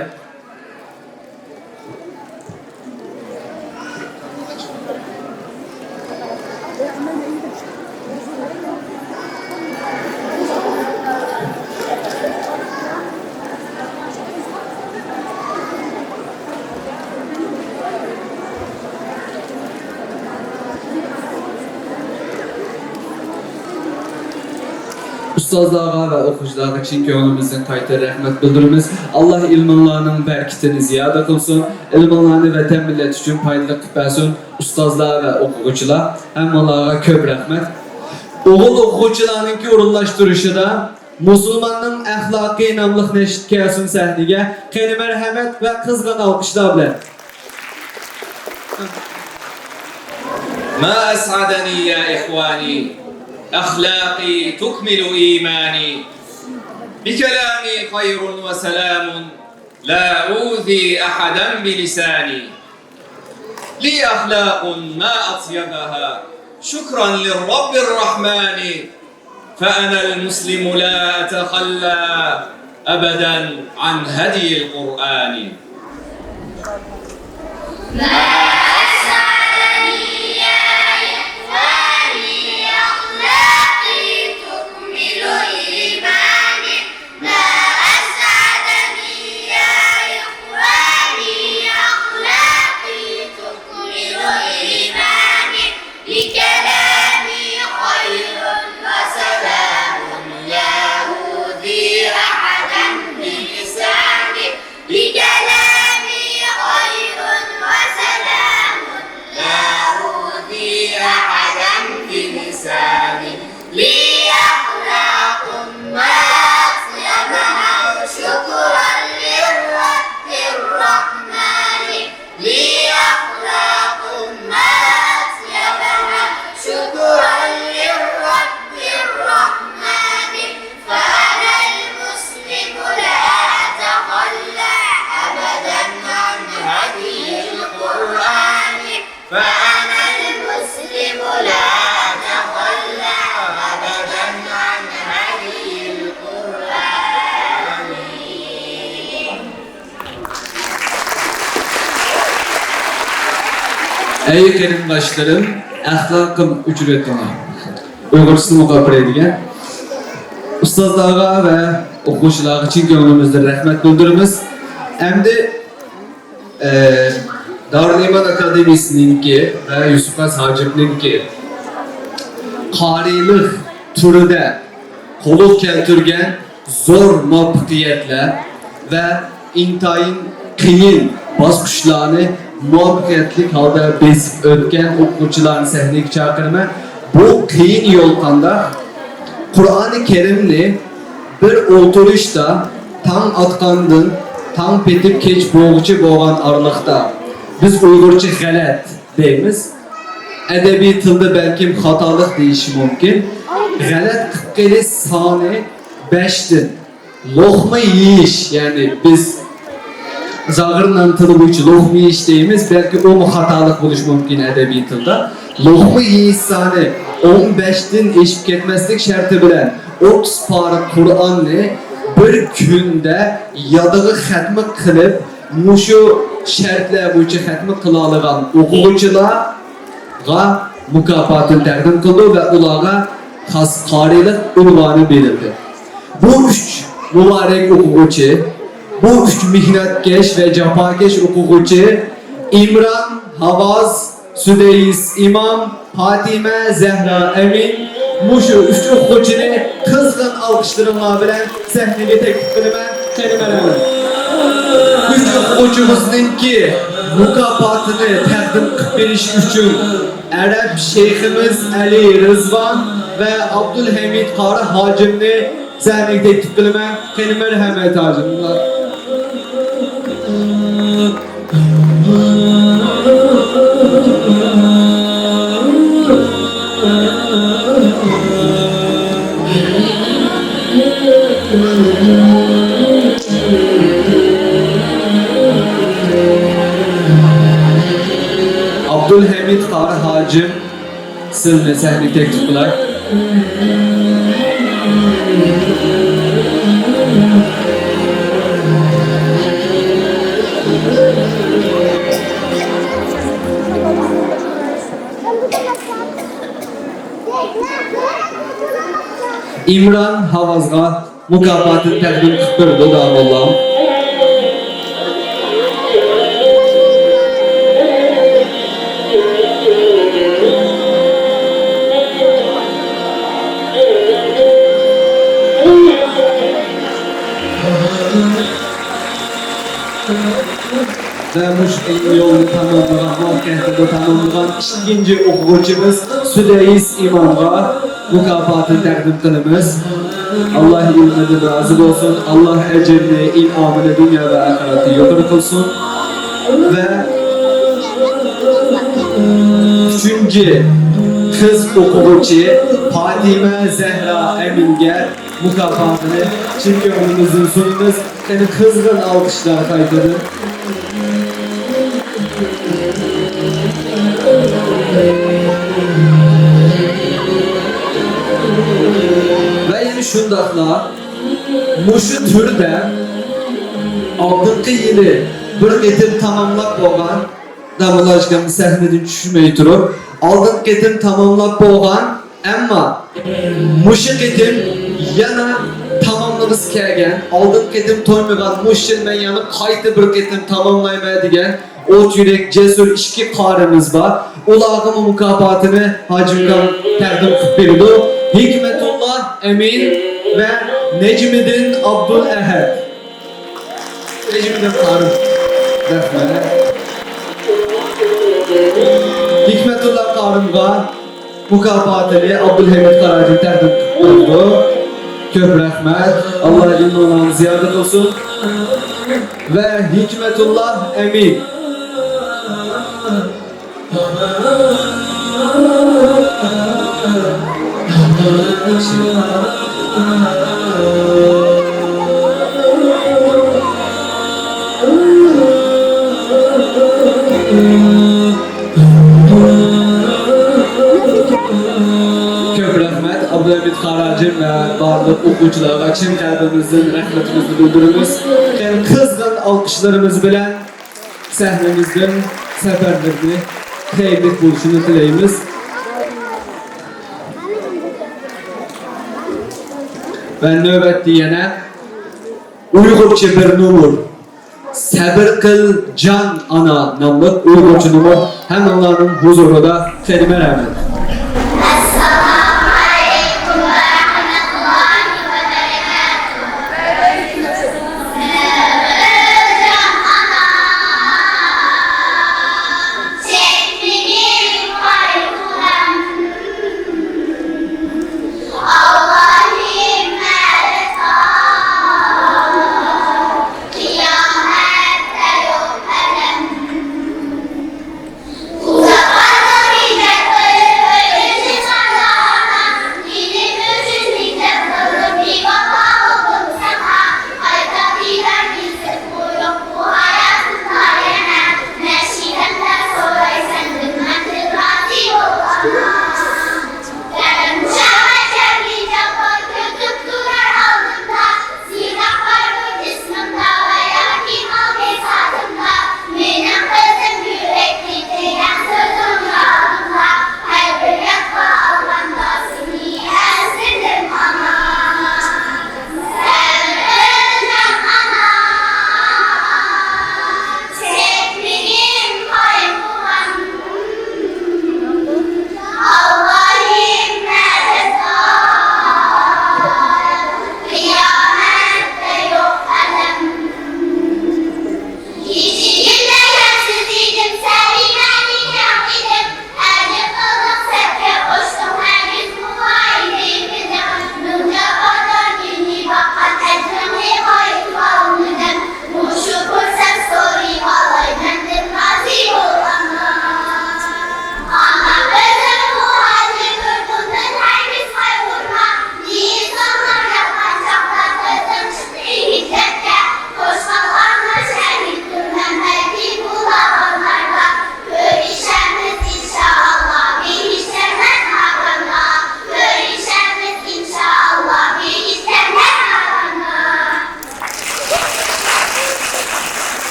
ئۇستازلارغا ۋە ئوقۇغۇچىلارغا چىن كۆڭلىمىزدىن قايتا رەھمەت بىلدۈرىمىز. ئاللا ئىلمىڭلارنىڭ بەرىكىتىنى زىيادە قىلسۇن، ئىلمىڭلارنى ۋەتەن، مىللەت ئۈچۈن پايدىلىق قىلىپ بەرسۇن. ئۇستازلار ۋە ئوقۇغۇچىلار، ھەممىڭلارغا كۆپ رەھمەت. ئوغۇل ئوقۇغۇچىلارنىڭكى ئورۇنلاشتۇرۇشىدا مۇسۇلماننىڭ ئەخلاقى ناملىق نەشىد كەلسۇن سەھنىگە. قېنى مەرھەمەت ۋە قىزغىن ئالقىشلار بىلەن. ما أسعدني يا إخواني، أخلاقي تكمل إيماني، بكلامي خير وسلام، لا أؤذي أحدا بلساني. لي أخلاق ما أطيبها، شكرا للرب الرحمن، فأنا المسلم لا أتخلى أبدا عن هدي القرآن. ما أسعدني يا إخواني، أخلاقي تكمل إيماني. ما أسعدني يا إخواني، أخلاقي تكمل إيماني. بكلامي خير وسلام، لا أؤذي ئەي قېرىنداشلىرىم، ئەخلاقىم ئۆچۈرۈۋېتىڭلار. ئۇيغۇرچىسىنى ئوقۇپ بېرەي دېگەن. ئۇستازلارغا ۋە ئوقۇغۇچىلارغا چىن كۆڭلىمىزدىن رەھمەت بىلدۈرىمىز. ئەمدى، ئە، دارۇلئىمان ئاكادېمىيىسىنىڭكى ۋە يۈسۈپ قاسىم ھاجىپنىڭكى قارىيلىق تۈرىدە قولغا كەلتۈرگەن زور مۇۋەپپەقىيەتلەر ۋە ئىنتايىن قىيىن باسقۇچلارنى مۇۋەپپەقىيەتلىك ھالدا بېسىپ ئۆتكەن ئوقۇغۇچىلارنى سەھنىگە چاقىرىمەن. بۇ قىيىن يول قانداق؟ قۇرئانى كەرىمنى بىر ئولتۇرۇشتا تاڭ ئاتقاندىن تاڭ پېتىپ كەچ بولغۇچە بولغان ئارىلىقتا بىز ئۇيغۇرچە غەلەت دەيمىز. ئەدەبىي تىلدا بەلكىم خاتالىق دېيىشى مۇمكىن. غەلەت قىلىپ قېلىش سانى بەشتىن. لوقما يېيىش، يەنى بىز زاغرا نان تىلى بويىچە لوقما يېيىش دەيمىز، بەلكى ئۇمۇ خاتالىق بولۇشى مۇمكىن ئەدەبىي تىلدا. لوقما يېيىش سانى ئون بەشتىن ئېشىپ كەتمەسلىك شەرتى بىلەن ئوتتۇز پارە قۇرئاننى بىر كۈندە يادىغا خەتمە قىلىپ، مۇشۇ شەرتلەر بويىچە خەتمە قىلالىغان ئوقۇغۇچىلارغا مۇكاپاتىنى تەقدىم قىلىدۇ ۋە ئۇلارغا خاس قارىيلىق ئۇنۋانى بېرىلدى. بۇ ئۈچ مۇبارەك ئوقۇغۇچى، بۇ ئۈچ مېھنەتكەش ۋە جاپاكەش ئوقۇغۇچى ئىمران، ھاۋاز، سۈدەيس ئىمام، پاتىمە، زەھرا ئەمىن، مۇشۇ ئۈچ ئوقۇغۇچىنى قىزغىن ئالقىشلىرىڭلار بىلەن سەھنىگە تەكلىپ قىلىمەن. قېنى، مەرھەمەت. ئۈچ ئوقۇغۇچىمىزنىڭكى مۇكاپاتىنى تەقدىم قىلىپ بېرىش ئۈچۈن ئەرەب شەيخىمىز ئەلى رىزۋان ۋە ئابدۇلھەمىد قارى ھاجىمنى سەھنىگە تەكلىپ قىلىمەن. قېنى، مەرھەمەت، ھاجىملار. ئابدۇلھەمىد قارى ھاجىم، سىلنى سەھنىگە تەكلىپ قىلاي. ئىمران ھاۋازغا مۇكاپاتىنى تەقدىم قىلىپ بېرىدۇ، داموللام. ۋە مۇشۇ قىيىن يولنى تاماملىغان، مۇۋەپپەقىيەتلىك تاماملىغان ئىككىنچى ئوقۇغۇچىمىز سۈدەيس ئىمامغا مۇكاپاتىنى تەقدىم قىلىمىز. ئاللا ئىلمىدىن رازى بولسۇن. ئاللا ئەجرىنى، ئىنئامىنى دۇنيا ۋە ئاخىرەتتە يۇقىرى قىلسۇن. ۋە ئۈچىنچى قىز ئوقۇغۇچى پاتىمە زەھرا ئەمىنگە مۇكاپاتىنى چىن كۆڭلىمىزدىن سۇنىمىز. قېنى، قىزغىن ئالقىشلار قايتىدىن. ۋە يەنە شۇنداقلا مۇشۇ تۈردە ئالدىنقى يىلى بىر قېتىم تاماملاپ بولغان، داموللا ئاكام سەھنىدىن چۈشمەي تۇرۇپ، ئالدىنقى قېتىم تاماملاپ بولغان، ئەمما مۇشۇ قېتىم يەنە تاماملىغۇسى كەلگەن، ئالدىنقى قېتىم تويمىغان، مۇشۇ يىل مەن يەنە قايتا بىر قېتىم تاماملايمەن دېگەن ئوت يۈرەك، جەسۇر ئىككى قارىمىز بار. ئۇلارغىمۇ مۇكاپاتىنى ھاجىمكام تەقدىم قىلىپ بېرىدۇ. ھېكمەتۇللا ئەمىن ۋە نەجمىدىن ئابدۇلئەھەد. نەجمىدىن قارىم. رەھمەت. ھېكمەتۇللا قارىمغا مۇكاپاتىنى ئابدۇلھەمىد قاراجى تەقدىم قىلىپ بېرىدۇ. كۆپ رەھمەت. ئاللا ئىلمىڭلارنى زىيادە قىلسۇن. ۋە ھېكمەتۇللا ئەمىن. كۆپ رەھمەت ئابدۇلھەمىد قاراجىم ۋە بارلىق ئوقۇغۇچىلارغا چىن قەلبىمىزدىن رەھمىتىمىزنى بىلدۈرىمىز. قىزغىن ئالقىشلىرىمىز بىلەن سەھنىمىزدىن سەپەرلىرىنى خەيرلىك بولۇشىنى تىلەيمىز. ۋە نۆۋەتتە يەنە ئۇيغۇرچە بىر نومۇر، سەبرى قىل جان ئانا ناملىق ئۇيغۇرچە نومۇر ھەممىڭلارنىڭ ھۇزۇرىدا. خېلى مەرھەمەت.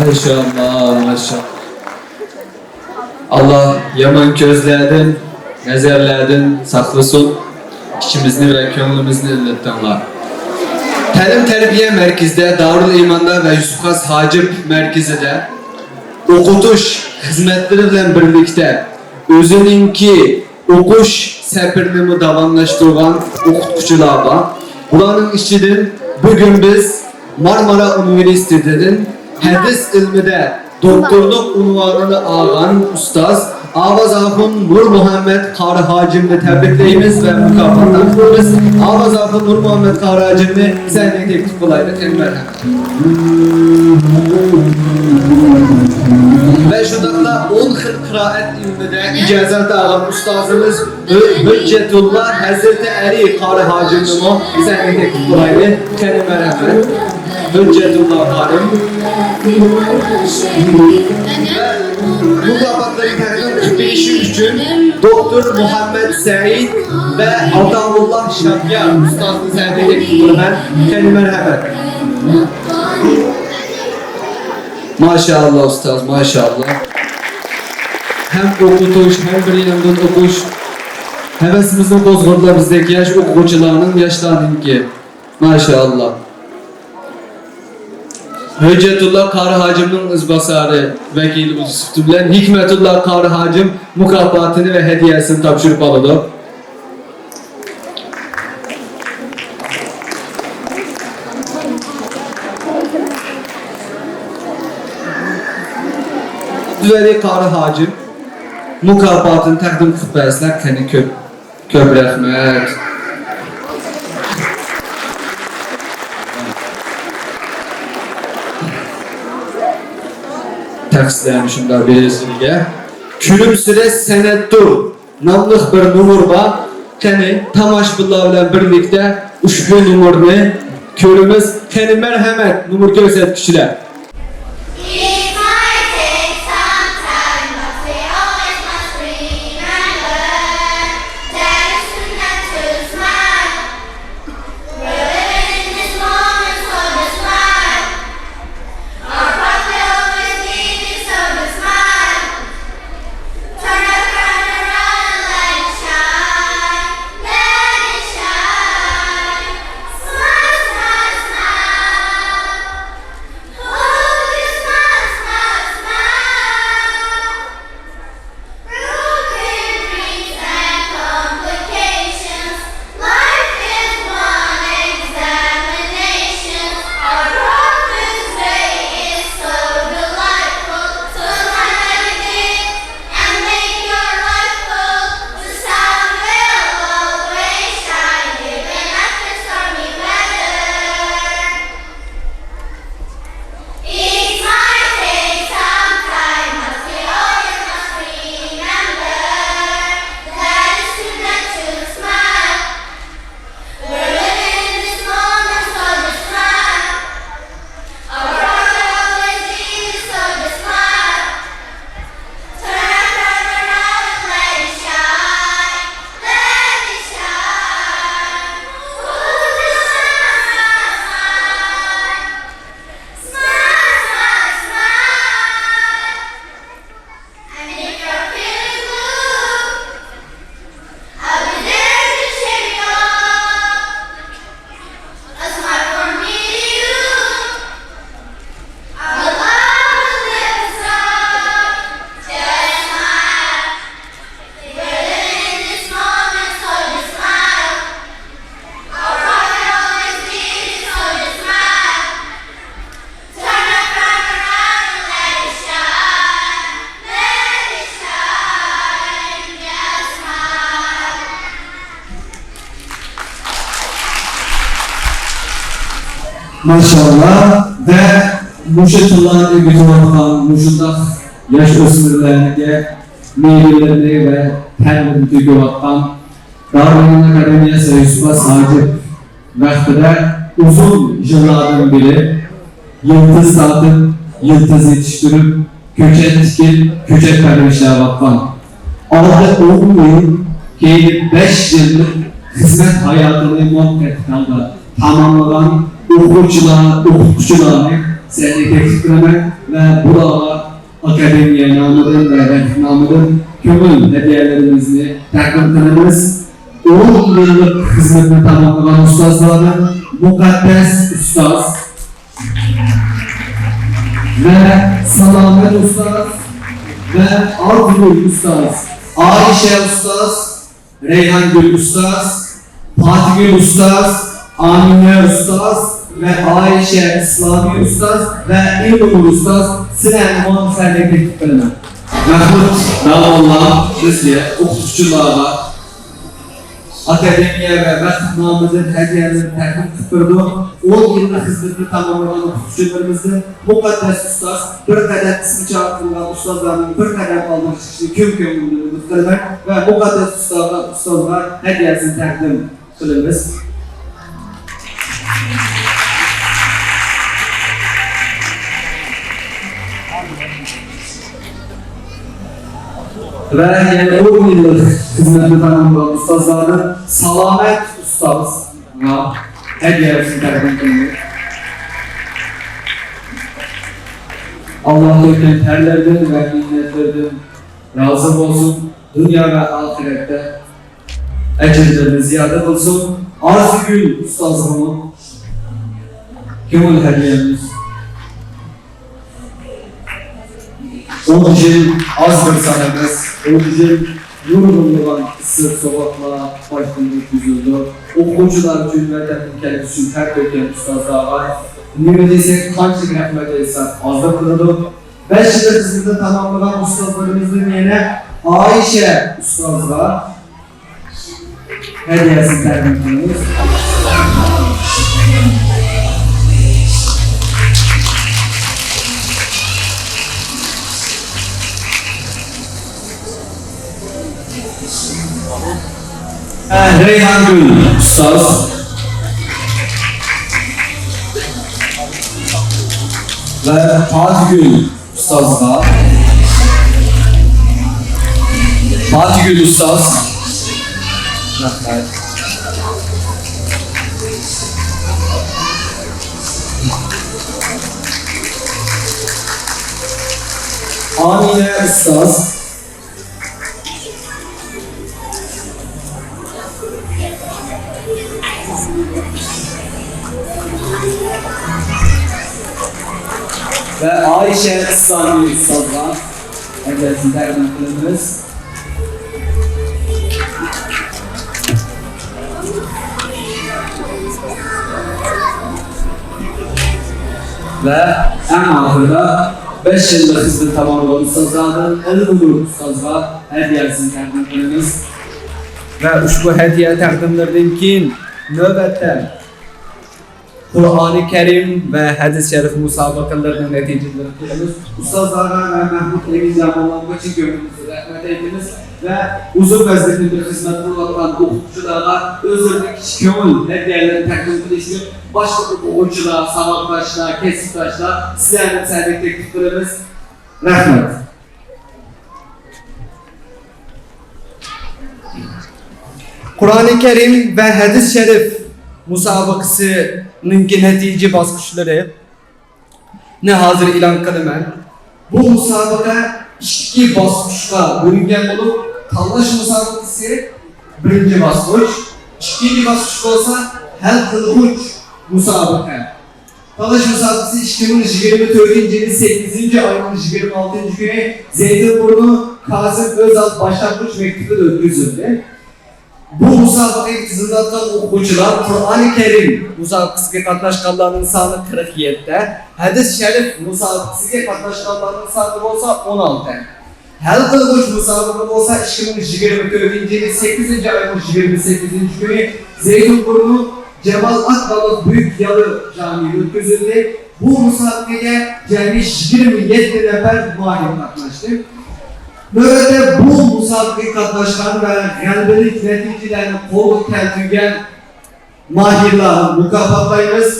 ماشائاللا، ماشائاللا. ئاللا يامان كۆزلەردىن، نەزەرلەردىن ساقلىسۇن. ئىچىمىزنى ۋە كۆڭلىمىزنى ئىللىتىڭلار. تەلىم-تەربىيە مەركىزىدە، دارۇل ئىماندا ۋە يۈسۈپ خاس ھاجىپ مەركىزىدە ئوقۇتۇش خىزمەتلىرى بىلەن بىرلىكتە ئۆزىنىڭكى ئوقۇش سەپىرىنىمۇ داۋاملاشتۇرغان ئوقۇتقۇچىلار بار. بۇلارنىڭ ئىچىدىن بۈگۈن بىز مارمارا ئۇنىۋېرسىتېتىدىن ھەدىس ئىلمىدە دوكتورلۇق ئۇنۋانىنى ئالغان ئۇستاز ئاۋاز ئاخۇن نۇرمۇھەممەت قارى ھاجىمنى تەبرىكلەيمىز ۋە مۇكاپاتلاندۇرىمىز. ئاۋاز ئاخۇن نۇرمۇھەممەت قارى ھاجىمنى سەھنىگە تەكلىپ قىلايلى. قېنى، مەرھەمەت. ۋە شۇنداقلا ئون خىل قىرائەت ئىلمىدە ئىجازەت ئالغان ئۇستازىمىز ھۆ-، ھۆججەتۇللا ھەزرىتى ئەلى قارى ھاجىمنىمۇ سەھنىگە تەكلىپ قىلايلى. قېنى، مەرھەمەت. ھۆججەتۇللا قارىم. ۋە مۇكاپاتلارنى تەقدىم قىلىپ بېرىشى ئۈچۈن دوكتور مۇھەممەد سەئىد ۋە ئاتاۋۇللا شاپيار ئۇستازنى سەھنىگە تەكلىپ قىلىمەن. قېنى، مەرھەمەت. ماشائاللا ئۇستاز، ماشائاللا. ھەم ئوقۇتۇش، ھەم بىر ياندىن ئوقۇش ھەۋىسىمىزنى قوزغىدىلا بىزدەك ياش ئوقۇغۇچىلارنىڭ، ياشلارنىڭكى. ماشائاللا. ھۆججەتۇللا قارى ھاجىمنىڭ ئىزباسارى، ۋەكىلى بولۇش سۈپىتى بىلەن ھېكمەتۇللا قارى ھاجىم مۇكاپاتىنى ۋە ھەدىيەسىنى تاپشۇرۇپ ئالىدۇ. ئابدۇۋەلى قارى ھاجىم مۇكاپاتىنى تەقدىم قىلىپ بەرسىلەر، قېنى، كۆپ، كۆپ رەھمەت. تەخسىلەرنى شۇنداق بېرىشىگە. كۈلۈمسىرەش سەنئەتتۇر ناملىق بىر نومۇر بار. قېنى، تاماشىبىنلار بىلەن بىرلىكتە ئۇشبۇ نومۇرنى كۆرىمىز. قېنى، مەرھەمەت، نومۇر كۆرسەتكۈچىلەر. ماشائاللا. ۋە مۇشۇ تىللارنى ئۆگىتىۋاتقان مۇشۇنداق ياش ئۆسمۈرلەرگە مېۋىلىرىنى ۋە تەرلىرىنى تۆكۈۋاتقان دارۇلئۇلۇم ئاكادېمىيەسى رەئىس باش ھاجىپ ۋاقتىدا ئۇزۇن يىللاردىن بېرى يىلتىز تارتىپ، يىلتىز يېتىشتۈرۈپ، كۆچەت تىكىپ، كۆچەت پەرۋىشلەۋاتقان، ئالدى ئون يىل، كەينى بەش يىللىق خىزمەت ھاياتىنى مۇۋەپپەقىيەتلىك ھالدا تاماملىغان ئوقۇغۇچىلار، ئوقۇتقۇچىلارنى سەھنىگە تەكلىپ قىلىمەن ۋە بۇلارغا ئاكادېمىيە نامىدىن ۋە رەھبەر نامىدىن كۆڭۈل ھەدىيەلىرىمىزنى تەقدىم قىلىمىز. ئون يىللىق خىزمىتىنى تاماملىغان ئۇستازلاردىن مۇقەددەس ئۇستاز ۋە سالامەت ئۇستاز ۋە ئارزۇگۈل ئۇستاز، ئائىشە ئۇستاز، رەيھانگۈل ئۇستاز، پاتىگۈل ئۇستاز، ئامىنە ئۇستاز ۋە ئائىشە ئىسلامى ئۇستاز ۋە ئىلمىنۇر ئۇستاز، سىلەرنىمۇ سەھنىگە تەكلىپ قىلىمەن. مەھمۇد داموللا بىزگە ئوقۇتقۇچىلارغا ئاكادېمىيە ۋە مەكتەپ نامىدىن ھەدىيەلەرنى تەقدىم قىلىپ بېرىدۇ. ئون يىللىق خىزمىتىنى تاماملىغان ئوقۇتقۇچىلىرىمىزدىن مۇقەددەس ئۇستاز، بىر قەدەم ئىسمى چاقىرىلغان ئۇستازلارنىڭ بىر قەدەم ئالدىغا چىقىشىنى كۆڭ كۆڭلىمىزدىن ئۈمىد قىلىمەن ۋە مۇقەددەس ئۇستازغا، ئۇستازغا ھەدىيەسىنى تەقدىم قىلىمىز. ۋە يەنە ئون يىللىق خىزمەتنى تاماملىغان ئۇستازلاردىن سالامەت ئۇستازغا ھەدىيەسىنى تەقدىم قىلىمىز. ئاللا تۆككەن تەرلىرىدىن ۋە مېھنەتلىرىدىن رازى بولسۇن. دۇنيا ۋە ئاخىرەتتە ئەجىرلىرىنى زىيادە قىلسۇن. ئارزۇگۈل ئۇستازغىمۇ كۆڭۈل ھەدىيەمىز. ئون يىل ئاز بىر سان ئەمەس، ئون يىل نۇرغۇنلىغان ئىسسىق سوغۇقلار باشتىن ئۆتكۈزۈلىدۇ. ئوقۇغۇچىلار ئۈچۈن، ۋەتەندىن كەلگۈسى ئۈچۈن تەر تۆككەن ئۇستازلارغا نېمە دېسەك، قانچىلىك رەھمەت ئېيتساق ئازدۇر قىلىدۇ. بەش يىللىق خىزمىتىنى تاماملىغان ئۇستازلىرىمىزدىن يەنە ئائىشە ئۇستازغا ھەدىيەسىنى تەقدىم قىلىمىز. رەيھانگۈل ئۇستاز ۋە پاتىگۈل ئۇستازغا، پاتىگۈل ئۇستاز، رەھمەت. ئامىنە ئۇستاز. ۋە ئائىشە ئىسلامى ئۇستازغا ھەدىيەسىنى تەقدىم قىلىمىز. ۋە ئەڭ ئاخىرىدا بەش يىللىق خىزمىتى تاماملىغان ئۇستازلاردىن ئەلىنۇر ئۇستازغا ھەدىيەسىنى تەقدىم قىلىمىز. ۋە ئۇشبۇ ھەدىيە تەقدىملىرىدىن كېيىن نۆۋەتتە قۇرئانى كەرىم ۋە ھەدىس شەرىف مۇسابىقىلىرىنىڭ نەتىجىلىرىنى كۆرىمىز. ئۇستازلارغا ۋە مەھمۇد ئەمىن داموللامغا چىن كۆڭلىمىزدىن رەھمەت ئېيتىمىز ۋە ئۇزۇن مەزگىلدىن بېرى خىزمەت قىلىۋاتقان ئوقۇتقۇچىلارغا ئۆزلىرىنىڭ كىچىك كۆڭۈل ھەدىيەلىرىنى تەقدىم قىلىشتىن باشقا ئوقۇغۇچىلار، ساۋاقداشلار، كەسىپداشلار سىلەرنى سەھنىگە تەكلىپ قىلىمىز. رەھمەت. قۇرئانى كەرىم ۋە ھەدىس شەرىف مۇسابىقىسىنىڭكى نەتىجە باسقۇچلىرىنى ھازىر ئېلان قىلىمەن. بۇ مۇسابىقە ئىككى باسقۇچقا بۆلۈنگەن بولۇپ، تاللاش مۇسابىقىسى بىرىنچى باسقۇچ، ئىككىنچى باسقۇچ بولسا ھەل قىلغۇچ مۇسابىقە. تاللاش مۇسابىقىسى ئىككى مىڭ يىگىرمە تۆتىنچى يىلى سەككىزىنچى ئاينىڭ يىگىرمە ئالتىنچى كۈنى زەيتىنبۇرنۇ كازىم ئۆزئات باشلانغۇچ مەكتىپىدە ئۆتكۈزۈلدى. بۇ مۇسابىقىگە تىزىملاتقان ئوقۇغۇچىلار قۇرئانى كەرىم مۇسابىقىسىگە قاتناشقانلارنىڭ سانى قىرىق يەتتە، ھەدىس شەرىپ مۇسابىقىسىگە قاتناشقانلارنىڭ سانى بولسا ئون ئالتە. ھەل قىلغۇچ مۇسابىقە بولسا ئىككى مىڭ يىگىرمە تۆتىنچى يىلى سەككىزىنچى ئاينىڭ يىگىرمە سەككىزىنچى كۈنى زەيتۇنبۇرنۇ جامال ئاق بالىق بۈيۈك ياۋا جامىدا ئۆتكۈزۈلدى. بۇ مۇسابىقىگە جەمئىي يىگىرمە يەتتە نەپەر ماھىر قاتناشتى. نۆۋەتتە بۇ مۇسابىقىگە قاتناشقان ۋە غەلىبىلىك نەتىجىلەرنى قولغا كەلتۈرگەن ماھىرلارنى مۇكاپاتلايمىز.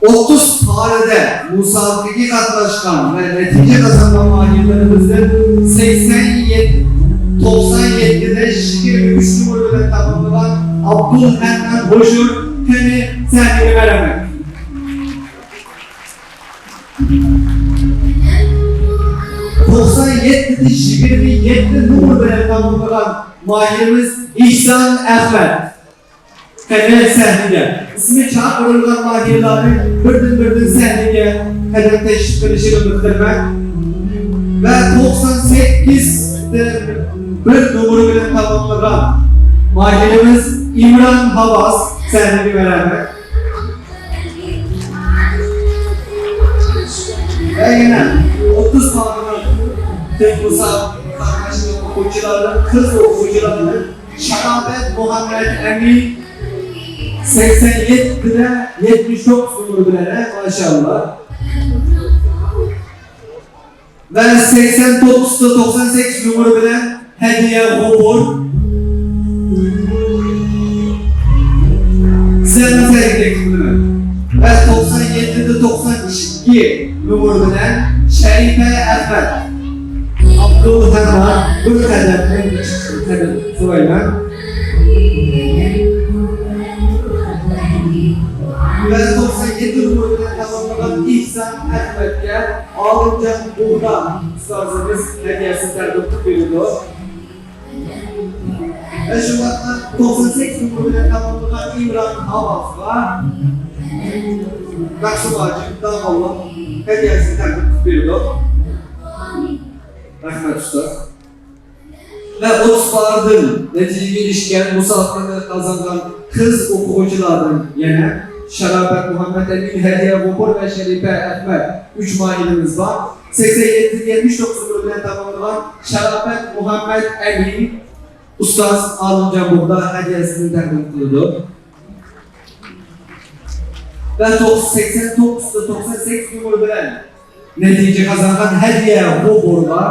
ئوتتۇز پارىدە مۇسابىقىگە قاتناشقان ۋە نەتىجە قازانغان ماھىرلىرىمىزدىن سەكسەن يەتتە، توقسان يەتتىدە يىگىرمە ئۈچ نومۇر بىلەن تاماملىغان ئابدۇلھەننان ھوشۇر، قېنى سەھنىگە مەرھەمەت. توقسان يەتتىدە يىگىرمە يەتتە نومۇر بىلەن تاماملىغان ماھىرىمىز ئېھسان ئەخمەت. قېنى سەھنىگە. ئىسمى چاقىرىلغان ماھىرلارنى بىردىن-بىردىن سەھنىگە قەدەم تەشرىپ قىلىشىنى ئۈمىد قىلىمەن. ۋە توقسان سەككىز بىر نومۇر بىلەن تاماملىغان ماھىرىمىز ئىمران ھاۋاس سەھنىگە مەرھەمەت. ۋە يەنە ئوتتۇز پارىنىڭ تۆت مۇسابىقە قاتناشقان ئوقۇغۇچىلاردىن، قىز ئوقۇغۇچىلاردىن شاراپەت مۇھەممەت ئەمىن سەكسەن يەتتىدە يەتمىش توققۇز نومۇر بىلەن، ھە، ماشائاللا. ۋە سەكسەن توققۇزدا توقسان سەككىز نومۇر بىلەن ھەدىيە غوپۇر. سىلەرنى سەھنىگە تەكلىپ قىلىمەن. ۋە توقسان يەتتىدە توقسان ئىككى نومۇر بىلەن شەرىپە ئەخمەت. ئابدۇلھەممات بىر قەدەمدىن قەدەم سورايمەن. ۋە توقسان يەتتە نومۇر بىلەن تاماملىغان ئېھسان ئەخمەتكە ئالىمجان بۇغدا ئۇستازىمىز ھەدىيەسىنى تەقدىم قىلىپ بېرىدۇ. ۋە شۇنداقلا توقسان سەككىز نومۇر بىلەن تاماملىغان ئىمران ھاۋازغا مەخسۇم ھاجىم داڭغاللىق ھەدىيەسىنى تەقدىم قىلىپ بېرىدۇ. رەھمەت، ئۇستاز. ۋە ئوتتۇز پارىدىن نەتىجىگە ئېرىشكەن، مۇسابىقىنى قازانغان قىز ئوقۇغۇچىلاردىن يەنە شاراپەت مۇھەممەت ئەمىن، ھەدىيە غوپۇر ۋە شەرىپە ئەخمەت ئۈچ ماھىرىمىز بار. سەكسەن يەتتە يەتمىش توققۇز نومۇر بىلەن تاماملىغان شاراپەت مۇھەممەت ئەمىن ئۇستاز ئالىمجان بۇغدا ھەدىيەسىنى تەقدىم قىلىدۇ. ۋە توقسان، سەكسەن توققۇزدا توقسان سەككىز نومۇر بىلەن نەتىجە قازانغان ھەدىيە غوپۇرغا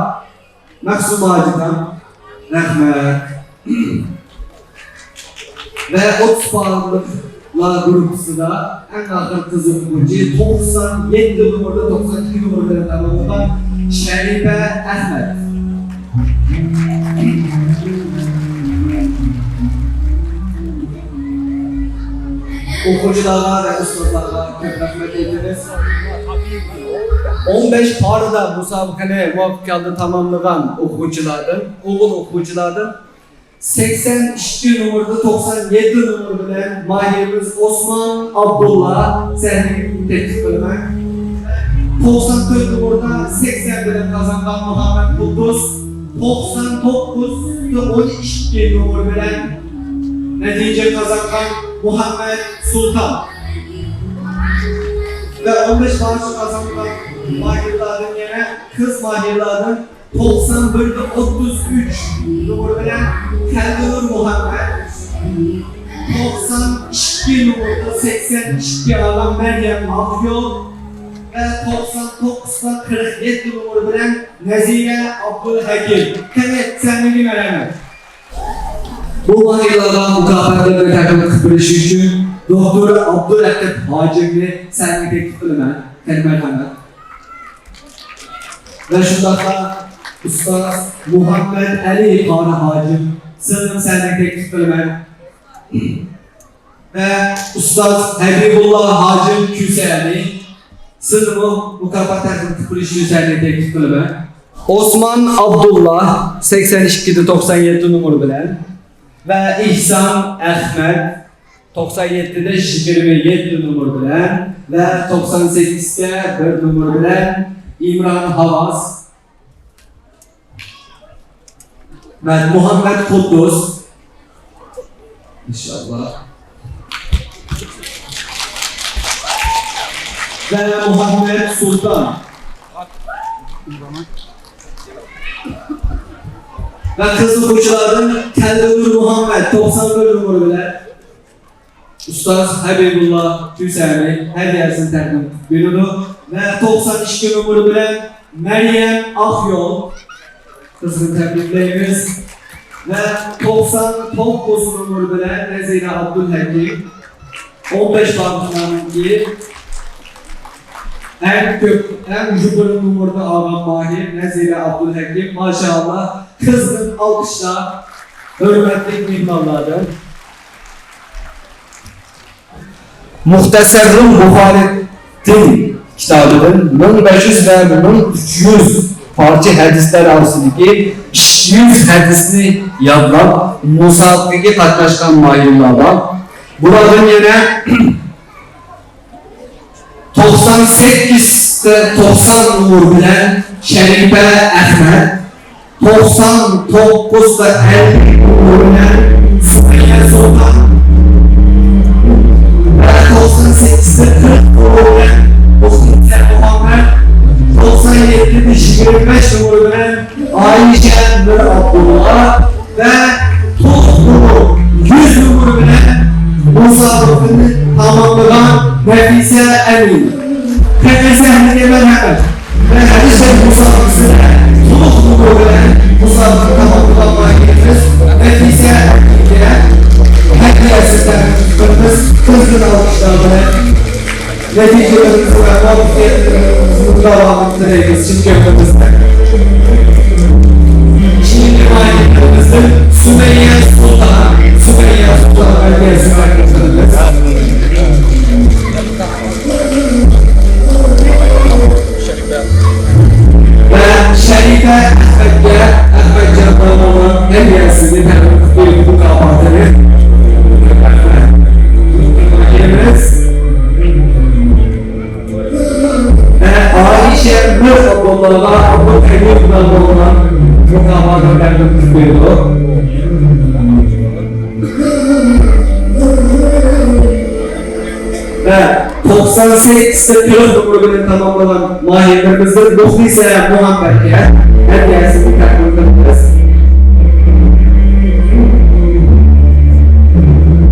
مەخسۇم ھاجىتام، رەھمەت. ۋە ئوتتۇز پارلىقلار گۇرۇپپىسىدا ئەڭ ئاخىرقى قىز ئوقۇغۇچى، توقسان يەتتە نومۇردا، توقسان ئىككى نومۇر بىلەن تاماملىغان شەرىپە ئەخمەت. ئوقۇغۇچىلارغا ۋە ئۇستازلارغا كۆپ رەھمەت ئېيتىمىز. ئون بەش پارىدا مۇسابىقىنى مۇۋەپپەقىيەتلىك تاماملىغان ئوقۇغۇچىلاردىن، ئوغۇل ئوقۇغۇچىلاردىن سەكسەن ئىككى نومۇردا توقسان يەتتە نومۇر بىلەن ماھىرىمىز ئوسمان ئابدۇللا سەھنىگە تەكلىپ قىلىمەن. توقسان تۆت نومۇردا سەكسەن بىلەن قازانغان مۇھەممەد قۇددۇس، توقسان توققۇزدا ئون ئىككى نومۇر بىلەن نەتىجە قازانغان مۇھەممەد سۇلتان ۋە ئون بەش پارچە قازانغان ماھىرلاردىن يەنە قىز ماھىرلاردىن توقسان بىردە ئوتتۇز ئۈچ نومۇر بىلەن كەلدىنۇر مۇھەممەد، توقسان ئىككى نومۇردا سەكسەن ئىككى ئاغام مەريەم ئاقيول ۋە توقسان توققۇزدا قىرىق يەتتە نومۇر بىلەن نەزىرە ئابدۇلھەكىم. قېنى، سەھنىگە مەرھەمەت. بۇ ماھىرلارغا مۇكاپاتلىرىنى تەقدىم قىلىپ بېرىش ئۈچۈن دوختۇر ئابدۇرەقىب ھاجىمنى سەھنىگە تەكلىپ قىلىمەن. قېنى، مەرھەمەت. ۋە شۇنداقلا ئۇستاز مۇھەممەد ئەلى قارى ھاجىم، سىزنى سەھنىگە تەكلىپ قىلىمەن. ۋە ئۇستاز ھەبىبۇللا ھاجىم كۈسەنى، سىزنىمۇ مۇكاپات تەقدىم قىلىپ بېرىش ئۈچۈن سەھنىگە تەكلىپ قىلىمەن. ئوسمان ئابدۇللا، سەكسەن ئىككىدە توقسان يەتتە نومۇر بىلەن ۋە ئېھسان ئەخمەت، توقسان يەتتىدە يىگىرمە يەتتە نومۇر بىلەن ۋە توقسان سەككىزدە بىر نومۇر بىلەن ئىمران ھاۋاس ۋە مۇھەممەد قۇددۇس، ئىنشاللا، ۋە مۇھەممەد سۇلتان ۋە قىز ئوقۇغۇچىلاردىن كەلدىنۇر مۇھەممەد، توقسان بىر نومۇر بىلەن. ئۇستاز ھەبىبۇللا تۈزەنى ھەدىيەسىنى تەقدىم قىلىپ بېرىدۇ ۋە توقسان ئىككى نومۇر بىلەن مەريەم ئاقيول قىزنى تەبرىكلەيمىز ۋە توقسان توققۇز نومۇر بىلەن نەزىرە ئابدۇلھەكىم، ئون بەش بابىتنىڭكى ئەڭ كۆپ، ئەڭ يۇقىرى نومۇرنى ئالغان ماھىر نەزىرە ئابدۇلھەكىم، ماشائاللا، قىزغىن ئالقىشلار ھۆرمەتلىك مېھمانلاردىن. مۇختەسەرۇل بۇخارىدىن كىتابىدىن مىڭ بەش يۈز ۋە مىڭ ئۈچ يۈز پارچە ھەدىسلەر ئارىسىدىكى ئىككى يۈز ھەدىسنى يادلاپ، مۇسابىقىگە قاتناشقان ماھىرلار بار. بۇلاردىن يەنە توقسان سەككىز، توقسان نومۇر بىلەن شەرىپە ئەخمەت، توقسان توققۇز ۋە ئەللىك نومۇر بىلەن سۈمەييە سۇلتان ۋە توقسان سەككىز قىرىق نومۇر بىلەن مۇخلىسە مۇھەممەد، توقسان يەتتە يىگىرمە بەش نومۇر بىلەن ئايشە مىر ئابدۇللا ۋە توققۇز نومۇر، يۈز نومۇر بىلەن مۇسابىقىنى تاماملىغان نەفىسە ئەمىن. قېنى سەھنىگە مەرھەمەت. ۋە ھەدىسە مۇسابىقىسىدە توققۇز نومۇر بىلەن مۇسابىقىنى تاماملىغان ماھىرىمىز نەفىسە ئەمىنگە ھەدىيەسىنى تەقدىم قىلىمىز. قىزغىن ئالقىشلار بىلەن. نەتىجىلىرىمىز ۋە مۇۋەپپەقىيەتلىرىمىزنىڭ داۋامىنى تىلەيمىز چىن كۆڭلىمىزدىن. ئىككىنچى ماھىرىمىزدىن سۈمەييە سۇلتان، سۈمەييە سۇلتان ھەدىيەسىنى تەقدىم قىلىمىز. ۋە شەرىپە ئەخمەتكە ئەخمەتجان داموللام ھەدىيەسىنى تەقدىم قىلىپ بېرىپ مۇكاپاتىنى بېرىمىز. ۋە ئائىشە مىر ئابدۇللاغا ئابدۇلكەرىم داموللام مۇكاپاتىنى تەقدىم قىلىپ بېرىدۇ. ۋە توقسان سەككىز قىرىق نومۇر بىلەن تاماملىغان ماھىرلىرىمىزدىن مۇخلىسە مۇھەممەتكە ھەدىيەسىنى تەقدىم قىلىمىز.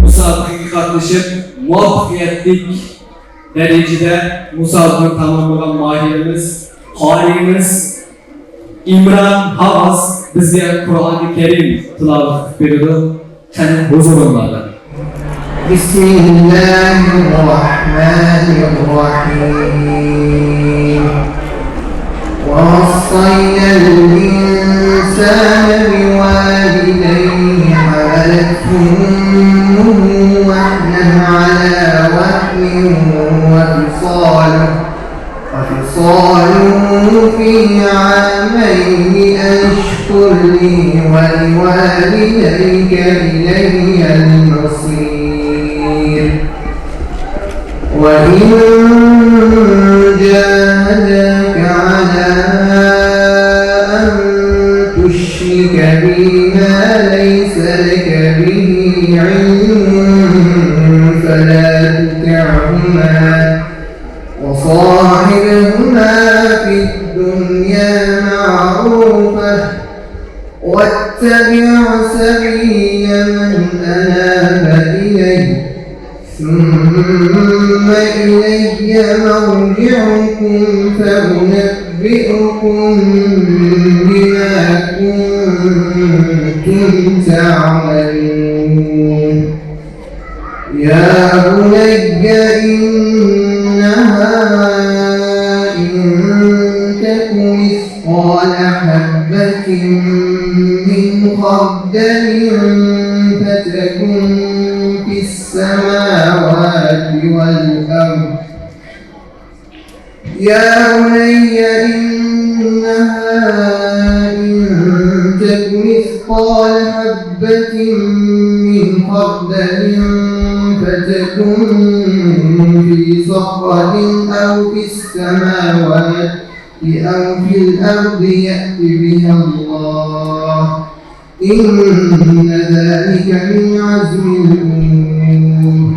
مۇسابىقىگە قاتنىشىپ، مۇۋەپپەقىيەتلىك دەرىجىدە مۇسابىقىنى تاماملىغان ماھىرىمىز، قارىيىمىز ئىمران ھاۋاز بىزگە قۇرئانى كەرىم تىلاۋەت قىلىپ بېرىدۇ. قېنى، ھۇزۇرۇڭلاردا. بسم الله الرحمن الرحيم. ووصينا الإنسان بوالديه حملته أمه وهنا على وهن وفصاله وفصاله في عامين أن اشكر لي ولوالديك إلي المصير. وإن جاهداك على أن تشرك بي ما ليس لك به علم فلا تطعهما وصاحبهما في الدنيا معروفة واتبع سبيل من أناب إلي ثم إلي مرجعكم فأنبئكم بما كنتم تعملون. يا بني إنها إن تك مثقال حبة من خردل فتكن في السماوات والأرض يا بني إنها إن تك مثقال حبة من خردل فتكن في صخرة أو في السماوات أو في الأرض يأت بها الله إن ذلك من عزم الأمور.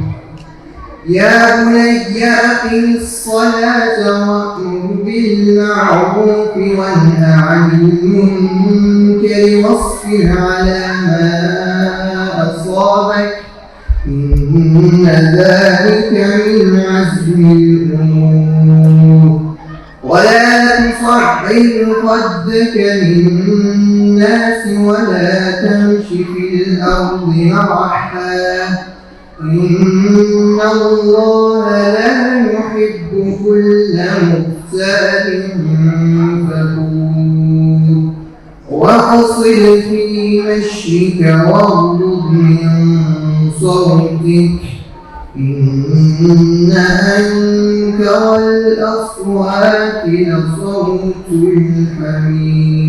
يا بني أقم الصلاة وأمر بالمعروف وانه عن المنكر واصبر على ما أصابك إن ذلك من عزم الأمور. ولا تصعر خدك للناس ولا تمش في الأرض مرحا. إن الله لا يحب كل مختال فخور. وأقصد في مشيك واغضض من صوتك. إن أنكر الأصوات لصوت الحمير.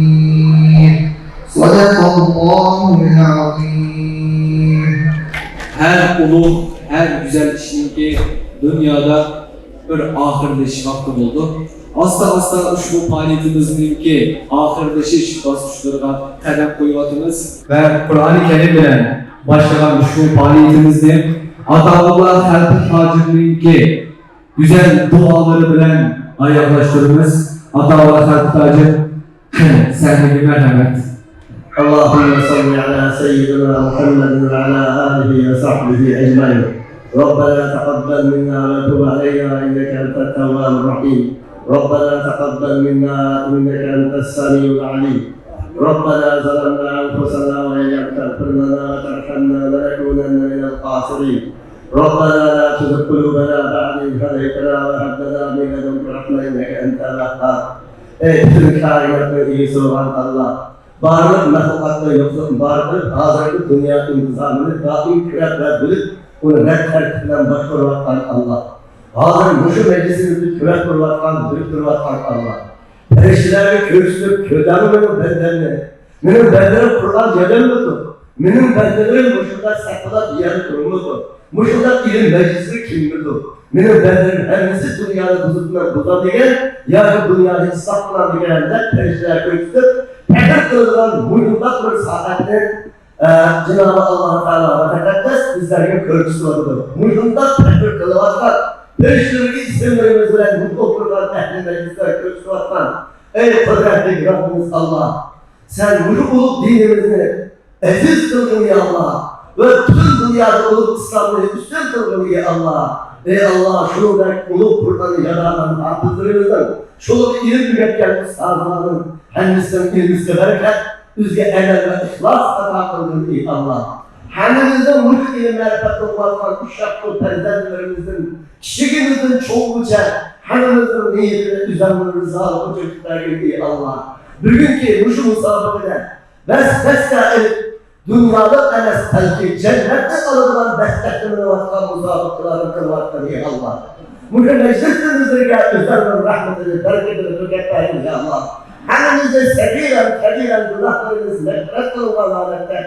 صدق الله العظيم. ھەر ئۇلۇغ، ھەر گۈزەل ئىشنىڭكى دۇنيادا بىر ئاخىرلىشىش ۋاقتى بولىدۇ. ئاستا-ئاستا ئۇشبۇ پائالىيىتىمىزنىڭكى ئاخىرلىشىش باسقۇچلىرىغا قەدەم قويۇۋاتىمىز. ۋە قۇرئانى كەرىم بىلەن باشلىغان ئۇشبۇ پائالىيىتىمىزنى ئاتاۋۇللا خەلپەت ھاجىمنىڭكى گۈزەل دۇئالىرى بىلەن ئاياغلاشتۇرىمىز. ئاتاۋۇللا خەلپەت ھاجىم، قېنى، سەھنىگە مەرھەمەت. اللهم صل على سيدنا محمد وعلى آله وصحبه أجمعين. ربنا تقبل منا وتب علينا إنك أنت التواب الرحيم. ربنا تقبل منا إنك أنت السميع العليم. ربنا ظلمنا أنفسنا وإن لم تغفر لنا وترحمنا لنكونن من الخاسرين. ربنا لا تزغ قلوبنا بعد إذ هديتنا وهب لنا من لدنك رحمة إنك أنت الوهاب. ئەي پۈتۈن كائىناتنىڭ ئىگىسى بولغان ئاللا! بارلىق مەخلۇقاتنى يوقلۇقتىن بار قىلىپ، ھازىرقى دۇنيا ئىنتىزامىنى دائىم كۆرەپ ۋە بىلىپ، ئۇنى رەت تەرتىپ بىلەن باشقۇرۇۋاتقان ئاللا. ھازىر مۇشۇ مەجلىسىمىزنى كۆرەپ تۇرۇۋاتقان، بىلىپ تۇرۇۋاتقان ئاللا. پەرىشتىلەرگە كۆرسىتىپ، كۆتەرمە مېنىڭ بەندەمنى. مېنىڭ بەندىلىرىم قۇرئان ياداممىدۇ؟ مېنىڭ بەندىلىرىم مۇشۇنداق سەپلەپ يەردە تۇرمىدۇ؟ مۇشۇنداق ئىلىم مەجلىسىگە كىرمىدۇ؟ مېنىڭ بەندىلىرىم ھەممىسى دۇنيانى بۇزۇپ مەن بۇزامدىكەن ياكى دۇنيانى ئىسلاھ قىلامدىكەن دەپ پەرىشتىلەرگە كۆرسىتىپ، پەخىر قىلىدىغان مۇشۇنداق بىر سائەتنى، ئە، جانابى ئاللا تائالا ۋە تەقەددەس بىزلەرگە كۆرسىتىۋاتىدۇ. مۇشۇنداق پەخىر قىلىۋاتقان پەرىشتىلەرگە ئىسىملىرىمىز بىلەن بۇ ئولتۇرغان ئەھلى مەجلىسلەرگە كۆرسىتىۋاتقان، ئەي قۇدرەتلىك رەببىمىز ئاللا! سەن مۇشۇ ئۇلۇغ دىنىمىزنى ئەزىز قىلغىن، يا ئاللا، ۋە پۈتۈن دۇنيادا ئۇلۇغ ئىسلامنى ئۈستۈن قىلغىن، يا ئاللا. ئەي ئاللا، شۇنىڭدەك ئۇلۇغ قۇرئان ياداغان ھاپىزلىرىمىزنىڭ، شۇلارغا ئىلىم ئۆگەتكەن ئۇستازلارنىڭ ھەممىسىنىڭ ئىلمىسىگە بەرىكەت، ئۆزىگە ئەمەل ۋە ئىخلاس ئاتا قىلغىن، ئەي ئاللا. ھەممىمىزنىڭ مۇشۇ ئىلىم مەرىپەتنى ئوقۇۋاتقان ئۇششاق قۇل پەرزەنتلىرىمىزدىن كىچىكىمىزدىن چوڭغىچە ھەممىمىزنىڭ نىيىتىنى ئۆزۈڭنىڭ رىزالىقىغا چۆكۈپ بەرگىن، ئەي ئاللا. بۈگۈنكى مۇشۇ مۇسابىقىدە بەس-بەستە ئېلىپ، دۇنيالىق ئەمەس، بەلكى جەننەتنى ئالىدىغان بەستەكتە مېڭىۋاتقان مۇسابىقىلارنى قىلىۋاتقان، ئەي ئاللا. مۇشۇ مەجلىسىمىزگە ئۆزۈڭنىڭ رەھمىتىنى، بەرىكىتىنى تۆكۈپ بەرگىن، يا ئاللا. ھەممىمىزنى سەغىرەن، كەبىرەن گۇناھلىرىمىز مەغپىرەت قىلىنغان ھالەتتە،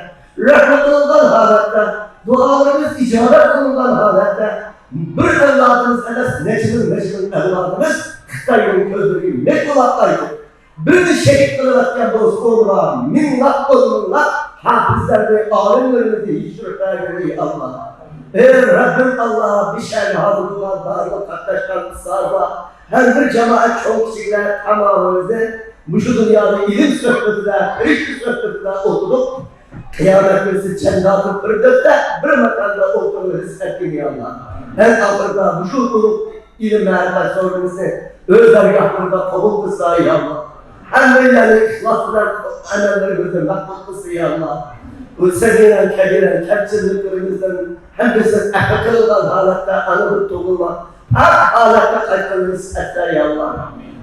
رەھمەت قىلىنغان ھالەتتە، دۇئالىرىمىز ئىجابەت قىلىنغان ھالەتتە، بىر ئەۋلادىمىز ئەمەس، نەچچە مىڭ، نەچچە مىڭ ئەۋلادىمىز خىتاينىڭ كۆزلىرىگە مەينەت بولاپ قايتىپ، بىرنى شېھىت قىلىۋەتكەن بولسا، ئورنىغا مىڭلاپ، ئون مىڭلاپ ھاپىزلارنى، ئالىملىرىمىزنى يېتىشتۈرۈپ بەرگىن، ئەي ئاللا. ئەي رەببىم ئاللا، بىشەر ھازىر بولغان بارلىق قاتناشقان ئۇستازلار، ھەر بىر جامائەت چوڭ-كىچىكلەر تامامىمىزنى مۇشۇ دۇنيادا ئىلىم سۆھبىتىدە، پەرىشتە سۆھبىتىدە ئولتۇرۇپ، قىيامەت كۈنىسى جەننەتۇل فىردەۋستە بىر ماكاندا ئولتۇرۇپ رىزق ئەتكىن، يا ئاللا. ئەڭ ئاخىرىدا مۇشۇ ئۇلۇغ ئىلىم مەرىپەت سورۇنىمىزنى ئۆز دەرگاھلىرىدا قوبۇل قىلسا، يا ئاللا. ھەممەيلەننى ئىخلاس بىلەن ئەمەللىرىمىزنى مەقبۇل قىلسا، يا ئاللا. بۇ سەغىرەن، كەبىرەن كەمچىلىكلىرىمىزدىن ھەممىسىنى ئەپۇ قىلغان ھالەتتە ئەنە بىر تۇغۇلما پاك ھالەتتە قايتقىنىمىز ئەتە، يا ئاللا.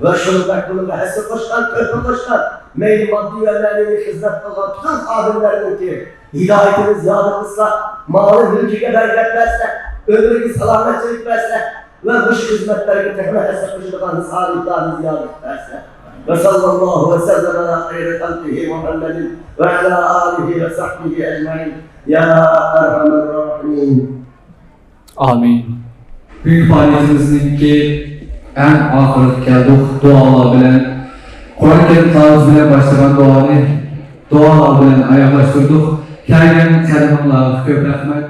ۋە شۇنىڭدەك بۇنىڭغا ھەسسە قوشقان، تۆھپە قوشقان، مەيلى ماددىي ۋە مەنىۋى خىزمەت قىلغان پۈتۈن خادىملەرنىڭكى ھىدايىتىنى زىيادە قىلسا، مالى مۈلكىگە بەرىكەت بەرسە، ئۆمرىگە سالامەتچىلىك بەرسە ۋە مۇشۇ خىزمەتلەرگە تېخىمۇ ھەسسە قوشىدىغان سالىھلارنى زىيادە بەرسە. وصلى الله وسلم على خير خلقه محمد وعلى آله وصحبه أجمعين. يا أرحم الراحمين. ئامىن. بۈگۈنكى پائالىيىتىمىزنىڭكى ئەڭ ئاخىرىغا كەلدۇق. دۇئالار بىلەن، قۇرئان كەرىم تىلاۋىتى بىلەن باشلىغان دۇئانى دۇئالار بىلەن ئاياغلاشتۇردۇق. كەلگەن قەدىمىڭلارغا كۆپ رەھمەت.